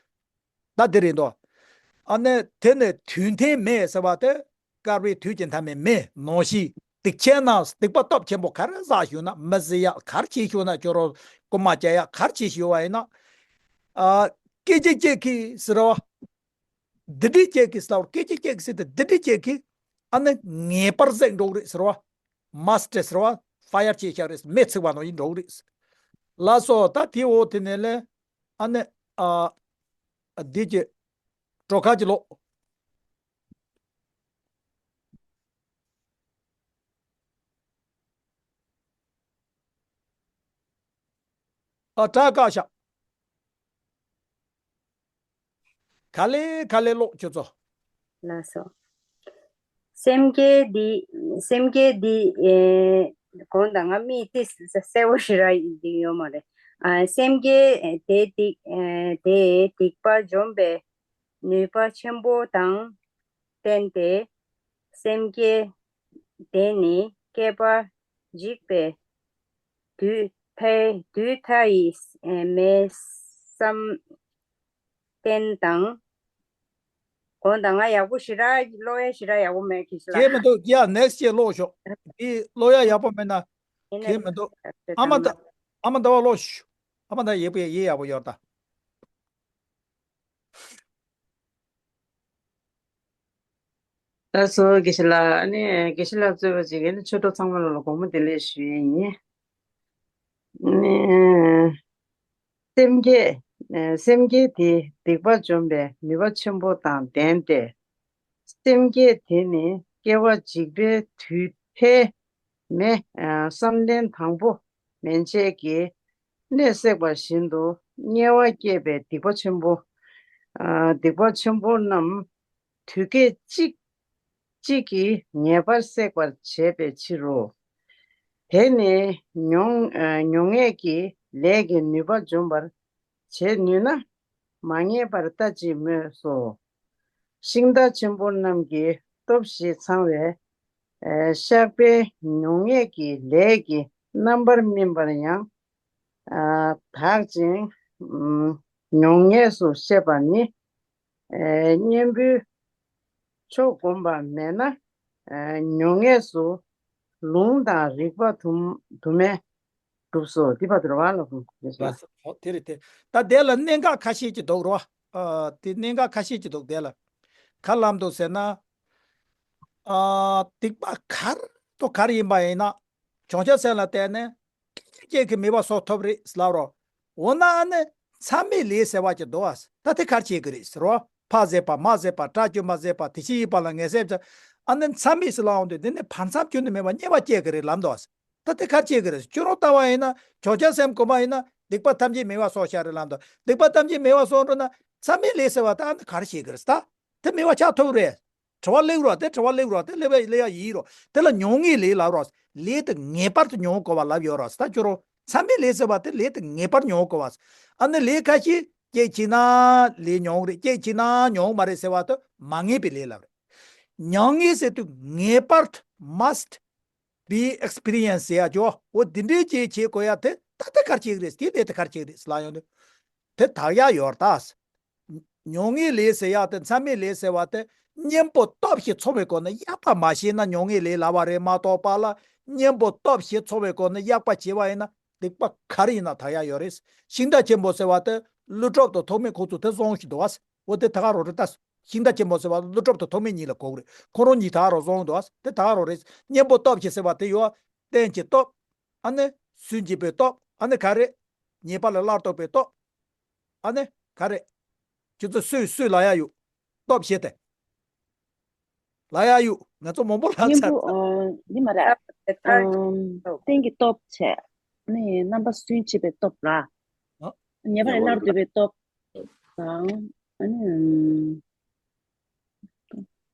ད་འདི་རེད་འདུག་ཨ་ནི་དེ་ནས་དུས་མཐའི་མེ་ཟེར་བ་དེ་བསྐལ་པའི་དུས་ཀྱི་མཐའ་མའི་མེ་ནང་བཞིན་སྡིག་ཆེན་རྣམས་སྡིག་པ་སྟོབས་ཆེན་པོ་ག་རེ་བསགས་བཞུགས་ན། མི་བཟི་ཡག་ག་རེ་བྱས་བཞུགས་ན། ཁྱོད་རང་རྐུན་མ་བྱེད་ཡག་ག་རེ་བྱས་བཞུགས་པ་ཡིན་ན། ཨ། སྐད་ཅིག་གཅིག་གིས་ཟེར་བ། འདི་འདྲས་གཅིག་གིས་ཟེར་བ། སྐད་ཅིག་གཅིག་གིས་ཟེར་ཏེ་འདི་འདྲས་གཅིག་གིས་ཨ་ནི་ངེས་པར་ཟད་འགྲོ་གི་རེད་ཟེར་བ། མ་སྟེ་ཟེར་བ། ཕ་ཡར་བྱས་བཞག་རེད། མེ་ཚིག་པ་ནང་བཞིན་འགྲོ་གི་རེད། ལགས་སོ། ད་དེ་འོ་དེ་ནས་ལས། ཨ་ནི། ཨ། འདི་ཀྱི། གྲོ་ཁ་ཅིག་ལོག་ཨ། དྲག་བཀག་ཤག་ག་ལེ་ག་ལེ་ཀློག་ཁྱོད་ཚོ། ལགས་སོ། སེམས་བསྐྱེད་འདི། སེམས་བསྐྱེད་འདི། ཨེ། གོང་དང་ང་མིག་ཏིས་གསལ་པོ་ཞེ་དྲག་འདི་ཡོད་མ་རེད། ཨ། སེམས་བསྐྱེད་དེ་སྡིག་ཨེ། དེ་སྡིག་པ་འཇོམས་པའི་ནུས་པ་ཆེན་པོ་དང་བསྟན་ཏེ། སེམས་བསྐྱེད་དེ་ནི་བསྐལ་པ་འཇིག་པའི་དུས་མཐའི་དུས་མཐའ་ཡི་མེ་བསམ་གཏན་དང་། གོང་དང་ང་ཡག་པོ་ཞེ་དྲག་ཀློག་ཡ་ཞེ་དྲག་ཡག་པོ་མེད་ཀི་ལ། ཁྱད་མི་འདུག་ཡ། ནེག་སི་ཅིག་ཀློག་ཤོག་འདི་ཀློག་ཡ་ཡག་པོ་མེད་ན། ཡིན་ན། ཁྱད་མི་འདུག་ཨ་མ་ད། ཨ་མ་ཟླ་བ་ཀློག་ཤོག་ཨ་མ་ད་ཡག་པོ་ཡག་ཡག་པོ་ཡོད་ད། ལགས་སོ། དགེ་བཤེས་ལགས། ཨ་ནི་དགེ་བཤེས་ལགས་གཙོས་པ་ཅིག་ཨ་ནི་ཆོས་གྲོགས་ཚང་མ་ལ་དགོངས་པ་བདེ་ལེགས་ཞུ་ཡས་ཡིན། ཨ་ནི་སེམས་བསྐྱེད། སེམས་བསྐྱེད་དེ་སྡིག་པ་འཇོམས་པའི་ནུས་པ་ཆེན་པོ་དང་ལྡན་ཏེ། སེམས་བསྐྱེད་དེ་ནི་བསྐལ་པ་འཇིག་པའི་དུས་མཐའི་མེ་བསམ་གཏན་དང་པོ་མན་ཆད་ཀྱི་གནད་བསྲེགས་པ་བཞིན་དུ་དམྱལ་བ་བསྐྱེད་པའི་སྡིག་པ་ཆེན་པོ། སྡིག་པ་ཆེན་པོ་རྣམས་དུས་སྐད་ཅིག་གཅིག་གིས་ངེས་པར་བསྲེག་པར་བྱེད་པའི་ཕྱིར་རོ། དེ་ནི་མྱོང་མྱོང་བྱེད་ཀྱི་ལས་ཀྱི་ནུས་པ་འཇོམས་པར་བྱེད་ནུས་ན་མ་ངེས་པར་ལྟ་ཅི་སྨོས་སོ། ཤིང་རྟ་ཆེན་པོ་རྣམས་ཀྱི་སྟོབས་བཞི་ཚང་བའི་ཨེ་བཤགས་པས་མྱོང་བྱེད་ཀྱི་ལས་ཀྱི་རྣམ་པར་སྨིན་པར་ཡང་ཨ་དག་ཅིང་ཨམ་མྱོང་བྱེད་སུ་ཤེས་པ་ནི། ཨེ་གཉེན་པོའི་ཆོས་བསྒོམས་པ་མེད་ན། ཨེ་མྱོང་བྱེད་སུ་ལུང་དང་རིགས་པ་དུ་དུ་མས་གྲུབ་སོ། འདི་བར་དུ་རེད་བ། ལགས་སོ། ལགས་སོ། ཨོ་དེ་རེད་དེ། ད་དེ་ལ་གནད་འགག་ཁ་ཤས་ཅིག་འདུག་རོ། ཨ་དེ་གནད་འགག་ཁ་ཤས་ཅིག་འདུག་དེ་ལ་ག་ལབ་འདུག་ཟེར་ན། ཨ་སྡིག་པ་ག་རེ་དང་ག་རེ་ཡིན་པ་ཡིན་ན། བྱང་ཆུབ་སེམས་ལ་བརྟེན་ནས་སྐད་ཅིག་གིས་མེ་བ་གསོ་ཐུབ་རེད་ལབ་རོ། འོ་ན་ཨ་ནི་མཚམས་མེད་ལས་ཟེར་བ་ཅིག་འདུག་ཨ། ད་དེ་ག་རེ་བྱེད་ཀྱི་རེད་ཟེར་རོ། ཕ་བཟེད་པ་མ་བཟེད་པ་དགྲ་བཅོམ་པ་བཟེད་པ་དེ་བཞིན་གཤེགས་པ་ལ་ངེས་ཤེས་བྱ། ཨ་ནི་མཚམས་མེད་ཟེར་ལབ་འོང་དུས་འདི་ནི་བར་མཚམས་ཁྱོན་ནས་མེད་པ་དམྱལ་བ་སྐྱེ་གི་རེད་ལབ་འདུག་ཨ། ད་དེ་ག་རེ་བྱེད་ཀྱི་རེད། ཁྱོད་རང་ལྟ་བ་ཡིན་ན་བྱང་ཆུབ་སེམས་སྒོམ་པ་ཡིན་ན་སྡིག་པ་ཐམས་ཅད་མེ་བ་གསོ་བྱ་རེད་ལབ་འདུག་སྡིག་པ་ཐམས་ཅད་མེ་བ་གསོ་འགྲོ་ན་མཚམས་མེད་ལས་ཟེར་བ་ད་ཨ་ནི་ག་རེ་བྱེད་ཀྱི་རེད་ད། དེ་མེ་བ་ཆགས་ཐུབ་རེད། དྲི་བ་སླེབས་རོགས། དེ་དྲི་བ་སླེབས་རོགས། དེ་སླེབས་ཡ་སླེབས་ཡ་ཡིན་རོགས། དེ་ལ་མྱོང་བྱེད་ལས་ལབ་རོགས། ལས་དེ་ངེས་པར་དུ་མྱོང་དགོས་པ་ལབ་ཡོད་རོགས། ད་ཁྱོད་རང་མཚམས་མེད་ལས་ཟེར་བ་དེ་ལས་དེ་ངེས་པར་མྱོང་དགོས་པ། ཨ་ནི་ལས་ཁ་ཤས་སྐྱེད་བྱས་ན་ལས་མྱོང་རེད། སྐྱེད་བྱས་ན་མྱོང་མ་རེད་ཟེར་བ་དེ་མ་ངེས་པའི་ལས་ལབ་རེད། མྱོང་བྱེད་ཟེར་དུས་ངེས་པར་དུ་must be experienced ཟེར་ཡ་ཅོ། འོ་འདི་འདྲའི་ཅིག་བྱེད་དགོས་ཡ་དེ་ད་དེ་ག་རེ་བྱེད་ཀྱི་རེད། དེ་ལས་དེ་ག་རེ་བྱེད་ཀྱི་རེད་ལབ་ཡོང་དུས་དེ་དག་ཡ་ཡོད་རེད་ད། མྱོང་བྱེད་ལས་ཟེར་ཡག་དེ་མཚམས་མེད་ལས་ཟེར་བ་དེ་གཉེན་པོ་སྟོབས་བཞི་ཚང་བའི་སྒོ་ནས་ཡག་པ་མ་ཤེས་ན་མྱོང་བྱེད་ལས་ལབ་པ་རེད་མ་གཏོགས་པ་ལ་གཉེན་པོ་སྟོབས་བཞི་ཚང་བའི་སྒོ་ནས་ཡག་པ་བྱས་པ་ཡིན་ན་སྡིག་པ་ག་རེ་ཡིན་ན་དག་ཡག་ཡོད་རེད། ཤིང་རྟ་ཆེན་པོ་ཟེར་བ་དེ་ཀླུ་སྒྲུབ་དང་ཐོགས་མེད་ཁོ་ཚོ་དེ་བཟང་ཞིག་འདུག་བ། འོ་དེ་ད་ག་རང་རེད་ད། ཤིང་རྟ་ཆེན་པོ་ཟེར་བ་ཀླུ་སྒྲུབ་དང་ཐོགས་མེད་གཉིས་ལ་གོ་གི་རེད། ཁོ་རང་གཉིས་ད་ག་རང་བཟང་འདུག་བ། དེ་ད་ག་རང་རེད། གཉེན་པོ་སྟོབས་བཞི་ཟེར་བ་དེ་ཡོད། རྟེན་གྱི་སྟོབས། ཨ་ནི་སུན་འབྱིན་པའི་སྟོབས། ཨ་ནི་ག་རེ། ཉེས་པ་ལས་སླར་ལྡོག་པའི་སྟོབས། ཨ་ནི་ག་རེ། ཁྱོད་ཚོ་སུས་སུས་ལབ་ཡག་ཡོད། སྟོབས་བཞི་དེ། ལབ་ཡག་ཡོད། ང་ཚོ་མང་པོ་ལབ་གཉེན་ཚར། པོ། ཨ། འདི་མ་རེད། ཨམ། རྟེན་གྱི་སྟོབས་བྱས། ནི་རྣམ་པ་སུན་འབྱིན་པའི་སྟོབས་ལ། ཨ། ཉེས་པ་ལས་སླར་ལྡོག་པའི་སྟོབས་དང་། ཨ་ནི། ཨམ།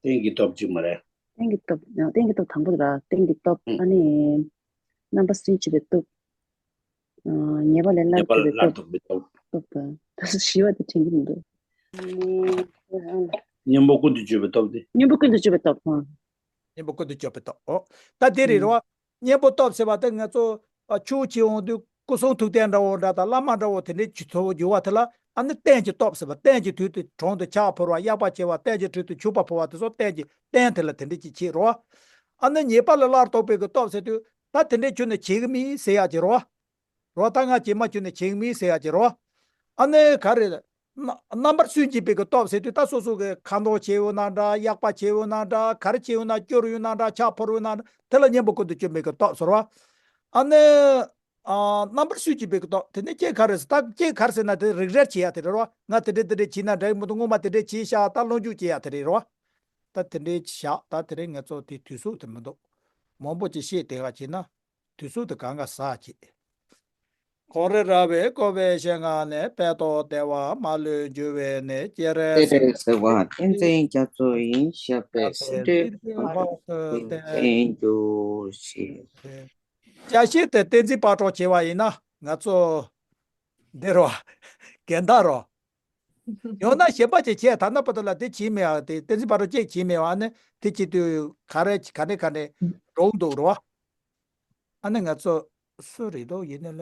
རྟེན་གྱི་སྟོབས་ཅིག་མ་རེད། རྟེན་གྱི་སྟོབས། རྟེན་གྱི་སྟོབས་དང་པོ་དེ་ར། རྟེན་གྱི་སྟོབས། ཨ་ནི། རྣམ་པ་སུན་འབྱིན་པའི་སྟོབས། ཉེས་པ་ལས་སླར་ཉེས་པ་ལས་སླར་ལྡོག་པའི་སྟོབས། སྟོབས་དང་། ད་ཞི་བ་དེ་དྲན་གྱི་མི་འདུག་གཉེན་པོ་ཀུན་ཏུ་སྤྱོད་པའི་སྟོབས་དེ། གཉེན་པོ་ཀུན་ཏུ་སྤྱོད་པའི་སྟོབས། ཨང་། གཉེན་པོ་ཀུན་ཏུ་སྤྱོད་པའི་སྟོབས། ཨོ། ད་དེ་རེད་རོ། གཉེན་པོ་སྟོབས་ཟེར་བ་དེ་ང་ཚོ་ཨ་ཆོས་བྱེད་འོང་དུས་སྐུ་གསུང་ཐུགས་རྟེན་འདྲ་བོ་འདྲ་དང་བླ་མ་འདྲ་བོ་དེ་འདྲའི་ཆུ་ཚོ་བོ་འགྱུར་བ་དེ་ལ། ཨ་ནི་རྟེན་གྱི་སྟོབས་ཟེར་བ། རྟེན་གྱི་དུས་དེ་གྲོང་དུ་ཕྱག་ཕུལ་བ། གཡག་པ་བྱེད་པ། རྟེན་གྱི་དུས་དུ་ཕྱུ་པ་ཕུལ་བ་དེ་ཚོ་རྟེན་གྱི་རྟེན་དེ་ལ་དེ་འདྲ་ཅིག་བྱེད་རོ། ཨ་ནི་ཉེས་པ་ལས་སླར་ལྡོག་པའི་གི་སྟོབས་ཟེར་དུས་ད་དེ་འདྲའི་ཁྱོན་ནས་བྱེད་གི་མིན་ཟེར་ཡག་ཅིག་རོ། རོ། ད་ང་ཇེ་མ་ཁྱོན་ནས་བྱེད་གི་མིན་ཟེར་ཡག་ཅིག་རོ། ཨ་ནི་ག་རེ། རྣམ་རྣམ་པར་སུན་འབྱིན་པའི་གི་སྟོབས་ཟེར་དུས་ད་སོ་སོ་གི་ཁ་མདོག་བྱེད་ཡོད་ན་འདྲ། གཡག་པ་བྱེད་ཡོད་ན་འདྲ། ག་རེ་བྱེད་ཡོད་ན། སྐྱུར་ཡོད་ན་འདྲ། ཕྱག་ཕུལ་ཡོད་ན་འདྲ། དེ་ལ་གཉེན་པོ་ཀུན་ཏུ་སྤྱོད་པའི་གི་སྟོབས་ཟེར་བ། ཨ་ནི། ཨ། རྣམ་པར་སུན་འབྱིན་པའི་གི་སྟོབས། དེ་ནི་ཁྱེད་ག་རེ་ཟེར། ད་ཁྱེད་ག་རེ་ཟེར་ན་དེ་རིགས་རལ་བྱེད་ཡག་དེ་རེད་རོ། ང་དེ་འདྲས་དེ་འདྲས་བྱས་ན་འདྲ་གི་མི་འདུག་སྔོན་མ་དེ་འདྲས་བྱས་ཤག་ད་སློབ་འཇུག་བྱེད་ཡག་དེ་རེད་རོ། ད་དེ་འདྲས་བཞག་ད་དེ་རིང་ང་ཚོ་དེ་དུས་ཚོད་དེ་མི་འདུག་མང་པོ་ཅིག་བཤད་བསྡད་ག་བྱས་ན། དུས་ཚོད་དེ་གང་ག་ཟག་བྱེད། གངས་རི་ར་བས་བསྐོར་བའི་ཞིང་ཁམས་ནས། དཔལ་ཏོག་བདེ་བ་མ་ལུས་འབྱུང་བའི་གནས། སྤྱན་རས་གཟིགས་དབང་བསྟན་འཛིན་རྒྱ་མཚོ་ཡི། ཞབས་པད་སྲིད་མཐའི་བར་དུ་བརྟན་གྱུར་ཅིག་བཀྲ་ཤིས་བདེ་ལེགས། བཀྲ་ཤིས་བདེ་ལེགས། བསྟན་འཛིན་ཕག་གྲུ་བྱས་པ་ཡིན་ན་ང་ཚོ་འདི་རོ། རྒན་དར་རོ། ཡང་ན་གཞན་པ་ཅིག་བྱས། ད་ནི་བར་དུ་ལ་དེ་བྱས་མེད་པ། དེ་བསྟན་འཛིན་ཕག་གྲུ་གཅིག་བྱས་མེད་པ། ཨ་ནི་དེ་བྱེད་དུས་ག་རེ་ག་ནས་ག་ནས་འགྲོ་འདུག་རོ། ཨ་ནི་ང་ཚོ་སུ་རེད་འདུག་ཡིན་ནའི་ལས།